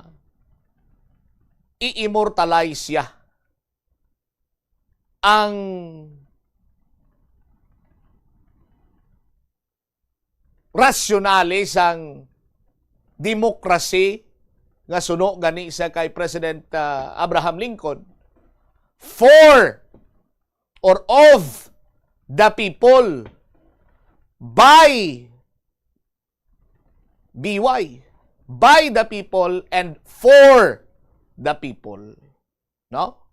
i-immortalize siya ang rasyonale sang demokrasi nga suno gani sa kay President, ah, Abraham Lincoln, for or of the people, by B Y, by the people and for the people. No?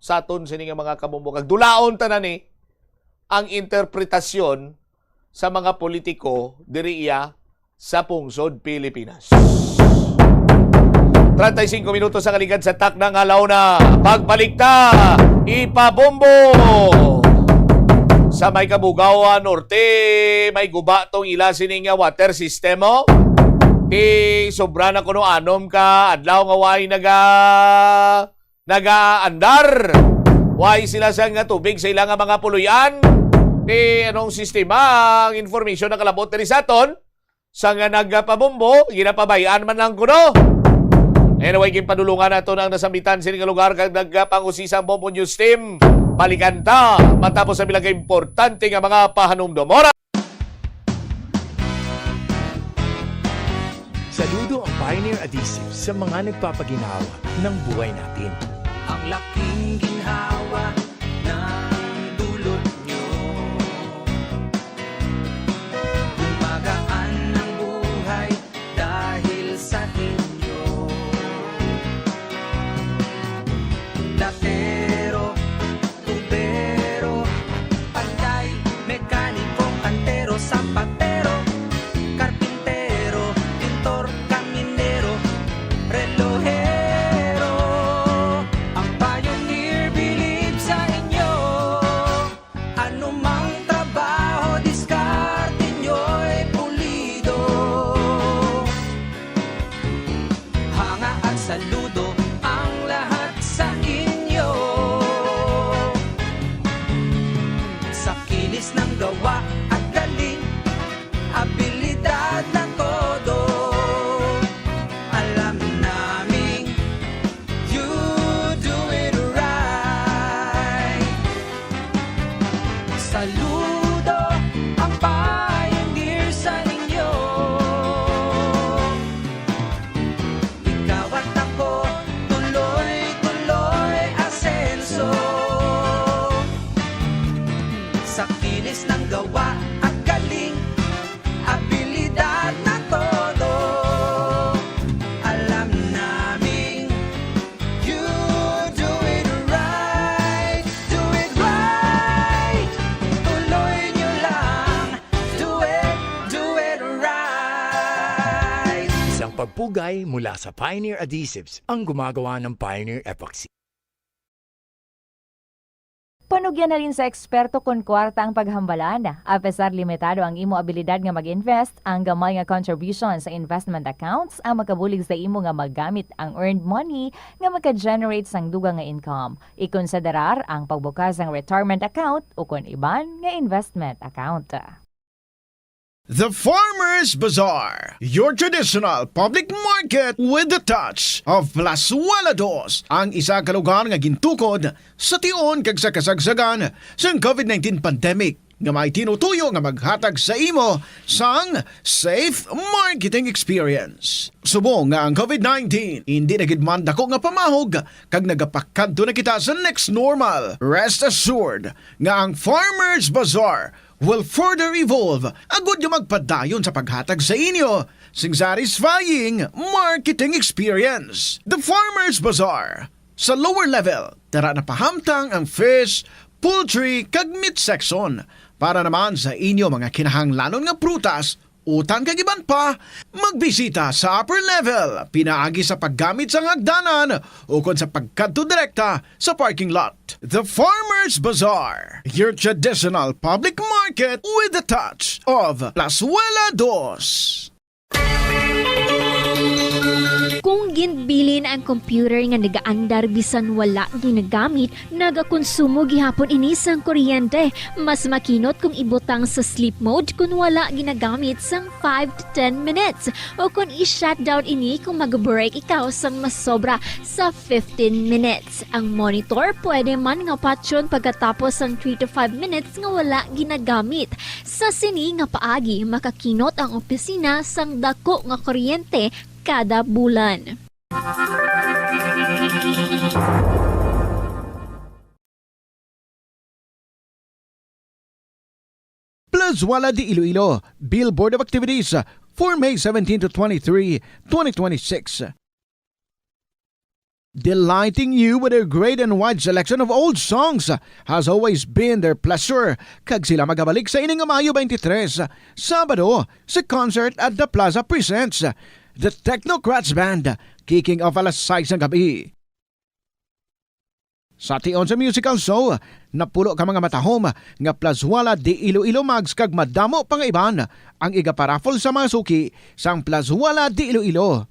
Sa aton sini nga mga kabombo. Kag dulaon ta na ni ang interpretasyon sa mga politiko diri iya sa pungsod Pilipinas. Treinta y cinco minutos ang kaligad sa takna nga alauna. Pagbalik ta, ipabombo! Sa may Cabugao Norte, may guba tong ila sini nga water system, oh. Ti sobra na kuno anom ka adlaw nga way naga nagaandar. Way sila sang nga tubig sa ila nga mga puloy-an. Ti anong sistema ang information nakalabot diri sa aton? Sa nga nagpabombo, ginapabay-an man lang kuno. Anyway, ginpadulungan nato ang nasambitan sini nga lugar kag nagpangusisa ang Bombo News Team. Balikan ta matapos ang pila ka importante nga mga pahanumdom. Ora! Saludo ang Pioneer Adhesive sa mga nagpapaginhawa ng buhay natin. Ang laking ginhawa ng dulot nyo. Saludo ang lahat sa inyo. Sa kinis ng gawa at galing, abilidad na todo, alam naming you do it right. Saludo ang pioneer sa inyo. Ikaw at ako, tuloy-tuloy asenso. Sa kinis ng gawa at galing, abilidad na todo, alam naming you do it right, do it right. Tuloy nyo lang, do it, do it right. Isang pagpugay mula sa Pioneer Adhesives, ang gumagawa ng Pioneer Epoxy. Panugyan halin sa eksperto kon kwarta ang paghambalan. Apesar limitado ang imo abilidad nga mag-invest, ang gamay nga contribution sa investment accounts ang makabulig sa imo nga magamit ang earned money nga maka-generate sang dugang nga income. Ikonsiderar ang pagbukas sang retirement account ukon iban nga investment account. The Farmers Bazaar, your traditional public market with the touch of Plazuela Dos, ang isa ka lugar nga gintukod sa tion kag sa kasagsagan sang covid nineteen pandemic, nga may tinutuyo nga maghatag sa imo sang safe marketing experience. Subong nga ang covid nineteen indi na gid man dako nga pamahog kag nagapakadto na kita sa next normal, rest assured nga ang Farmers Bazaar will further evolve agud nga magpadayon sa paghatag sa inyo sing satisfying marketing experience. The Farmers Bazaar, sa lower level, dara na pahamtang ang fish, poultry, kag meat section. Para naman sa inyo mga kinahanglanon nga prutas, utan kag iban pa, magbisita sa upper level pinaagi sa paggamit sang hagdanan ukon sa pagkadto direkta sa parking lot. The Farmers Bazaar, your traditional public market with the touch of Plazuela Dos. Kung ginbilin ang computer nga nagaandar bisan wala ginagamit, nagakonsumo gihapon ini sang kuryente. Mas makinot kung ibutang sa sleep mode kon wala ginagamit sang five to ten minutes, o kon i-shutdown ini kung mag-break ikaw sang masobra sa fifteen minutes. Ang monitor pwede man nga patyon pagkatapos sang three to five minutes nga wala ginagamit. Sa sini nga paagi, makakinot ang opisina sang dako nga kuryente kada bulan. Plazuela de Iloilo, Bill Board of Activities, for May seventeen to twenty-three, twenty twenty-six. Delighting you with a great and wide selection of old songs has always been their pleasure, kag sila magabalik sa ining Mayo twenty-three, Sabado, sa concert at The Plaza presents The Technocrats Band, kicking off alas sais ng gabi. Sa tion sa musical show, napulo ka mga matahom nga Plazuela de Iloilo mugs kag madamo pa nga iban ang igaparaffle sa mga suki sang Plazuela de Iloilo.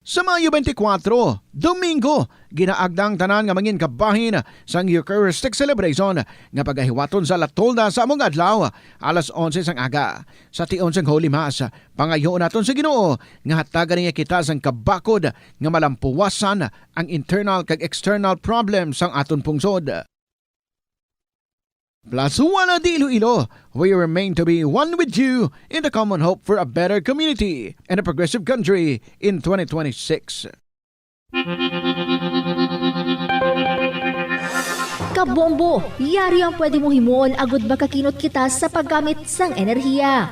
Sa Mayo twenty-four, Domingo, ginaagda ang tanan nga mangin kabahin sang Eucharistic celebration nga pagahiwaton sa La Tolda sa among adlaw, alas onse sang aga. Sa tion sang Holy Mass, pangayoon naton sa Ginoo nga hatagan niya kita sang kabakod nga malampuwasan ang internal kag external problems sang aton pungsod. Plazuela de Iloilo, we remain to be one with you in the common hope for a better community and a progressive country in twenty twenty-six. Kabombo, yari ang pwede mo himuon agud makakinot kita sa paggamit sang enerhiya.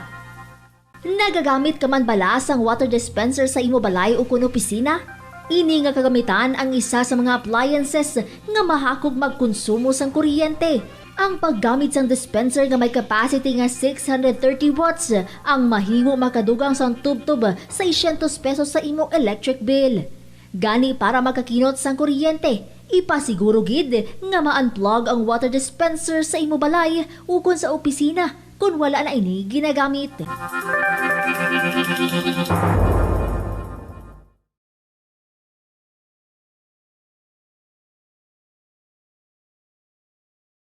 Nagagamit ka man bala sang water dispenser sa imo balay ukon opisina? Ini nga kagamitan ang isa sa mga appliances nga mahakog magkonsumo sang kuryente. Ang paggamit sang dispenser nga may capacity nga six hundred thirty watts ang mahimo makadugang sang tubtob seiscientos pesos sa imo electric bill. Gani, para makakinot sang kuryente, ipasiguro gid nga ma-unplug ang water dispenser sa imo balay ukon sa opisina kon wala na ini ginagamit.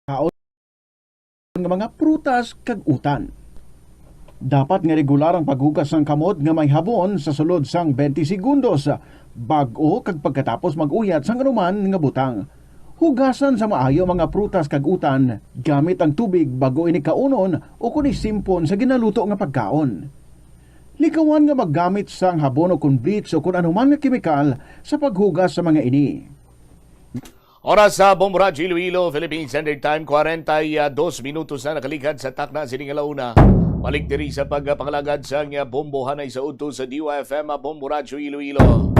kaon nga mga prutas kag utan. Dapat nga regular ang paghugas sang kamot nga may habon sa sulod sang twenty segundos bag-o kag pagkatapos mag-uyat sang anuman nga butang. Hugasan sa maayo ang mga prutas kag utan gamit ang tubig bag-o ini kaunon o kon isimpon sa ginaluto nga pagkaon. Likawan nga maggamit sang habon o kon bleach o kon anuman nga kemikal sa paghugas sa mga ini. Oras sa Bombo Radyo Iloilo, Philippine Standard Time, kwarenta y dos minutos na nakaligad sa takna sini nga launa. Balik diri sa pagpangalagad sang Bombo, hanay sa udto sa D Y F M, Bombo Radyo Iloilo.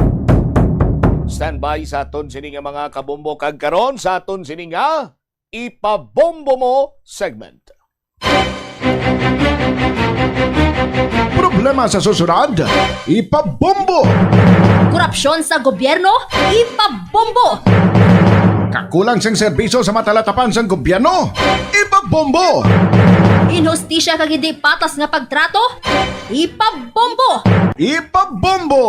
Standby sa aton sini nga mga kabombo, kag karon sa aton sini nga Ipabombo Mo segment. Problema sa susunod, ipabombo. Korupsyon sa gobyerno, ipabombo. Kakulang sang serbisyo sa matalatapan sang gobyerno, ipabombo. Inhustisya kag hindi patas nga pagtrato, ipabombo. Ipabombo.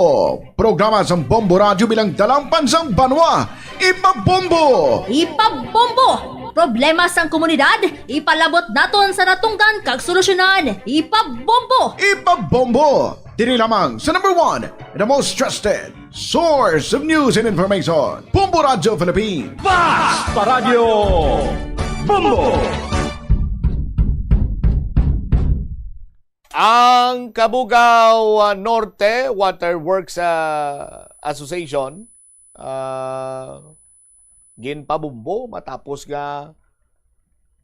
Programa sang Bombo Radyo bilang dalangpan sang banwa, ipabombo. Ipabombo. Problema sang komunidad, ipalabot naton sa natungdan kag solusyonan. Ipabombo. Ipabombo. Diri lamang sa number one, the most trusted source of news and information, Bombo Radyo Philippines. Basta Radyo Bombo. Ang Cabugao, ah, Norte Water Works, ah, Association, ah, ginpabombo matapos nga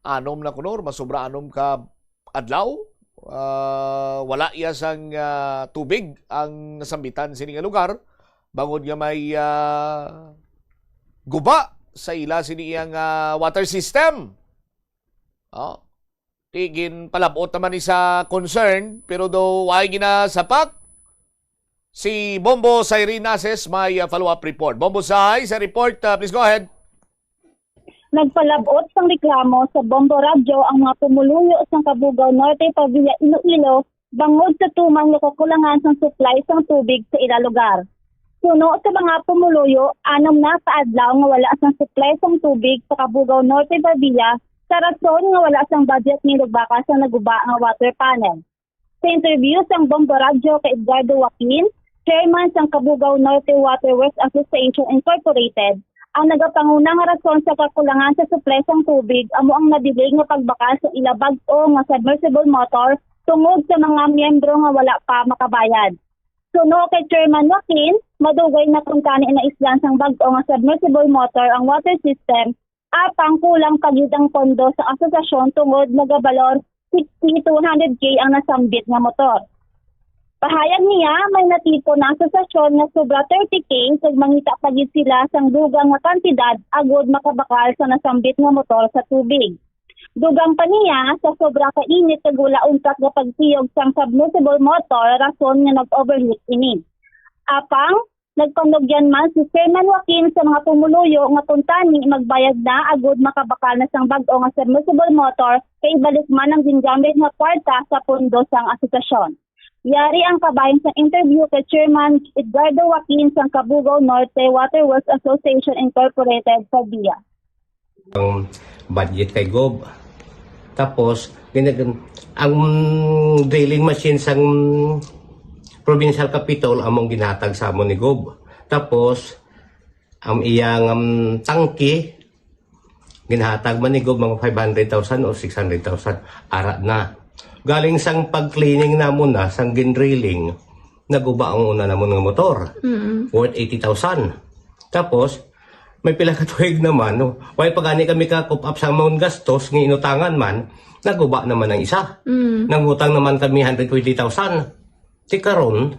anom na kuno, masobra anom ka adlaw, ah, wala iya sang, ah, tubig ang nasambitan sini nga lugar, bangod nga may, ah, guba sa ila sini iyang, ah, water system. Oh. Di ginpalabot naman ni sa concern, pero do why ginasapak? Si Bombo Cyrene Ases may, ah, follow-up report. Bombo Say, sa report, ah, please go ahead. Nagpalabot sang reklamo sa Bombo Radyo ang mga pumuluyo sang Cabugao Norte, Pavia, Iloilo, bangod sa tuman nga kakulangan sang supply sang tubig sa ila lugar. Suno sa mga pumuluyo, anom na ka adlaw nga wala sang supply sang tubig sa Cabugao Norte, Pavia, sa rason nga wala sang budget nga inugbakal sang naguba nga water panel. Sa interview sang Bombo Radyo kay Edgardo Joaquin, chairman sang Cabugao Norte Water Works Association Incorporated, ang nagapanguna nga rason sa kakulangan sa supply sang tubig amo ang na-delay nga pagbakal sa ila bag-o nga submersible motor tungod sa mga miyembro nga wala pa makabayad. Suno kay Chairman Joaquin, madugay na kuntani naislan sang bag-o nga submersible motor ang water system, apang kulang pa gid ang pondo sa asosasyon tungod nagabalor sixty to one hundred K ang nasambit nga motor. Pahayag niya, may natipon ang asosasyon nga sobra thirty K kag mangita pa gid sila sang dugang nga kantidad agod makabakal sa nasambit nga motor sa tubig. Dugang pa niya, sa sobra ka init kag wala untat nga pagtiyog sang submersible motor, rason nga nag-overheat ini. Apang, nagpanugyan man si Chairman Joaquin sa mga pumuluyo nga kuntani magbayad na agud makabakal na sang bag-o nga submersible motor kay ibalik man ang gingamit nga kwarta sa pondo sang asosasyon. Yari ang kabahin sang interview kay Chairman Edgardo Joaquin sang Cabugao Norte Waterworks Association Incorporated, Pavia. Ang budget kay Gob. Tapos, ginag-, ang drilling machine sang provincial capitol among ginhatag sa amon ni Gob. Tapos, ang iyang, um, tangke, ginhatag man ni Gob mga five hundred thousand o six hundred thousand. Ara na. Galing sang pag-cleaning namon na, sang gin-drilling, naguba ang una namon nga motor. Mm-mm. Worth eighty thousand. Tapos, may pila ka tuig naman, no? Way pa gani kami ka-cope up sa amon gastos nga inutangan man, naguba naman ang isa. Mm. Nangutang naman kami hundred twenty thousand. Ti karon,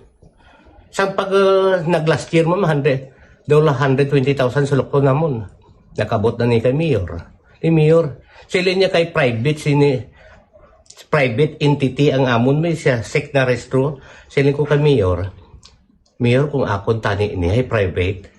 sang pag, uh, nag-last year mo, hundred, daw la hundred twenty thousand sa lukto namon. Nakabot na ni kay Mayor. Ni Mayor, sila niya kay private, sini, private entity ang amon, may siya, sik na restro. Sila ko kay Mayor, Mayor, kung akon tani ini ay private,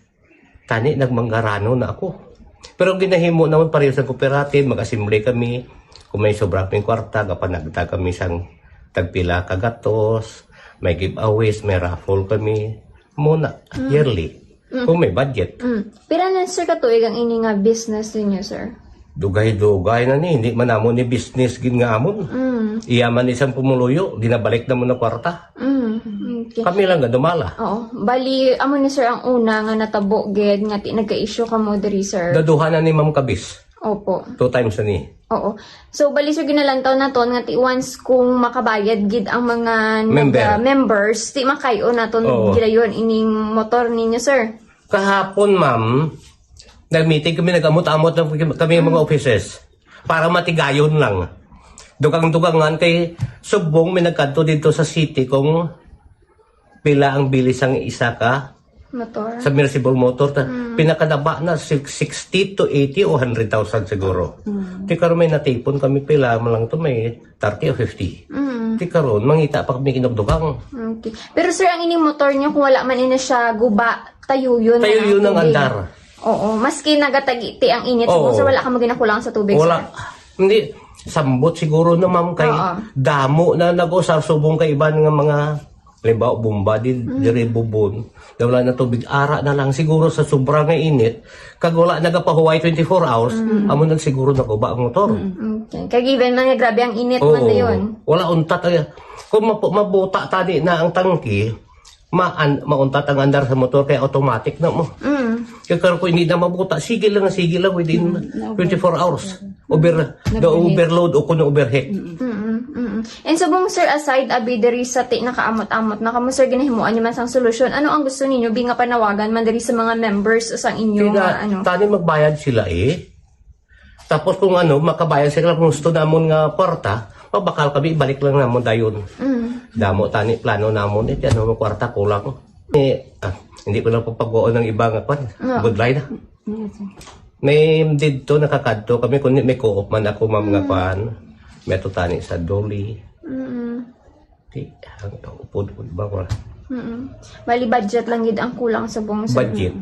tani nagmanggarano na ako. Pero ang ginahimo naman pareho sa cooperative, mag-assembly kami. Kung may sobra kaming kwarta, gapanagda kami sang tagpila ka gatos, may giveaways, may raffle kami. Muna, Mm. yearly. Mm. Kung may budget. Mm. Pila na, sir, ka tuig ang ini nga business ninyo, sir? Dugay-dugay na ni, hindi man amo ni business gid nga amon. Mm. Iya man isang pumuluyo, ginabalik na mo na kwarta. Mm, okay. Kami lang nga dumala. Oo. Bali, amo ni sir ang una nga natabo gid nga ti nagka-issue kamo diri, sir. Daduha na ni Ma'am Kabis. Opo. Two times na ni. Oo. So, bali, sir, ginalantaw naton nga ti once kung makabayad gid ang mga Member. naga-, members, ti makayo naton Oo. gilayon ining motor ninyo, sir. Kahapon, ma'am, nag-meeting kami, nag-amot-amot lang kami, kami ang mga Mm. offices para matigayon lang. Dugang-dugangan kay subong may nagkadto dito sa city kung pila ang bilis ang isa ka Motor. Submersible motor. Ta, Mm. pinakadaba na, six-, sixty to eighty o hundred thousand siguro. Mm. Di karon may natipon kami, pila man lang to, may thirty o fifty. Mm. Di karon, mangita pa kami kinugdugang. Okay. Pero sir, ang ining motor nyo, kung wala man ini siya guba, tayuyon na Tayuyon ang ang tubig. andar. Oo, maski nagatagiti ang init, Oo. so wala ka maginakulang sa tubig, Wala. sir? Hindi. Sambot siguro na, ma'am, kay Oo. damo na nag-usar subong kay iban nga mga, halimbawa, bomba di, Mm. diri bubon. Na wala na tubig, ara na lang siguro sa sobra nga init, kag wala nagapahuway twenty-four hours, Mm. amo na siguro naguba ang motor. Mm. Okay. Kag even man nga grabe ang init man Oo. dayon. Wala untat ay, kung mapu-, mabuta tani na ang tangke, maan-, mauntat ang andar sa motor kay automatic na mo. Mm. Kaya karon kung hindi na mabuta, sige lang, sige lang within Mm, na-over. twenty-four hours. Over, Na-overheat. na-overload o kuno overheat. Mm. Mm-mm, mm-mm. And subong, sir, aside abi diri sa ti nakaamot-amot na kamo, sir, ginahimuan niyo man sang solusyon. Ano ang gusto ninyo bi nga panawagan man diri sa mga members sang inyo Kaya nga, ano? tani magbayad sila eh. Tapos kung ano, makabayad sila kung gusto namon nga kwarta, mabakal kami, ibalik lang namon dayon. Mm. Damo tani plano namon eh, ano mo kwarta kulang. Eh, ah, hindi ko lang papagwaon ng iba nga kwan. No. Good line. Yes, sir. May didto nakakadto kami, kundi may co-op man ako, ma'am, nga Mm. kwan. May to tani sa Doli. Mm. Di, ang upod-upod ba ko? Mm-mm. Bali, budget lang gid ang kulang sa buong Budget.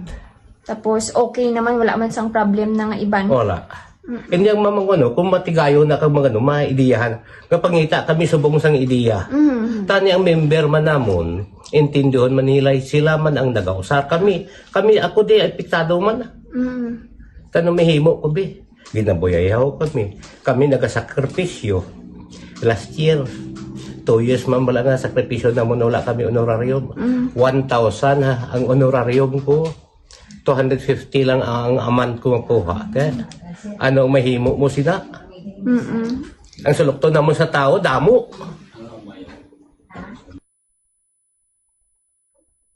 Tapos, okay naman, wala man sang problem na nga iban. Wala. Mm-mm. Hindi ang mamang ano, kung matigayon na kang mga ano, maideyahan. Nga pangita kami subong sang ideya. Mm. Tani ang member man namon, intindihon man nila, sila man ang nagausar. Kami, kami, ako di, apektado man. Mm. Kano mahimo ko, bi? Ginabuyayaw kami. Kami nagasakripisyo. Last year, two years man bala nga sakripisyo namon, wala kami honorarium. Mm. One thousand ha, ang honorarium ko. Two hundred fifty lang ang amount ko makuha. Kaya, ano ang mahimo mo sila? Mm-mm. Ang sulukton namon sa tao, damo.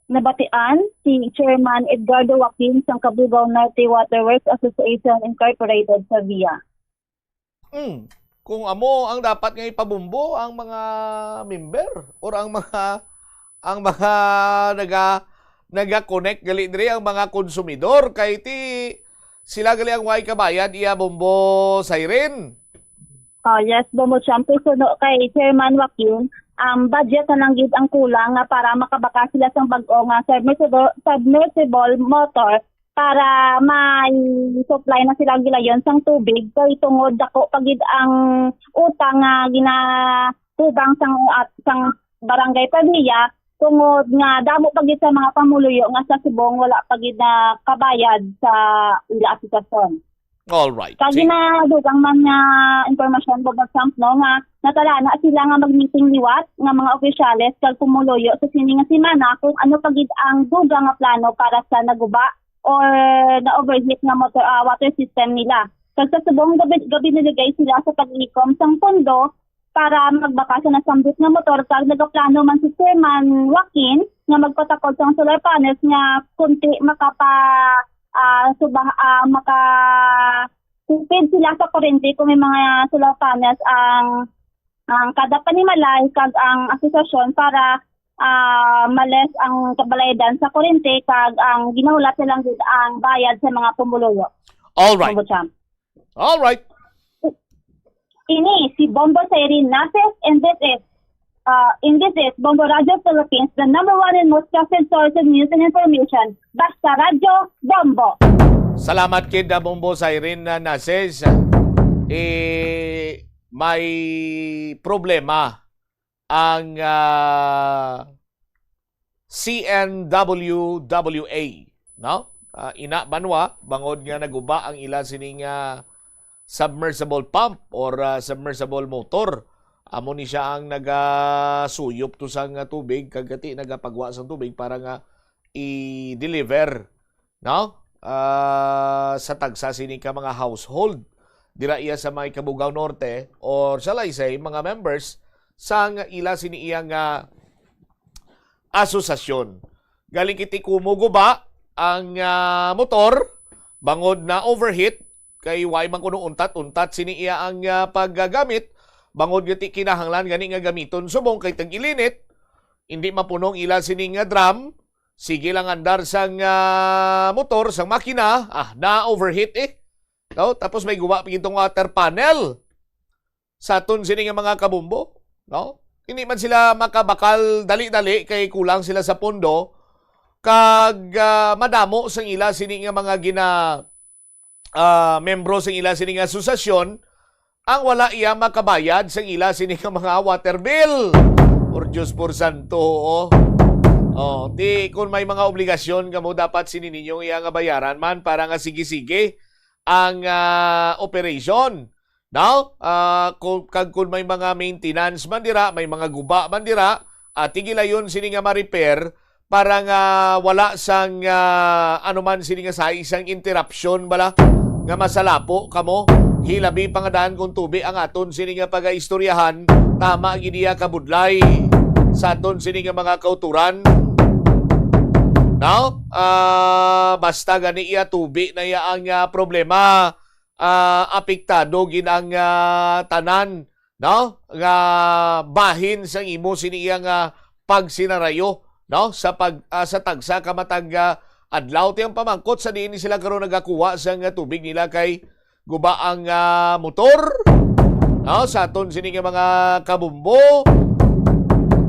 Nabatian si Chairman Edgardo Joaquin sang Cabugao Norte Waterworks Association Incorporated sa via. Mm. Kung amo ang dapat nga ipabumbo ang mga member or ang mga, ang mga naga-, naga-connect gali diri, ang mga konsumidor, kay ti sila gali ang way kabayad, iya, Bombo Siren. Oh, yes, Bombo Champ. Suno kay Chairman Joaquin, ang budget na lang gid ang kulang nga para makabaka sila sang bag-o nga submersible, submersible motor para may supply na sila gilayon sang tubig, kay tungod dako pa gid ang utang nga ginatubang sang, at sang barangay Padilla, tungod nga damo pa gid sa mga pamuluyo nga sa subong wala pa gid nakabayad sa ila asosasyon. All right. Kag Sige. Ginadugang man nga impormasyon, Bombo Champ, no, nga natalana sila nga mag-meeting liwat nga mga opisyales kag pumuluyo sa sini nga semana kung ano pa gid ang dugang nga plano para sa naguba or na-overheat nga motor, ah, water system nila. Kag sa subong gabi, gabi niligay sila sa pag-ikom sang pondo para magbaka sa nasambit nga motor, kag nagaplano man si Chairman Joaquin nga magpatakod sang solar panels nga kunti makapa, ah, suba-, ah, makatipid sila sa kuryente kung may mga solar panels ang, ang kada panimalay kag ang asosasyon para, ah, ma-less ang kabalayadan sa kuryente kag ang ginahulat na lang gid ang bayad sa mga pumuluyo. All right. Bombo Champ. All right. Ini si Bombo Siren Nases, and this is, uh, and this is Bombo Radio Philippines, the number one and most trusted source of news and information. Basta Radyo Bombo. Salamat kid, uh, Bombo Siren, uh, Nases. Eh, may problema ang, ah, C N W W A, no? Ah, ina banwa, bangod nga naguba ang ila sining, ah, submersible pump or, ah, submersible motor. Amo ni siya ang nagasuyop to sang, ah, tubig, kag gati nagapagwa sang tubig para nga i-deliver, no? Ah, sa tagsa sini ka mga household dira iya sa may Cabugao Norte or sa Laysay, mga members sang ila sini iya nga asosasyon. Galing kiti kumo guba ang, ah, motor bangod na overheat, kay way man kuno untat-untat sini iya ang, ah, paggamit, bangod nga ti kinahanglan gani nga gamiton subong kay tag-ilinit, hindi mapunong ila sini nga drum, sige lang andar sang, ah, motor, sang makina, ah, na-overheat eh. No? Tapos may guba pa gid tong water panel sa aton sini nga mga kabumbo, no? Hindi man sila makabakal dali-dali kay kulang sila sa pondo, kag, ah, madamo sang ila sini nga mga gina-, ah, membro sang ila sini nga asosasyon ang wala iya makabayad sang ila sini nga mga water bill. Por Diyos, por santo, oo. Oh, di, kung may mga obligasyon kamo, dapat sini ninyo iya nga bayaran man para nga sige-sige ang, ah, operation, no? Ah, kung, kag kung may mga maintenance man dira, may mga guba man dira, ah, tigilayon sini nga ma-repair para nga wala sang, ah, anuman sini nga sa isang interruption bala nga masalapo kamo. Hilabi pa nga daan kung tubi ang aton sini nga pagaistoryahan, tama gid iya kabudlay sa aton sini nga mga kauturan. No? Ah, basta gani iya tubi na iya ang, ah, problema, ah, apektado gid ang, ah, tanan, no? Nga bahin sang imo sini iya nga pagsinarayo, no? Sa pag, ah, sa tagsa ka matag, ah, adlaw. Ti ang pamangkot sa diin ni sila karon nagakuha sang, ah, tubig nila kay guba ang, ah, motor, no? Sa aton sini nga mga kabumbo.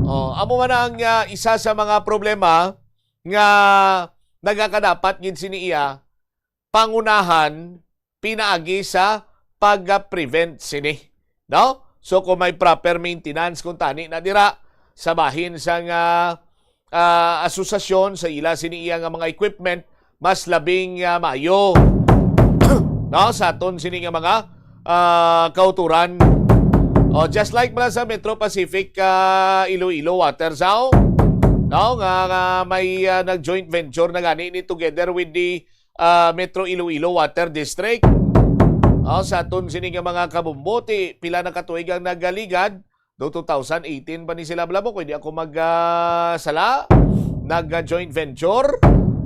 Oh, amo man ang, ah, isa sa mga problema nga nagakadapat gid sini iya pangunahan pinaagi sa pag-prevent sini, no? So, kung may proper maintenance kung tani na dira sa bahin sang, ah, ah, asosasyon sa ila sini iya nga mga equipment, mas labing, ah, maayo, no? Sa aton sini nga mga, ah, kauturan. O, just like pala sa Metro Pacific, ah, Iloilo Water Sao, no? Nga, nga may, ah, nag-joint venture na gani ni together with the, ah, Metro Iloilo Water District. O, sa aton sini nga mga kabumbo, ti pila na ka tuig ang nagaligad, do two thousand eighteen pa ni sila, bala mo, kung di ako mag, ah, sala, nag, ah, joint venture.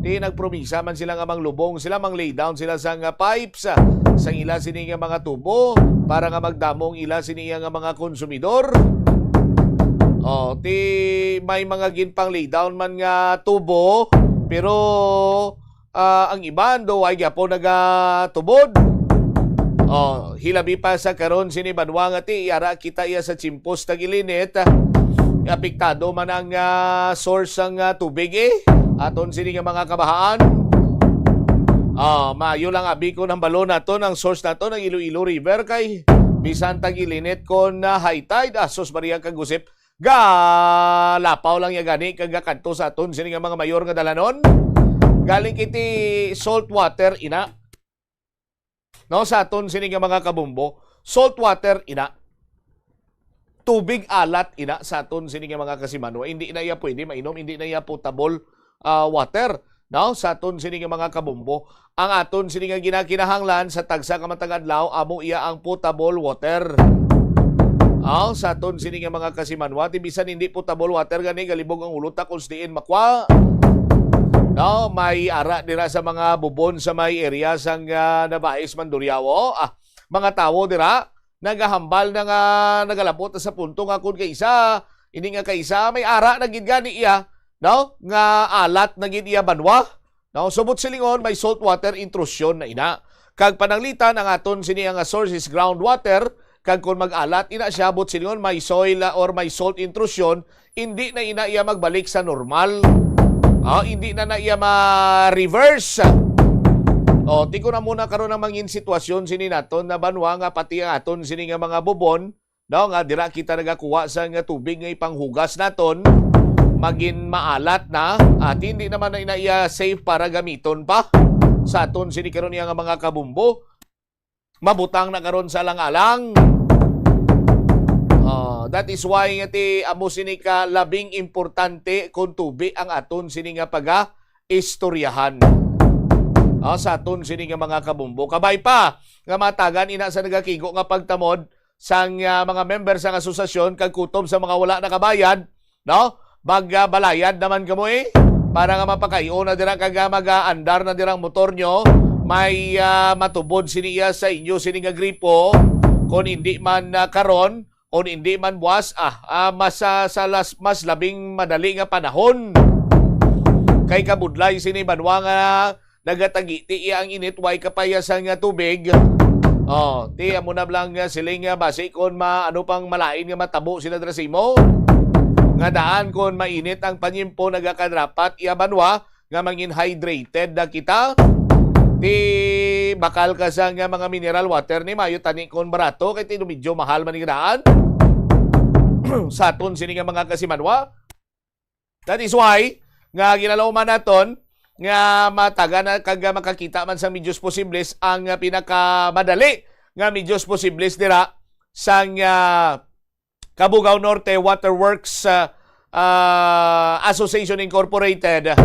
Di nagpromisa man sila nga manglubong sila, mang lay down sila sa nga pipes, ah, sa ila sini nga mga tubo para nga magdamong ila sini nga mga konsumidor. Oh, ti may mga ginpang lay down man nga tubo, pero, ah, ang iban do ay gyapon nagatubod. Oh, hilabi pa sa karon sini banwa nga ti ara kita iya sa tiempos tag-ilinit, ah, apektado man ang, ah, source sang, ah, tubig eh. Aton sini nga mga kabahaan. Ah, maayo lang abi kung hambalon naton ang source naton ang Iloilo River kay bisan tag-ilinit kon, ah, high tide, ah, sus Maria kag Josep, galapaw lang ya gani kag gakadto sa aton sini nga mga mayor nga dalanon. Galing kiti salt water ina. No, sa aton sini nga mga kabumbo, salt water ina. Tubig alat ina sa aton sini nga mga kasimanwa. Hindi na iya pwede mainom, hindi na iya potable, ah, water. No, sa aton sini nga mga kabumbo, ang aton sini nga ginakinahanglan sa tagsa ka matag adlaw amo iya ang potable water. Aw, sa aton sini nga mga kasimanwa, ti bisan hindi potable water gani galibog ang ulo ta kung sa diin makwa. No, may ara dira sa mga bubon sa may area sang, ah, Nabais, Mandurriao. Ah, mga tawo dira nagahambal na nga nagalabot na sa punto nga kun kaisa, ini nga kaisa may ara na gid gani iya, no, nga alat na gid iya banwa. No, so buot silingon may saltwater intrusion na ina. Kag pananglitan ang aton sini nga source is groundwater, kag kon mag-alat ina siya, buot silingon may soil, ah, or may salt intrusion, hindi na ina iya magbalik sa normal. Ah, hindi na na iya ma-reverse. O, ti ko na muna karon ang mangin sitwasyon sini naton na banwa nga pati ang aton sini nga mga bubon, no, nga dira kita nagakuha sa nga tubig nga ipanghugas naton, magin maalat na, at hindi naman na ina iya safe para gamiton pa sa aton sini karon iya nga mga kabumbo. mabutang na karon sa alang-alang. Ah, that is why nga ti amo sini ka labing importante kung tubi ang aton sini nga paga-istoryahan. Ah, sa aton sini nga mga kabumbo. Kabay pa nga matagan ina sa nagakigo nga pagtamod sang, ah, mga member sang asosasyon kag kutob sa mga wala nakabayad, no? Magbalayad naman kamo, eh, para nga mapakay-o na dira kag, ah, mag-aandar na dira ang motor nyo. May, ah, matubod sini iya sa inyo sini nga gripo, kon hindi man, ah, karon, kon hindi man buwas, ah, ah, mas, ah, sa las-, mas labing madali nga panahon. Kay kabudlay sini banwa nga nagatagiti iya ang init, way kapayas nga tubig. Oh, ti amo na lang nga siling nga basi kon ma-, ano pang malain nga matabo sila dira sa imo. Nga daan kon mainit ang panyimpo, nagakarapat iya banwa nga mangin hydrated na kita. Ti bakal ka sa nga mga mineral water ni mayo tani kon barato kay ti medyo mahal man ni daan. Sa aton sini nga mga kasimanwa. That is why nga ginalauman naton nga mataga na kag makakita man sang medyos posibles ang, ah, pinakamadali nga medyos posibles dira sang, ah, Cabugao Norte Waterworks, ah, ah, Association Incorporated.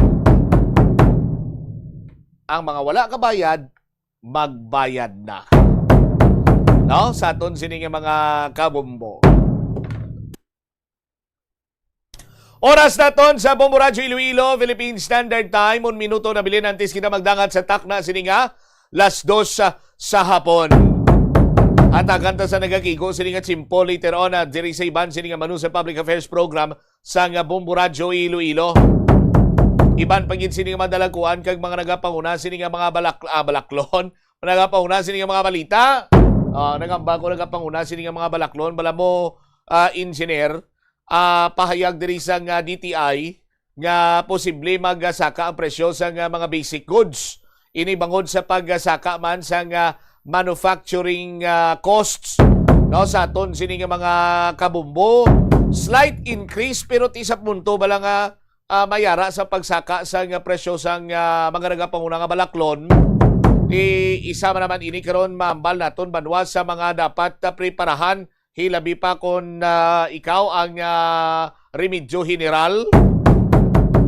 Ang mga wala kabayad, magbayad na. No? Sa aton sini nga mga kabumbo. Oras naton sa Bombo Radyo Iloilo, Philippine Standard Time. Un minuto na bilin antes kita magdangat sa takna sini nga las dos sa, sa hapon. Hatagan ta sa nagakigo sini nga tiyempo later on, ah, diri sa iban sini nga Manu sa Public Affairs Program sa nga Bombo Radyo Iloilo. Iban pa gid sini nga madalakuan kag mga nagapanguna sini nga mga balak-, ah, balaklon, nagapanguna sini nga mga balita. Ah, nagamba ko nagapanguna sini nga mga balaklon, bala mo, ah, engineer, ah, pahayag diri sa nga D T I nga posible magasaka ang presyo sa nga mga basic goods. Ini bangod sa pagsaka man sa nga manufacturing, ah, costs, no, sa aton sini nga mga kabumbo. Slight increase, pero ti sa punto bala nga, ah, mayara sa pagsaka sa nga presyo sa nga mga nagapanguna nga balaklon. Ti isa man naman ini karon, mahambal naton banwa sa mga dapat, ah, preparahan, hilabi pa kon, ah, ikaw ang, ah, remedyo general.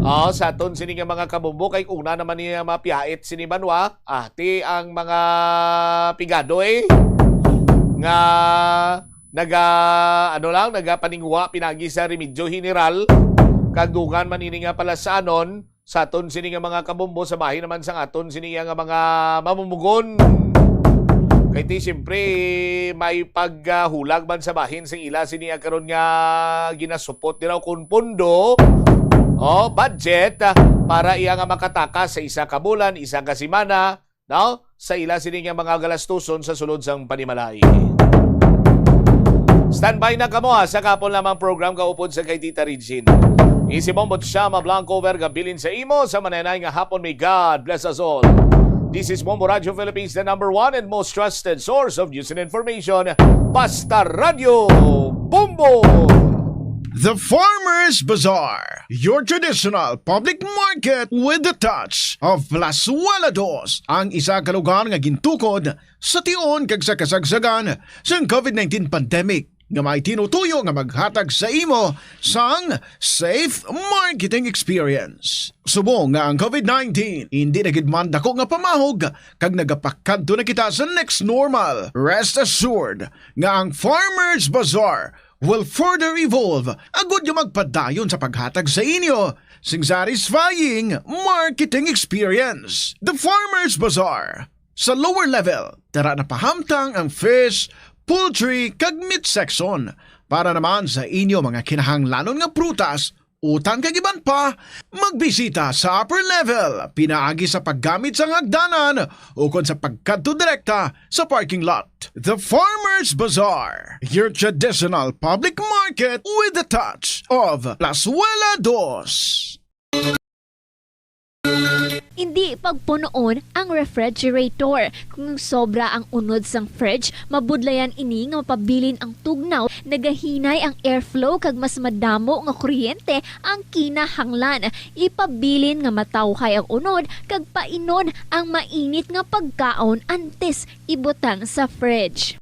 Ah, sa aton sini nga mga kabumbo, kay una naman ni, ah, mapiyait sini banwa, ah, ti ang mga pigado, eh, nga naga, ano lang, nagapaningwa pinagi sa remedyo general, kag dungan man ini nga palasanon sa aton sini nga mga kabumbo, sa bahin naman sang aton sini nga mga mamumugon. Kay ti siyempre may paghulag man sa bahin sing ila sini nga karon nga ginasupot nila kun pondo, oh, budget, ah, para iya nga makatakas sa isa ka bulan, isa ka semana, no? Sa ila sini nga mga galastuson sa sulod sang panimalay. Standby na kamo, ha, sa kahapon lamang program kaupod sa kay Tita Regine. Isi Bombo Chama Blanco Verga bilin sa imo sa mananay nga hapon. May God bless us all. This is Bombo Radio Philippines, the number one and most trusted source of news and information. Basta Radio Bombo! The Farmers Bazaar, your traditional public market with the touch of Plazuela Dos, ang isa ka lugar nga gintukod sa tion kag sa kasagsagan sang COVID nineteen pandemic, nga may tinutuyo nga maghatag sa imo sang safe marketing experience. Subong nga ang COVID nineteen hindi na gid man dako nga pamahog kag nagapakadto na kita sa next normal, rest assured nga ang Farmers Bazaar will further evolve agud nga magpadayon sa paghatag sa inyo sing satisfying marketing experience. The Farmers Bazaar. Sa lower level, tara na pahamtang ang fish, poultry, kag meat section. Para naman sa inyo mga kinahanglanon nga prutas, utan kag iban pa, magbisita sa upper level pinaagi sa paggamit sang hagdanan ukon sa pagkadto direkta sa parking lot. The Farmers Bazaar, your traditional public market with the touch of Plazuela Dos. Indi pagpunoon ang refrigerator. Kung sobra ang unod sang fridge, mabudlayan ini nga mapabilin ang tugnaw, nagahinay ang airflow, kag mas madamo nga kuryente ang kinahanglan. Ipabilin nga matawhay ang unod kag painon ang mainit nga pagkaon antes ibutang sa fridge.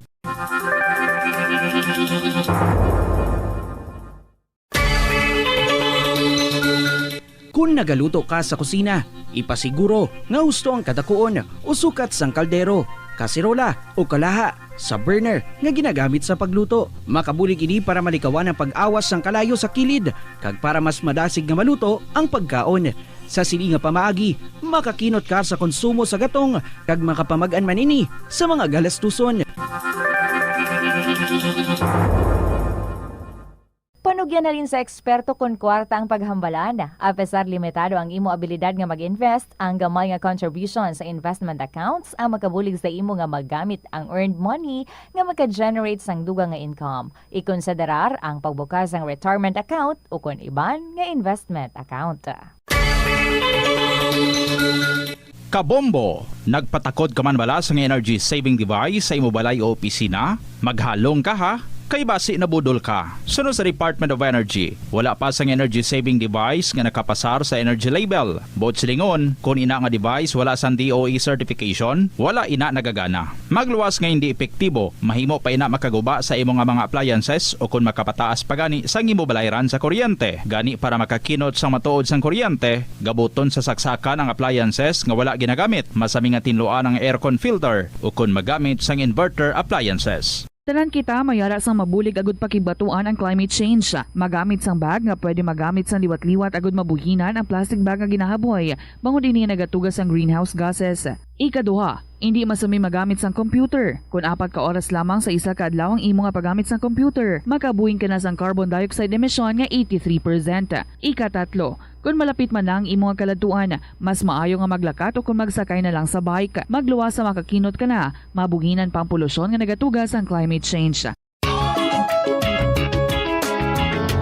Kon nagaluto ka sa kusina, ipasiguro nga husto ang kadakuon o sukat sang kaldero, kaserola, o kalaha sa burner nga ginagamit sa pagluto. Makabulig ini para malikawan ang pag-awas sang kalayo sa kilid kag para mas madasig nga maluto ang pagkaon. Sa sini nga pamaagi, makakinot ka sa konsumo sa gatong kag makapamag-an man ini sa mga galastuson. Panugyan halin sa eksperto kon kwarta ang paghambalan. Apesar limitado ang imo abilidad nga mag-invest, ang gamay nga contribution sa investment accounts ang makabulig sa imo nga magamit ang earned money nga maka-generate sang dugang nga income. Ikonsiderar ang pagbukas sang retirement account ukon iban nga investment account. Kabombo! Nagpatakod ka man bala sang energy saving device sa imo balay o opisina? Maghalong ka ha, kay basi nabudol ka. Suno sa Department of Energy, wala pa sang energy saving device nga nakapasar sa energy label. Buot silingon, kon ina nga device wala sang D O E certification, wala ina nagagana. Magluwas nga hindi epektibo, mahimo pa ina makaguba sa imo nga mga appliances o kon makapataas pa gani sang imo balayran sa kuryente. Gani para makakinot sang matuod sang kuryente, gabuton sa saksakan ang appliances nga wala ginagamit. Masami nga tinluan ang aircon filter o kon magamit sang inverter appliances. Tanan kita may ara sang mabulig agud pakigbatuan ang climate change. Magamit sang bag nga pwede magamit sang liwat-liwat agud mabuhinan ang plastic bag nga ginahaboy, bangod ini nagatuga sang greenhouse gases. Ikaduha, indi masami magamit sang computer. Kon apat ka oras lamang sa isa ka adlaw ang imo nga paggamit sang computer, makabuhin ka na sang carbon dioxide emission nga eighty-three percent. Ikatatlo, kon malapit man na ang imo nga kaladtuan, mas maayo nga maglakat o kon magsakay na lang sa bike. Magluwas sa makakinot ka na, mabuhinan pa ang polusyon nga nagatuga sang climate change.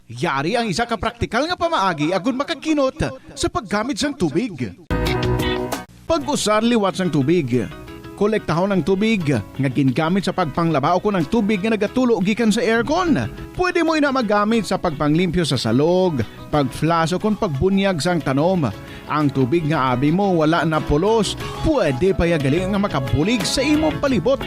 Yari ang isa ka praktikal nga pamaagi agud makakinot sa paggamit sang tubig. Pag-usar liwat sang tubig. Kolektahon ang tubig nga gingamit sa pagpanglaba ukon ang tubig nga nagatulo gikan sa aircon. Pwede mo ina magamit sa pagpanglimpyo sa salog, pag-flush ukon pagbunyag sang tanom. Ang tubig nga abi mo wala na pulos, pwede pa ya gali nga makabulig sa imo palibot.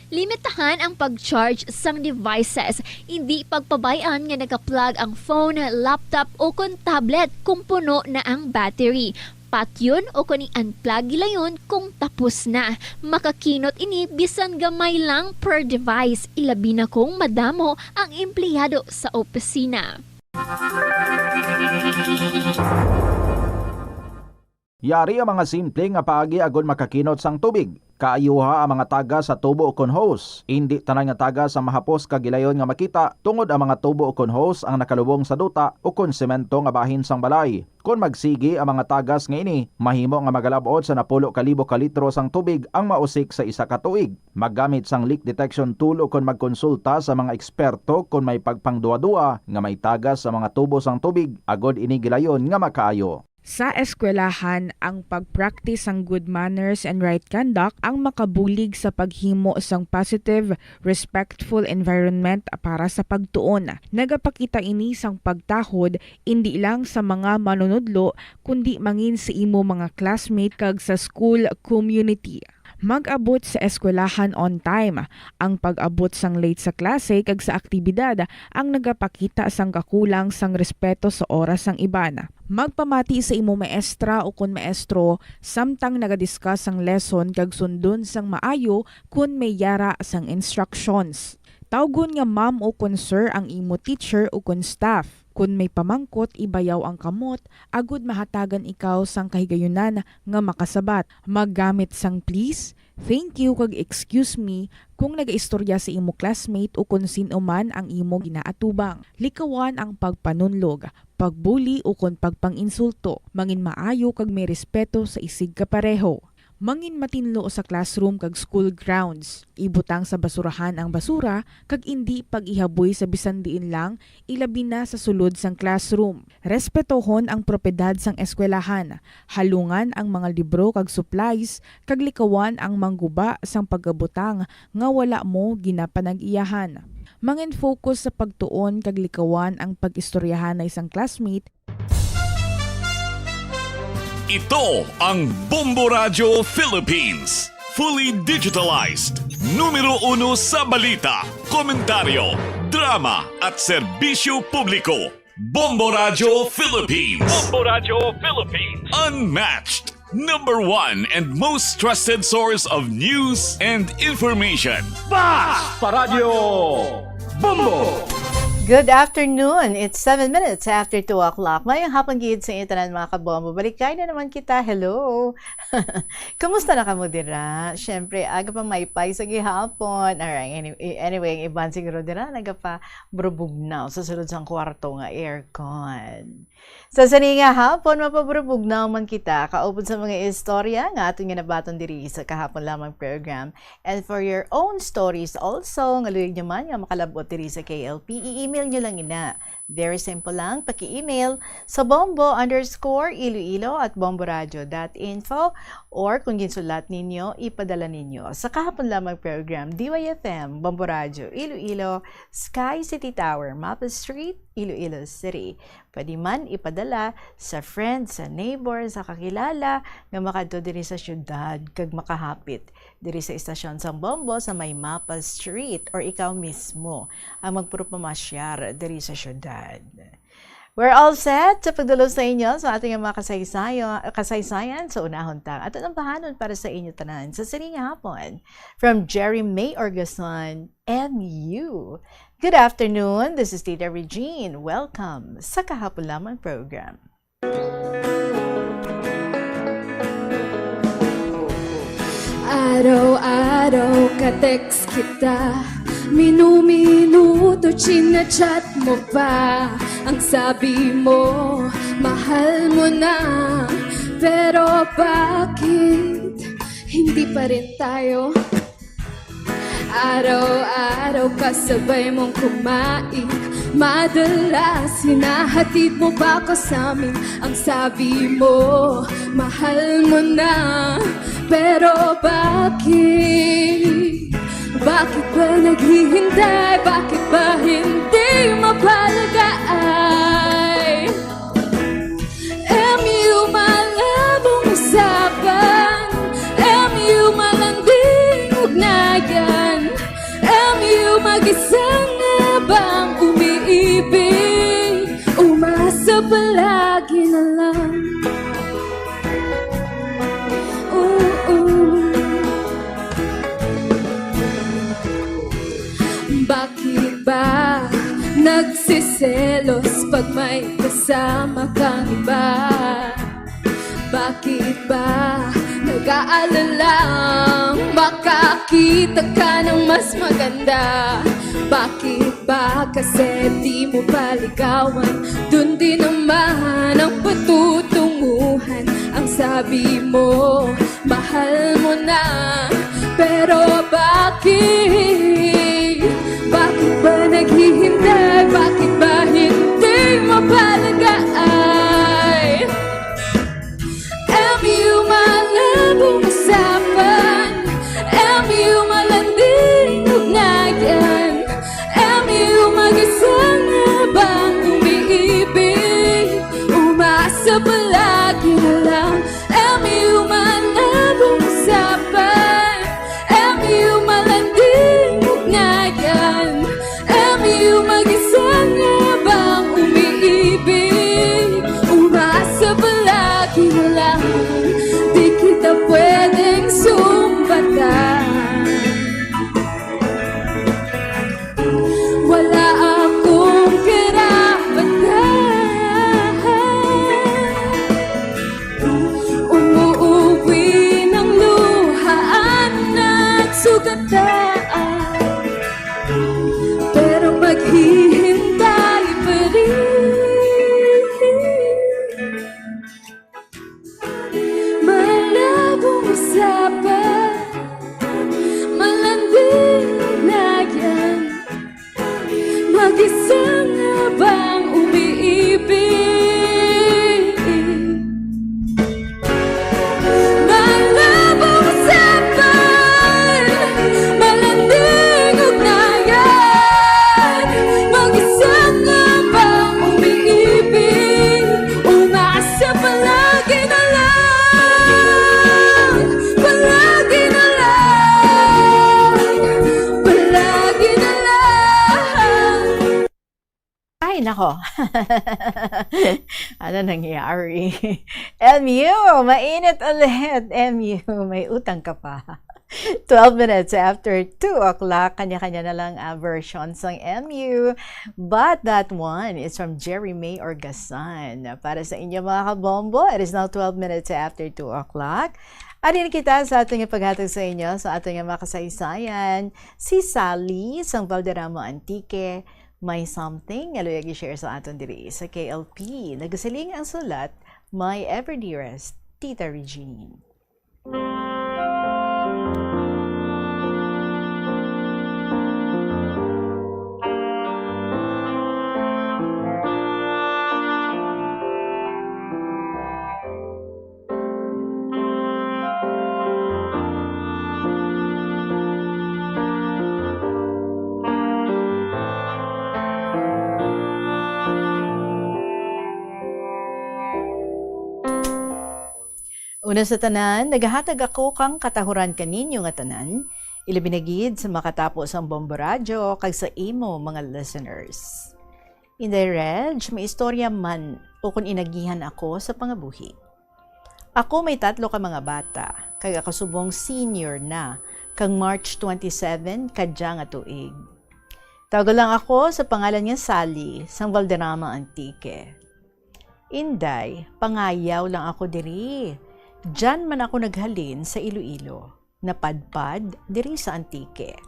Limitahan ang pag-charge sang devices. Indi pagpabay-an nga naka-plug ang phone, laptop, o kon tablet kung puno na ang battery. Patyon o kon i-unplug gilayon kung tapos na. Makakinot ini bisan gamay lang per device, ilabi na kung madamo ang empleyado sa opisina. Yari ang mga simple nga paagi agod makakinot sang tubig. Kaayuha ang mga tagas sa tubo ukon hose. Indi tanan nga tagas ang mahapos kag gilayon nga makita, tungod ang mga tubo ukon hose ang nakalubong sa duta ukon semento nga bahin sang balay. Kon magsigi ang mga tagas nga ini, mahimo nga magalab-ot sa napulo ka libo ka litro sang tubig ang mausik sa isa ka tuig. Maggamit sang leak detection tool ukon magkonsulta sa mga eksperto kon may pagpangduwa-duwa nga may tagas sa mga tubo sang tubig agod ini gilayon nga makaayo. Sa eskwelahan, ang pag-practice sang good manners and right conduct ang makabulig sa paghimo sang positive, respectful environment para sa pagtuon. Nagapakita ini sang pagtahod indi lang sa mga manunudlo, kundi mangin sa imo mga classmate kag sa school community. Mag-abot sa eskwelahan on time. Ang pag-abot sang late sa klase kag sa aktibidad ang nagapakita sang kakulang sang respeto sa oras sang iban. Magpamati sa imo maestra ukon maestro samtang naga-discuss sang lesson kag sundon sang maayo kon may yara sang instructions. Tawgon nga ma'am ukon sir ang imo teacher ukon staff. Kon may pamangkot, ibayaw ang kamot agod mahatagan ikaw sang kahigayunan nga makasabat. Maggamit sang please, thank you, kag excuse me kung nagaistorya sa imo classmate ukon sin-o man ang imo ginaatubang. Likawan ang pagpanunlog, pagbuli ukon pagpang-insulto. Mangin maayo kag may respeto sa isigkapareho. Mangin matinlo sa classroom kag school grounds. Ibutang sa basurahan ang basura kag indi pag-ihaboy sa bisan diin lang, ilabi na sa sulod sang classroom. Respetohon ang propiedad sang eskwelahan, halungan ang mga libro kag supplies, kag likawan ang mangguba sang pagabutang nga wala mo ginapanag-iyahan. Mangin-focus sa pagtuon kag likawan ang pag-istoryahanay sang classmate. Ito ang Bombo Radyo Philippines. Fully digitalized. Numero uno sa balita, komentaryo, drama, at serbisyo publiko. Bombo Radyo Philippines. Bombo Radyo Philippines. Unmatched. Number one and most trusted source of news and information. Basta Radyo Bombo! Good afternoon. It's seven minutes after two o'clock. Mayong hapon gid sa inyo tanan, mga kabombo. Balikay na naman kita. Hello. Kumusta na kamo dira? Siyempre, aga pa maypay sa gihapon. Alright, any-, anyway, ang iban siguro dira nagapa burubugnaw sa sulod sang kwarto nga aircon. Sa sini nga hapon, mapaburubugnaw man kita kaupod sa mga istorya nga aton nga nabaton diri sa kahapon lamang program. And for your own stories also, nga luyag nyo man nga makalabot diri sa K L P, i-email nyo lang ina. Very simple lang, paki-email sa bombo underscore iloilo at bomboradio dot info, or kung ginsulat ninyo, ipadala ninyo sa kahapon lamang program, D Y F M, Bombo Radio, Iloilo, Sky City Tower, Mapa Street, Iloilo City. Pwede man ipadala sa friend, sa neighbor, sa kakilala nga makadto diri sa syudad kag makahapit diri sa istasyon sang Bombo sa may Mapa Street, or ikaw mismo ang magpropamasyar diri sa syudad. We're all set sa pagdulog sa inyo sa ating mga kasaysayo-, kasaysayan. So, unahon ta ang aton ambahanon para sa inyo tanan sa sining hapon. From Jerry May Orgason, M U. Good afternoon, this is Tita Regine. Welcome sa Kahapon Lamang program. Araw-araw ka-text kita, minu-minuto china-chat mo pa. Ang sabi mo, mahal mo na, pero bakit hindi pa rin tayo? Araw-araw kasabay mong kumain, madalas hinahatid mo pa ko sa amin. Ang sabi mo, mahal mo na, pero bakit? Bakit ba naghihintay? Bakit ba hindi mapalagaay? M U malabong usapan, M U malanding ugnayan, M U mag-isa na bang umiibig? Umasa palagi na lang. Oo. Bakit ba nagsiselos pag may kasama kang iba? Bakit ba nag-aalalang makakita ka ng mas maganda? Bakit ba kasi di mo paligawan? Dun din naman ang patutunguhan. Ang sabi mo, mahal mo na, pero bakit? Bakit ba naghihintay? Bakit ba hindi mapalagaay? M U malabong usapan, M U malanding ugnayan, M U mag-isa na bang umiibig? Umasa palagi na lang, M U malabong usapan, M Nako. Ano nangyari? M U, mainit ulit. M U, may utang ka pa. Twelve minutes after two o'clock, kanya-kanya na lang ang version sang M U. But that one is from Jerry May Orgasan. Para sa inyo, mga kabombo, it is now twelve minutes after two o'clock. Ari na kita sa ating paghatag sa inyo sa ating mga kasaysayan. Si Sally sang Valderrama, Antique, may something nga luyag i-share sa aton diri sa K L P. Nagasiling ang sulat, My Ever Dearest, Tita Regine. Una sa tanan, nagahatag ako kang katahuran kaninyo nga tanan, ilabi na gid sa makatapo sang Bombo Radyo kag sa imo mga listeners. Inday Reg, may istorya man o kon inagihan ako sa pangabuhi. Ako may tatlo ka mga bata, kag ako subong senior na, kang March twenty-seven kadya nga tuig. Tawga lang ako sa pangalan nga Sally, sang Valderrama, Antique. Inday, pangayaw lang ako diri. Diyan man ako naghalin sa Iloilo. Napadpad diri sa Antique.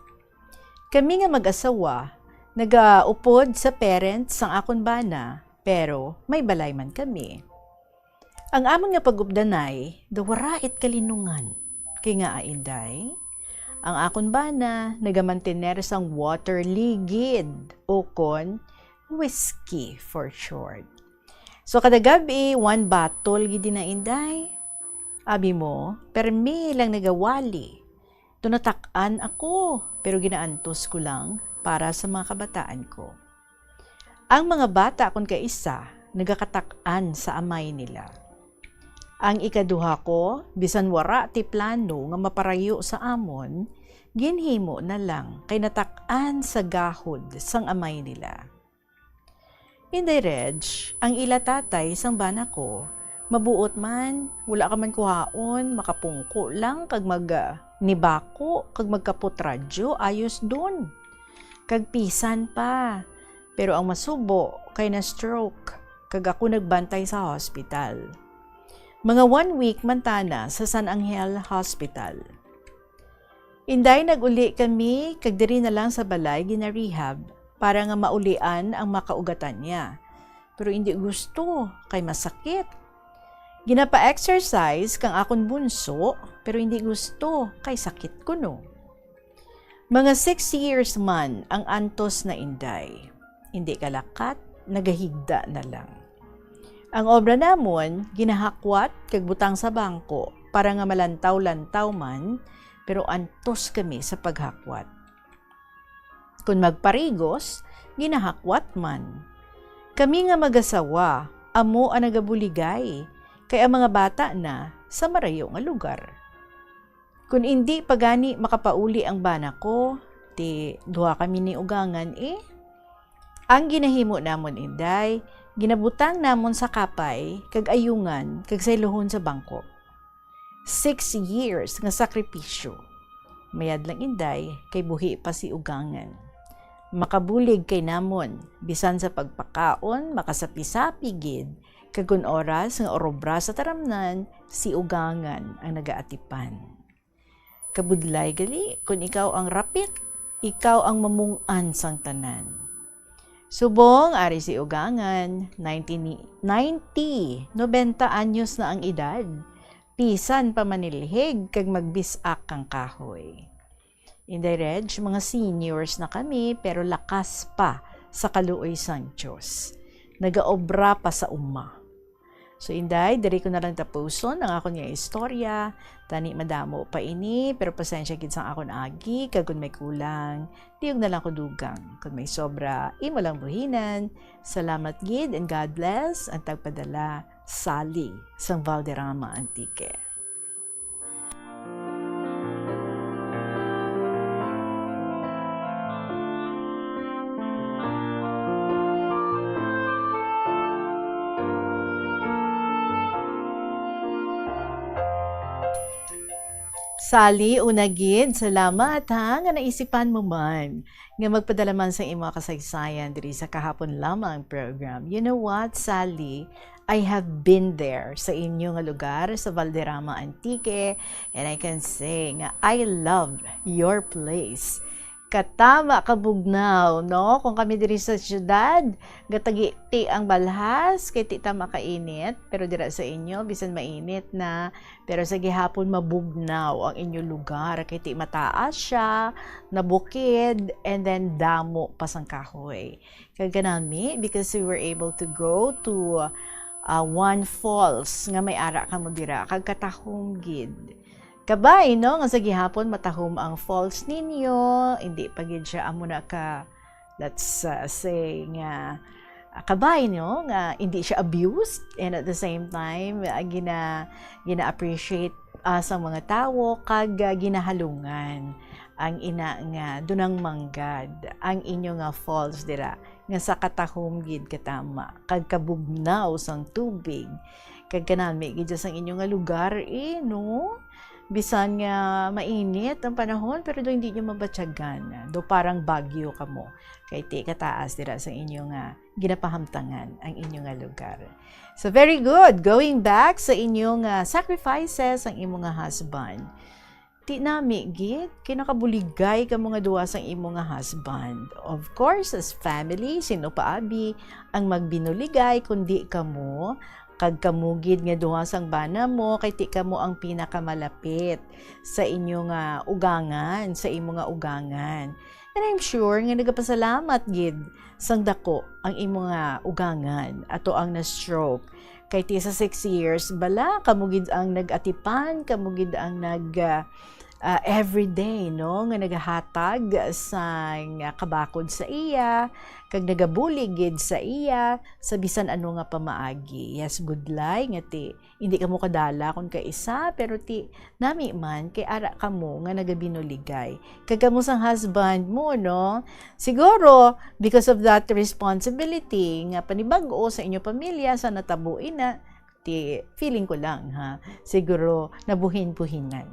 Kami nga mag-asawa, nagaupod sa parents sang akon bana, pero may balay man kami. Ang amon nga pag-updanay, daw wara it kalinungan. Kay ngaa, Inday, ang akon bana nagamantener sang water ligid, ukon whiskey for short. So, kada gab-i, one bottle gid na, Inday. Abi mo, permi lang nagawali. Daw natak-an ako, pero ginaantos ko lang para sa mga kabataan ko. Ang mga bata kon kaisa nagakatak-an sa amay nila. Ang ikaduha ko, bisan wara ti plano nga maparayo sa amon, ginhimo na lang kay natak-an sa gahod sang amay nila. Inday Reg, ang ila tatay sang bana ko, mabuot man, wala ka man kuhaon, makapungko lang kag mag, ah, nibako kag magkapot radyo, ayos dun. Kag pisan pa. Pero ang masubo kay na-stroke, kag ako nagbantay sa hospital. Mga one week man tana sa San Angel Hospital. Inday, nag-uli kami, kag diri na lang sa balay gina-rehab para nga maulian ang makaugatan niya. Pero indi gusto, kay masakit. Ginapa-exercise kang akon bunso, pero indi gusto, kay sakit kuno. Mga six years man ang antos na, Inday. Indi kalakat, nagahigda na lang. Ang obra namon, ginahakwat kag butang sa bangko para nga malantaw-lantaw man, pero antos kami sa paghakwat. Kon magparigos, ginahakwat man. Kami nga mag-asawa, amo ang nagabuligay, kay ang mga bata na sa marayo nga lugar. Kon indi pa gani makapauli ang bana ko, ti duha kami ni ugangan, eh. Ang ginahimo namon, Inday, ginabutang namon sa kapay kag ayungan kag sayluhon sa bangko. Six years nga sakripisyo. Mayad lang, Inday, kay buhi pa si ugangan. Makabulig kay namon, bisan sa pagpakaon, makasapi-sapi gid, kag kon oras nga urobra sa taramnan, si ugangan ang nagaatipan. Kabudlay gali, kon ikaw ang rapit, ikaw ang mamung-an sang tanan. Subong ari si ugangan, ninety, ninety, nobenta anyos na ang edad. Pisan pa manilhig kag magbis-ak kang kahoy. Inday Reg, mga seniors na kami, pero lakas pa sa kaluoy sang Dios. Nagaobra pa sa uma. So, Inday, diri ko na lang tapuson ang akon nga istorya. Tani madamo pa ini, pero pasensya gid sang akon agi, kag kon may kulang, liyog na lang ko dugang. Kon may sobra, imo lang buhinan. Salamat gid and God bless. Ang tagpadala, Sally, sang Valderrama, Antique. Sally, una gid, salamat ha, nga naisipan mo man nga magpadala man sa imo kasaysayan diri sa kahapon lamang program. You know what, Sally? I have been there sa inyo nga lugar sa Valderrama, Antique, and I can say nga I love your place. Katama ka bugnaw, no? Kung kami diri sa syudad, gatagiti ang balhas, kay ti ta makainit, pero dira sa inyo, bisan mainit na, pero sa gihapon mabugnaw ang inyo lugar, kay ti mataas siya, nabukid, and then damo pa sang kahoy. Kag kanami, because we were able to go to, uh, one falls nga may ara kamo dira, kag katahom gid. Kabay, no, nga sa gihapon matahom ang falls ninyo, hindi pa gid siya amo na ka, let's, uh, say nga, uh, kabay, no, nga hindi siya abused, and at the same time, uh, gina, gina-appreciate, uh, sa mga tawo, kag, uh, ginahalungan ang ina nga dunang manggad ang inyo nga falls dira, nga sa katahom gid katama kag kabugnaw sang tubig, kag kanami gid sang inyo nga lugar, eh, no? Bisan nga mainit ang panahon, pero do hindi nyo mabatyagan. Do parang bagyo kamo. Kay ti kataas dira sa inyo nga ginapahamtangan ang inyo nga lugar. So, very good. Going back sa inyo nga sacrifices ang imo nga husband. Ti nami gid, kay nakabuligay kamo nga duha sang imo nga husband. Of course, as family, sino pa abi ang magbinuligay kundi kamo? Kag kamo gid nga duha sang bana mo, kay ti kamo ang pinakamalapit sa inyo nga ugangan, sa imo nga ugangan. And I'm sure nga nagapasalamat gid sang dako ang imo nga ugangan ato ang na-stroke. Kay ti sa six years bala, kamo gid ang nag-atipan, kamo gid ang nag, ah, ah, everyday, no, nga nagahatag sang kabakod sa iya, kag nagabulig gid sa iya sa bisan ano nga pamaagi. Yes, budlay nga ti hindi kamo kadala kon kaisa, pero ti nami man kay ara kamo nga nagabinuligay. Kag kamo sang husband mo, no? Siguro, because of that responsibility nga panibag-o sa inyo pamilya, sa natabo ina, ti feeling ko lang, ha, siguro nabuhin-buhinan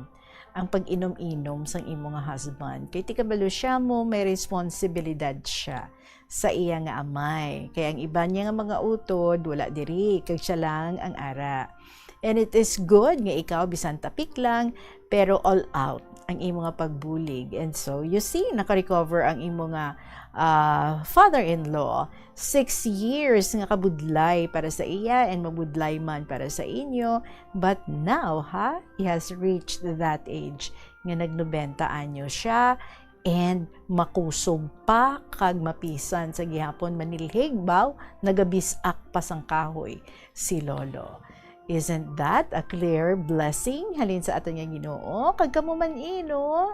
ang pag-inom-inom sang imo nga husband. Kay ti kabalo siya mo, may responsibilidad siya sa iya nga amay. Kay ang iban niya nga mga utod, wala diri, kag siya lang ang ara. And it is good nga ikaw, bisan tapik lang, pero all out ang imo nga pagbulig. And so, you see, naka-recover ang imo nga, ah, father-in-law. Six years nga kabudlay para sa iya and mabudlay man para sa inyo. But now, ha, he has reached that age nga nag-nobenta anyo siya, and makusog pa kag mapisan sa gihapon manilhigbaw, nagabis-ak pa sang kahoy si Lolo. Isn't that a clear blessing halin sa aton nga Ginoo? Kag kamo man, ino,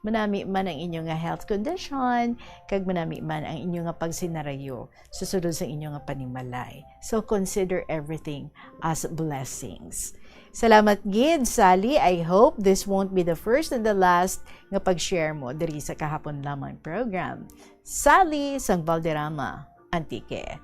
manami man ang inyo nga health condition, kag manami man ang inyo nga pagsinarayo sa sulod sa inyo nga panimalay. So, consider everything as blessings. Salamat gid, Sally. I hope this won't be the first and the last nga pag-share mo diri sa kahapon lamang program. Sally sang Valderrama, Antique.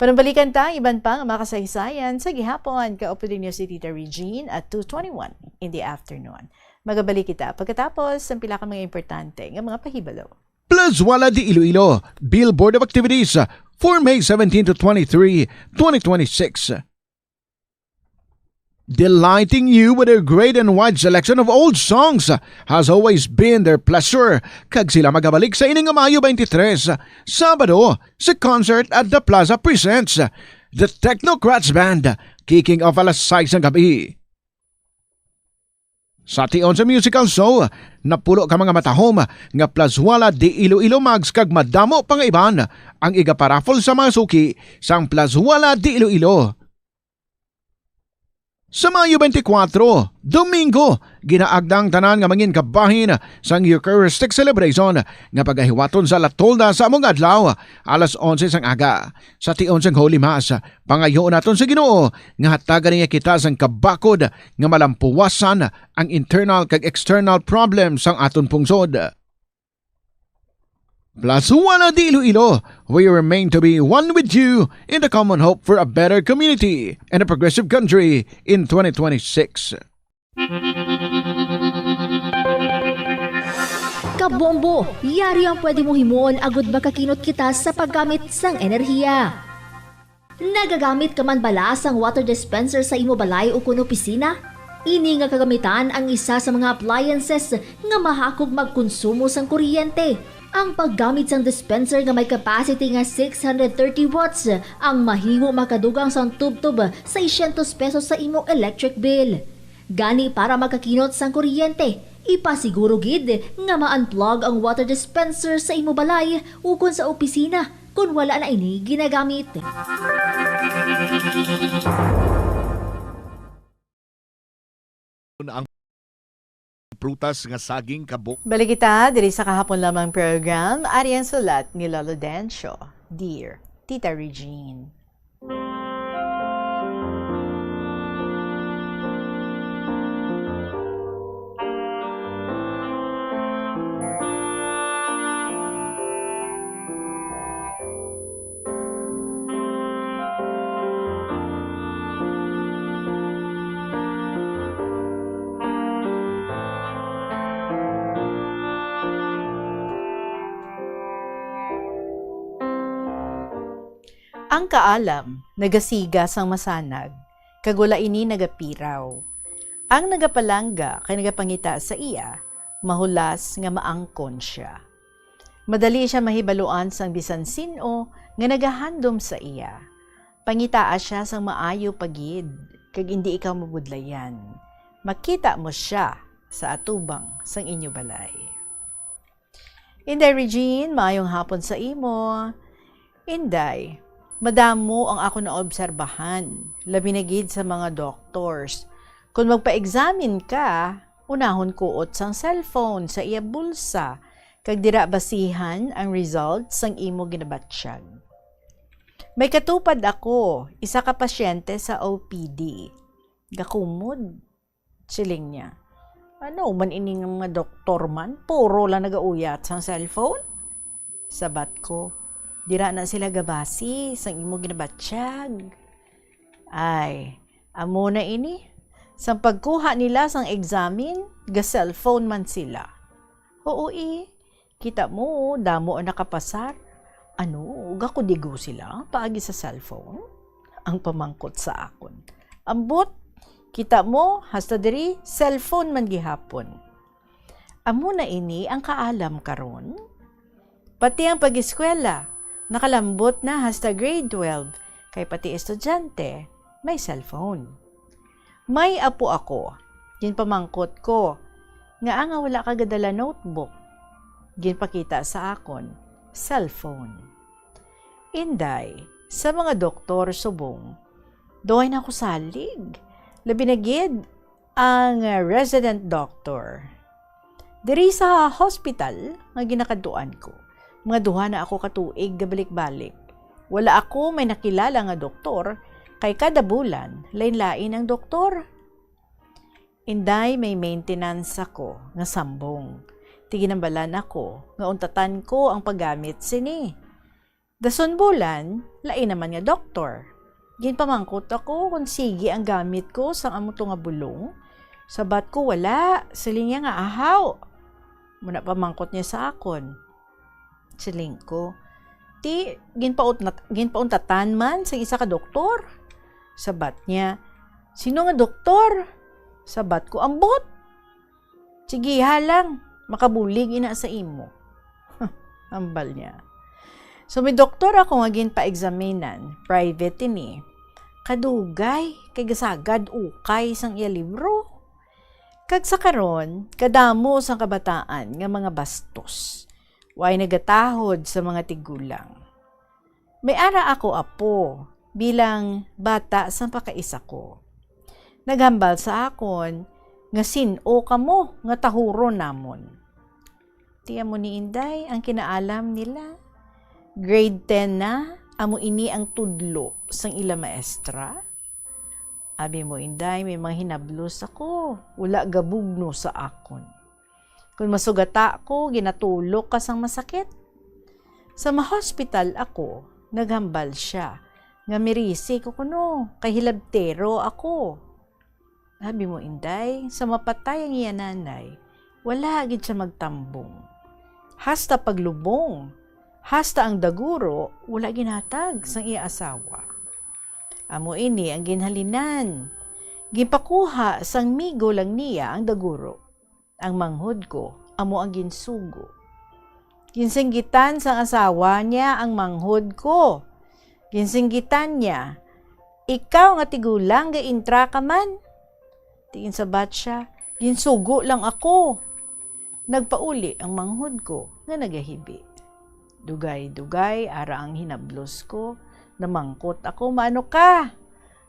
Panumbalikan ta ang iban pa nga mga kasaysayan sa gihapon. Kaupod ninyo si Tita Regine at two twenty-one in the afternoon. Magabalik kita pagkatapos sang pila ka mga importante nga mga pahibalo. Plazuela de Iloilo, Bill Board of Activities, for May seventeen to twenty-three, twenty twenty-six. Delighting you with their great and wide selection of old songs has always been their pleasure. Kag sila magabalik sa ining Mayo twenty-three, Sabado, sa concert at the Plaza Presents the Technocrats Band, kicking off alas sais ng gabi. Sa tion sa musical show, napulo ka mga matahom nga Plazuela de Iloilo mugs kag madamo pa nga iban ang igaparaffle sa mga suki sang Plazuela de Iloilo. Sa Mayo twenty-four, Domingo, ginaagda ang tanan nga mangin kabahin sang Eucharistic celebration nga pagahiwaton sa La Tolda sa among adlaw, alas onse sang aga. Sa tion sang Holy Mass, pangayoon naton sa Ginoo nga hatagan niya kita sang kabakod nga malampuwasan ang internal kag external problems sang aton pungsod. Plazuela de Iloilo, we remain to be one with you in the common hope for a better community and a progressive country in twenty twenty-six. Kabombo, yari ang pwede mo himuon agud makakinot kita sa paggamit sang enerhiya. Nagagamit ka man bala sang water dispenser sa imo balay ukon opisina? Ini nga kagamitan ang isa sa mga appliances nga mahakog magkonsumo sang kuryente. Ang paggamit sang dispenser nga may capacity nga six hundred thirty watts ang mahimo makadugang sang tubtob seiscientos pesos sa imo electric bill. Gani, para makakinot sang kuryente, ipasiguro gid nga ma-unplug ang water dispenser sa imo balay ukon sa opisina kon wala na ini ginagamit. Ang prutas nga saging kabo. Balik kita diri sa kahapon lamang program. Ari ang sulat ni Lolo Dencio. Dear Tita Regine. Ang kaalam nagasiga sang masanag, kag wala ini nagapiraw. Ang nagapalangga kag nagapangita sa iya, mahulas nga maangkon sia. Madali sia mahibaluan sang bisan sin-o nga nagahandom sa iya. Pangitaa sia sang maayo pa gid, kag indi ikaw mabudlayan. Makita mo sia sa atubang sang inyo balay. Inday Regine, maayong hapon sa imo. Inday, madamo ang ako naobserbahan, labi na gid sa mga doctors. Kung magpa-examine ka, unahon kuot sang cellphone sa iya bulsa, kag dira basihan ang result sang imo ginabatyag. May katupad ako, isa ka pasyente sa O P D. Gakumod. Siling niya, "Ano man ini nga mga doktor man, puro lang nagauyat sang cellphone?" Sabat ko, "Dira na sila gabasi sang imo ginabatyag." Ay, amo na ini. Sang pagkuha nila sang examine, ga-cellphone man sila. Oo, eh. Kita mo, damo ang nakapasar. Ano, gakudigo sila paagi sa cellphone? Ang pamangkot sa akon. Ambot, kita mo, hasta diri, cellphone man gihapon. Amo na ini ang kaalam karon? Pati ang pag-eskwela, nakalambot na hasta grade twelve, kay pati estudyante may cellphone. May apo ako. Ginpamangkot ko, "Ngaa nga wala ka gadala notebook?" Ginpakita sa akon, cellphone. Inday, sa mga doktor subong, daw ay nako salig. Labi na gid ang resident doctor. Diri sa hospital nga ginakadtuan ko, mga duha na ako ka tuig gabalik-balik. Wala ako may nakilala nga doktor, kay kada bulan, lain-lain ang doktor. Inday, may maintenance ako nga sambong. Ti ginambalan ako nga untatan ko ang paggamit sini. Dason bulan, lain naman nga doktor. Ginpamangkot ako kon sige ang gamit ko sang amo to nga bulong. Sabat ko, "Wala," siling niya nga ahaw. Muna pamangkot niya sa akon. Siling ko, "Ti, ginpautnat-, ginpauntatan man sang isa ka doktor?" Sabat niya, "Sino nga doktor?" Sabat ko, "Ambot." "Sigiha lang, makabulig ina sa imo." Hambal niya. So, may doktor ako nga ginpa-examinan, private ini. Kadugay, kay gasagad ukay sang iya libro. Kag sa karon, kadamo sang kabataan nga mga bastos. Way nagatahod sa mga tigulang. May ara ako apo, bilang bata sang pakaisa ko. Naghambal sa akon nga sin-o kamo nga tahuron namon. Ti amo ni inday ang kinaalam nila. Grade ten na, amo ini ang tudlo sang ila maestra. Abi mo, inday, may mga hinablos ako, wala gabugno sa akon. Kon masugata ko, ginatulok ka sang masakit. Sa ma-hospital ako, naghambal siya nga mirisi ko kuno, kay hilabtero ako. Abi mo, inday, sa mapatay ang iya nanay, wala gid siya magtambong. hasta paglubong, hasta ang daguro wala ginhatag sang iya asawa. Amo ini ang ginhalinan. Ginpakuha sang migo lang niya ang daguro. Ang manghod ko amo ang ginsugo. Ginsinggitan sang asawa niya ang manghod ko. Ginsinggitan niya, "Ikaw nga tigulang, gaintra ka man?" Ti ginsabat siya, "Ginsugo lang ako." Nagpauli ang manghod ko nga nagahibi. Dugay-dugay ara ang hinablos ko. Namangkot ako, "Maano ka?"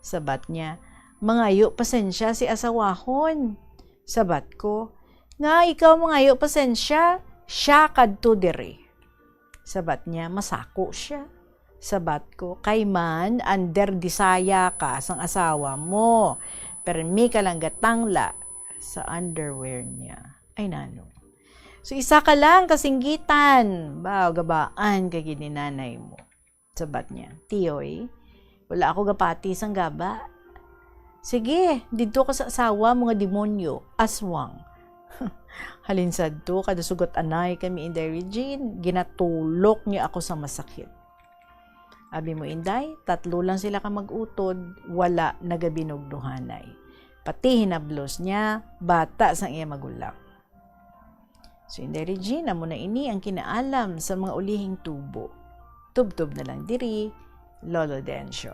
Sabat niya, "Mangayo pasensya si asawahon." Sabat ko, "Nga ikaw mangayo pasensya, siya kadto diri." Sabat niya, "Masako siya." Sabat ko, "Kay man, under disaya ka sang asawa mo. Permi ka lang gatangla sa underwear niya." Ay nano. So, isa ka lang kasinggitan. Ba, gabaan ka gid ni nanay mo. Sabat niya, "Tiyoy, wala ako gapati sang gaba." "Sige, didto ka sa asawa mo nga demonyo, aswang." Halin sadto, kada sugat anay kami Inday Regine, ginatulok niya ako sa masakit. Abi mo, Inday, tatlo lang sila ka mag-utod, wala nagabinugdohanay. Pati hinablos niya, bata sang iya magulang. So, Inday Regine, amo na ini ang kinaalam sa mga ulihing tubo. Tubtob na lang diri, Lolo Dencio.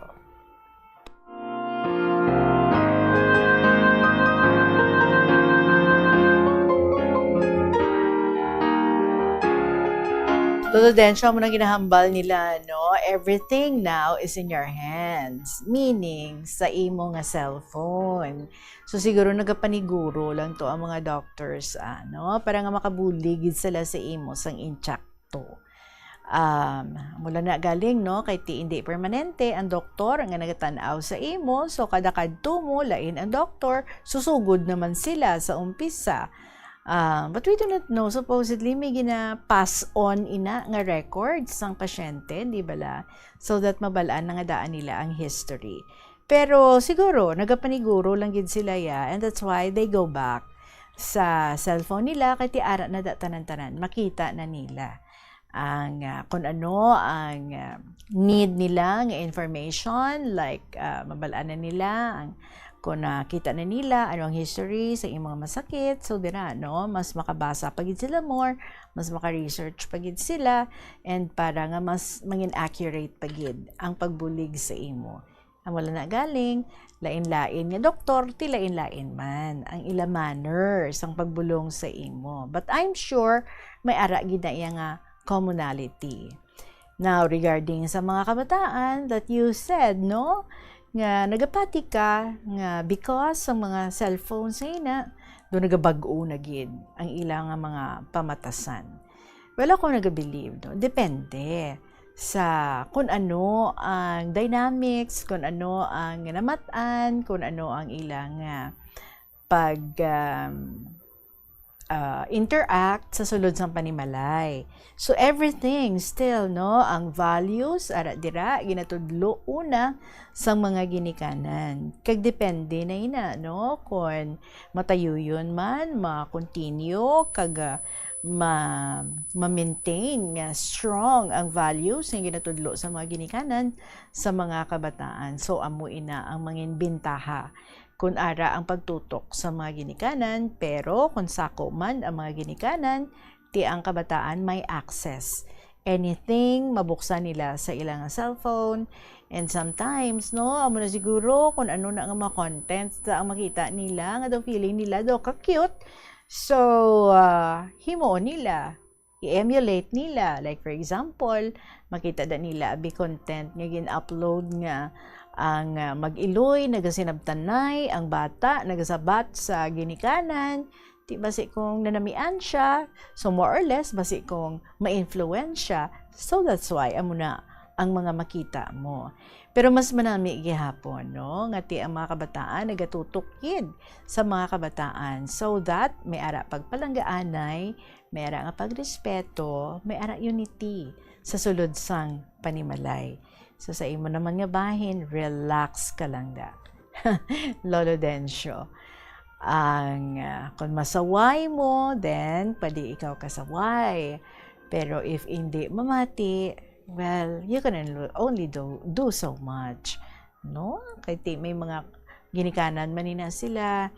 Lolo Dencio, amo nang ginahambal nila, no? Everything now is in your hands. Meaning, sa imo nga cellphone. So, siguro nagapaniguro lang to ang mga doctors, ano, para nga makabulig gid sila sa imo sang intsakto. Um, mula na galing, no, kay ti indi permanente ang doktor nga nagatan-aw sa imo. So, kada kadto mo, lain ang doktor, susugod naman sila sa umpisa. Ah, but we do not know. Supposedly, may gina-pass on ina nga records sang pasyente, di bala? So that mabal-an na nga daan nila ang history. Pero siguro, nagapaniguro lang gid sila, ya, and that's why they go back sa cellphone nila, kay ti ara na da tanan-tanan, makita na nila ang, ah, kung ano ang, ah, need nila nga information, like, ah, mabal-an na nila ang, kung nakita na nila ano ang history sa iyang mga masakit. So, dira, no, mas makabasa pa gid sila more, mas maka-research pa gid sila, and para nga mas mangin accurate pa gid ang pagbulig sa imo. Ang wala na galing, lain-lain nga doktor, ti lain-lain man ang ila manner sang pagbulong sa imo. But I'm sure may ara gid na iya nga commonality. Now, regarding sa mga kabataan that you said, no, nga nagapati ka nga because sa mga cellphone sa ina, do nagabag-o na gid ang ila nga mga pamatasan. Well, ako nagabelieve, no? Depende sa kung ano ang dynamics, kung ano ang namat-an, kung ano ang ilang, ah, pag, um, ah, interact sa sulod sang panimalay. So, everything still, no, ang values, ara dira, ginatudlo una sang mga ginikanan. Kag depende na ina, no, kung matayuyon man, ma-continue, kag, ah, ma-, ma-maintain nga strong ang values nga ginatudlo sa mga ginikanan sa mga kabataan. So, amo ina ang mangin bintaha kun ara ang pagtutok sa mga ginikanan, pero kung sako man ang mga ginikanan, ti ang kabataan may access. Anything, mabuksan nila sa ilang cellphone. And sometimes, no, amo na siguro kung ano na nga mga content sa ang makita nila, nga daw feeling nila daw ka-cute. So, ah, himuon nila, i-emulate nila. Like, for example, makita da nila abi content nga gin-upload nga ang, ah, mag-iloy nagasinabtanay, ang bata nagasabat sa ginikanan, ti basi kung nanamian siya, so more or less, basi kung ma-influence siya. So that's why, amo na ang mga makita mo. Pero mas manami gihapon, no, nga ti ang mga kabataan nagatutok gid sa mga kabataan so that may ara pagpalanggaanay, may ara nga pagrespeto, may ara unity sa sulod sang panimalay. So, sa imo naman nga bahin, relax ka lang da. Lolo Dencio, ang, ah, kung masaway mo, then pwede ikaw kasaway. Pero if hindi mamati, well, you can only do, do so much. No? Kay ti, may mga ginikanan man ni na sila.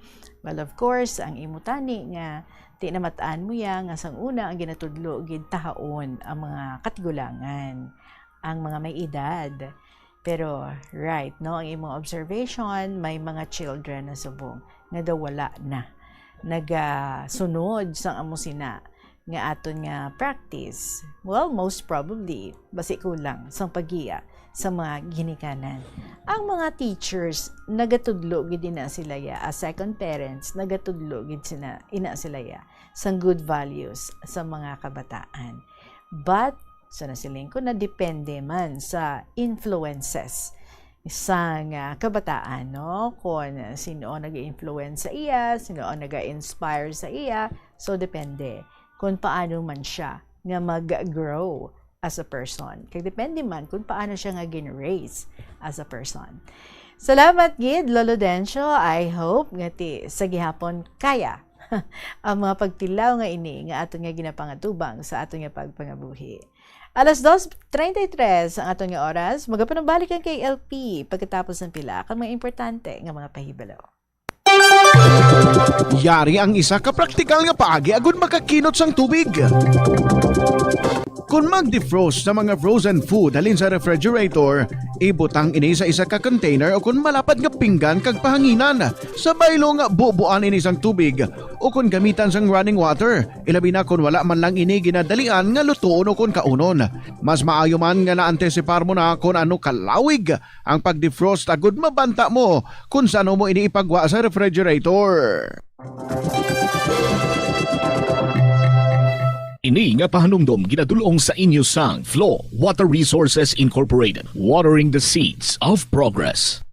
Well, of course, ang imo tani nga ti namat-an mo ya nga sang una ang ginatudlo gid tahaon ang mga katigulangan, ang mga may edad. Pero, right, no, ang imong observation, may mga children na subong nga daw wala na nagasunod sang amo sina nga aton nga practice. Well, most probably, basi kulang sang paggiya sa mga ginikanan. Ang mga teachers, nagatudlo gid ina sila ya, as second parents, nagatudlo gid sina, ina sila ya sang good values sa mga kabataan. But, so nasiling ko, na depende man sa influences sang, ah, kabataan, no? Kung sino ang nag-influence sa iya, sino ang nag-inspire sa iya. So, depende kung paano man siya nga mag-grow as a person. Kag depende man kung paano siya nga gin-raise as a person. Salamat gid, Lolo Dencio. I hope nga ti sa gihapon kaya ang mga pagtilaw nga ini nga aton nga ginapangatubang sa aton nga pagpangabuhi. Alas dos treinta y tres ang aton nga oras. Magapanumbalik ang K L P pagkatapos ng pila ka mga importante nga mga pahibalo. Yari ang isa ka praktikal nga paagi agud makakinot sang tubig. Kon mag-defrost sa mga frozen food halin sa refrigerator, ibutang ini sa isa ka container o kon malapad nga pinggan kag pahanginan. Sa baylong, bubuan ini sang tubig o kon gamitan sang running water, ilabi na kon wala man lang ini ginadalian nga lutoon o kon kaunon. Mas maayo man nga naantisipar mo na kon ano kalawig ang pag-defrost agud mabanta mo kon sa ano mo ini ipagwa sa refrigerator. Ini nga pahanumdom ginadul-ong sa inyo sang Flow Water Resources Incorporated, watering the seeds of progress.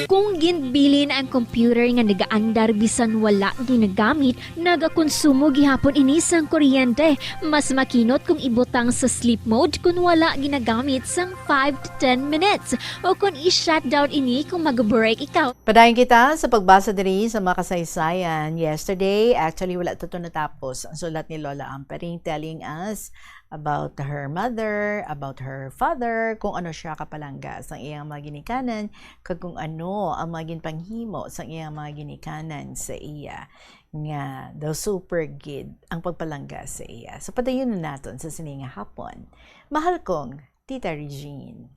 Kung ginbilin ang computer nga nagaandar bisan wala ginagamit, nagakonsumo gihapon ini sang kuryente. Mas makinot kung ibutang sa sleep mode kung wala ginagamit sang five to ten minutes, o kung i-shutdown ini kung mag-break ikaw. Padayon kita sa pagbasa diri sa mga kasaysayan. Yesterday, actually, wala to, to natapos ang sulat ni Lola Amperin telling us about her mother, about her father, kung ano siya kapalangga sa iyang mga ginikanan, kag kung ano ang mga ginpanghimo sa iyang mga ginikanan sa iya, nga daw super gid ang pagpalangga sa iya. So, padayon na naton sa sini nga hapon. Mahal kong Tita Regine.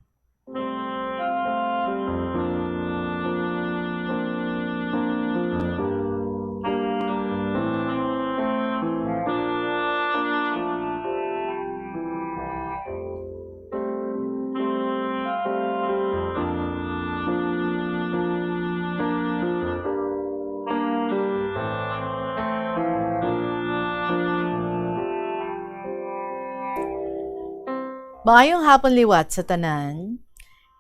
Maayong hapon liwat sa tanan.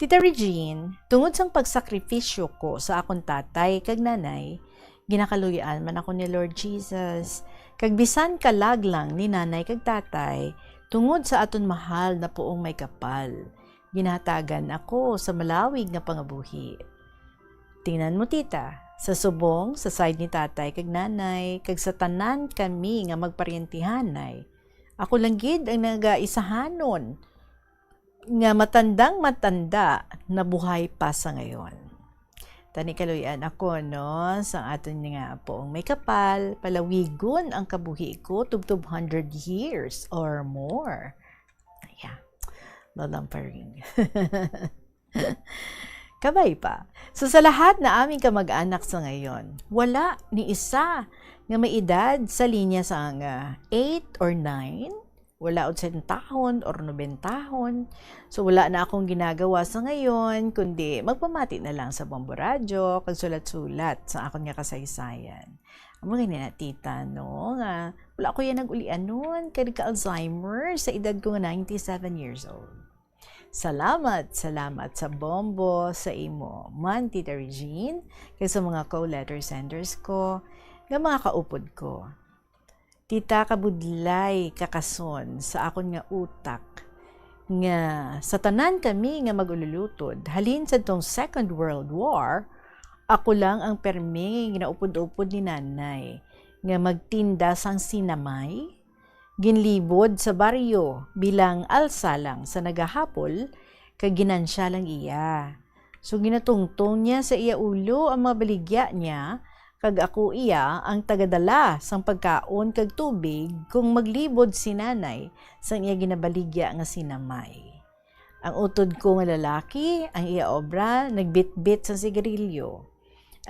Tita Regine, tungod sang pagsakripisyo ko sa akon tatay kag nanay, ginakaluy-an man ako ni Lord Jesus. Kag bisan kalag lang ni nanay kag tatay, tungod sa aton mahal na Poong Maykapal, ginahatagan ako sa malawig nga pangabuhi. Tingnan mo, tita, sa subong, sa side ni tatay kag nanay, kag sa tanan kami nga magparyentehanay, ako lang gid ang nagaisahanon nga matandang matanda na buhay pa sa ngayon. Tani kaluy-an ako, no, sa aton nga Poong Maykapal, palawigon ang kabuhi ko tubtob hundred years or more. Yeah. Lalamparing. Kabay pa. So, sa lahat na aming kamag-anak sa ngayon, wala ni isa nga may edad sa linya sang eight or nine, wala otsentahon or nobentahon. So, wala na akong ginagawa sa ngayon, kundi magpamati na lang sa Bombo Radyo, kag sulat-sulat sa akon nga kasaysayan. Amo gani na, tita, no, nga wala ko yan nag-ulianon, kay nagka-Alzheimer sa edad ko nga ninety-seven years old. Salamat, salamat sa Bombo, sa imo man, Tita Regine, kag sa mga co-letter senders ko, nga mga kaupod ko. Tita, kabudlay kakason sa akon nga utak nga sa tanan kami nga mag-ululutod, halin sadtong Second World War, ako lang ang permi nga ginaupod-upod ni Nanay. nga magtinda sang sinamay, ginlibod sa baryo bilang alsa lang sa nagahapol, kag ginansya lang iya. So ginatungtong niya sa iya ulo ang mga baligya niya, kag ako iya ang tagadala sang pagkaon kag tubig kung maglibod si nanay sang iya ginabaligya nga sinamay. Ang utod ko nga lalaki, ang iya obra, nagbitbit sang sigarilyo.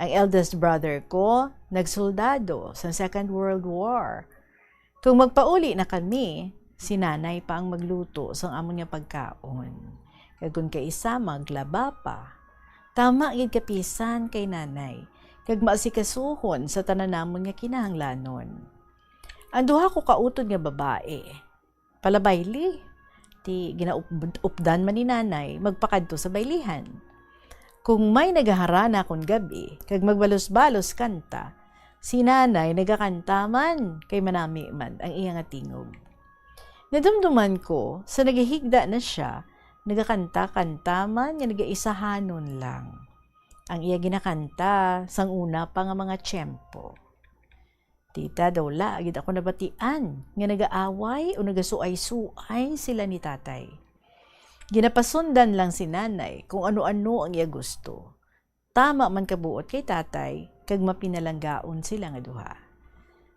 Ang eldest brother ko, nagsoldado sa Second World War. Kung magpauli na kami, si nanay pa ang magluto sang amon nga pagkaon. Kag kung kaisa, maglaba pa. Tama gid kapisan kay nanay, kag maasikasuhon sa tanan namon nga kinahanglanon. Ang duha ko ka utod nga babae, palabayli, ti ginaupdan man ni nanay magpakadto sa baylihan. Kung may nagaharana kon gab-i kag magbalos-balos kanta, si nanay nagakanta man kay manami man ang iya nga tingog. Nadumduman ko sa nagahigda na sia, nagakanta-kanta man nga nagaisahanon lang ang iya ginakanta sang una pa nga mga tiyempo. Tita, daw wala gid ako nabatian nga nagaaway o nagasuay-suay sila ni tatay. Ginapasundan lang si nanay kung ano-ano ang iya gusto. Tama man kabuot kay tatay, kag mapinalanggaon sila nga duha.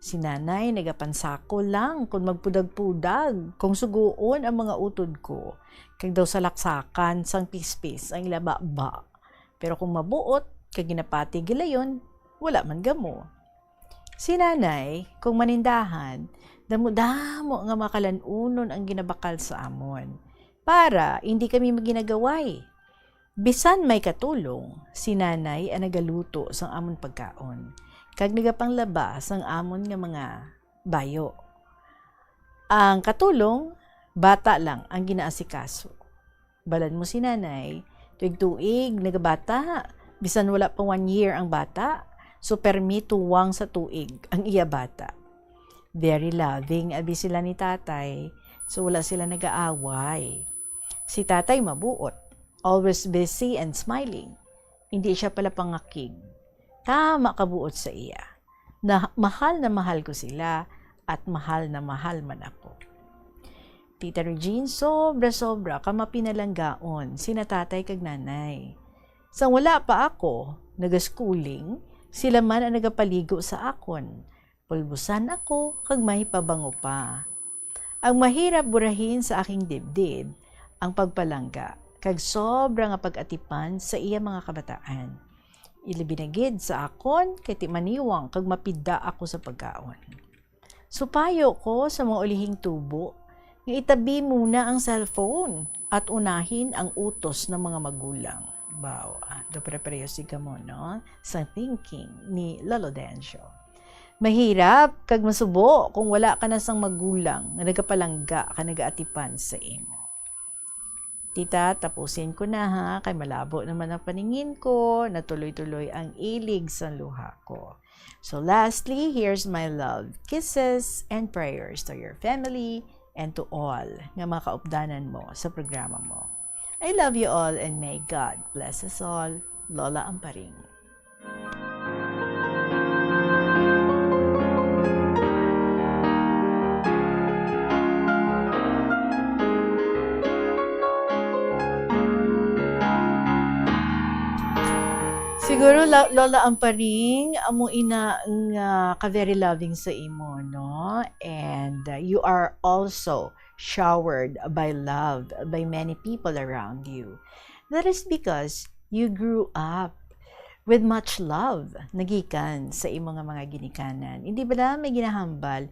Si nanay nagapansako lang kon magpudag-pudag kung sugoon ang mga utod ko, kag daw salaksakan sang pispis ang ila baba. Pero kung mabuot kag ginapati gilayon, wala man gamo. Si nanay, kung manindahan, damo-damo nga makalan-unon ang ginabakal sa amon para indi kami maginagaway. Bisan may katulong, si nanay ang nagaluto sang amon pagkaon kag nagapanglaba sang amon nga mga bayo. Ang katulong, bata lang ang ginaasikaso. Balan mo si nanay, tuig-tuig nagabata, bisan wala pa one year ang bata, so permi tuwang sa tuig ang iya bata. Very loving abi sila ni tatay, so wala sila nagaaway. Si tatay mabuot, always busy and smiling. Hindi siya pala pangakig. Tama kabuot sa iya. Na, mahal na mahal ko sila at mahal na mahal man ako. Tita Regine, sobra-sobra ka mapinalanggaon sina tatay kag nanay. Sang wala pa ako nagaschooling, sila man ang nagapaligo sa akon. Pulbusan ako kag may pabango pa. Ang mahirap burahin sa aking dibdib ang pagpalangga kag sobra nga pag-atipan sa iya mga kabataan. Ilabi na gid sa akon kay ti maniwang kag mapida ako sa pagkaon. Supayo ko sa mga ulihing tubo nga itabi muna ang cellphone at unahin ang utos ng mga magulang. Wow, ah, do pare-pareho si kamo, no? Sa thinking ni Lolo Dencio. Mahirap kag masubo kung wala ka na sang magulang nga nagapalangga ka nagaatipan sa imo. Tita, tapusin ko na ha, kay malabo naman ang paningin ko, natuloy-tuloy ang ilig sa luha ko. So lastly, here's my love, kisses, and prayers to your family and to all nga mga kaupdanan mo sa programa mo. I love you all and may God bless us all. Lola Amparing. Siguro, La-, Lola Amparing, amo ina nga ka very loving sa imo, no? And, uh, you are also showered by love by many people around you. That is because you grew up with much love nagikan sa imo nga mga ginikanan. Hindi bala may ginahambal,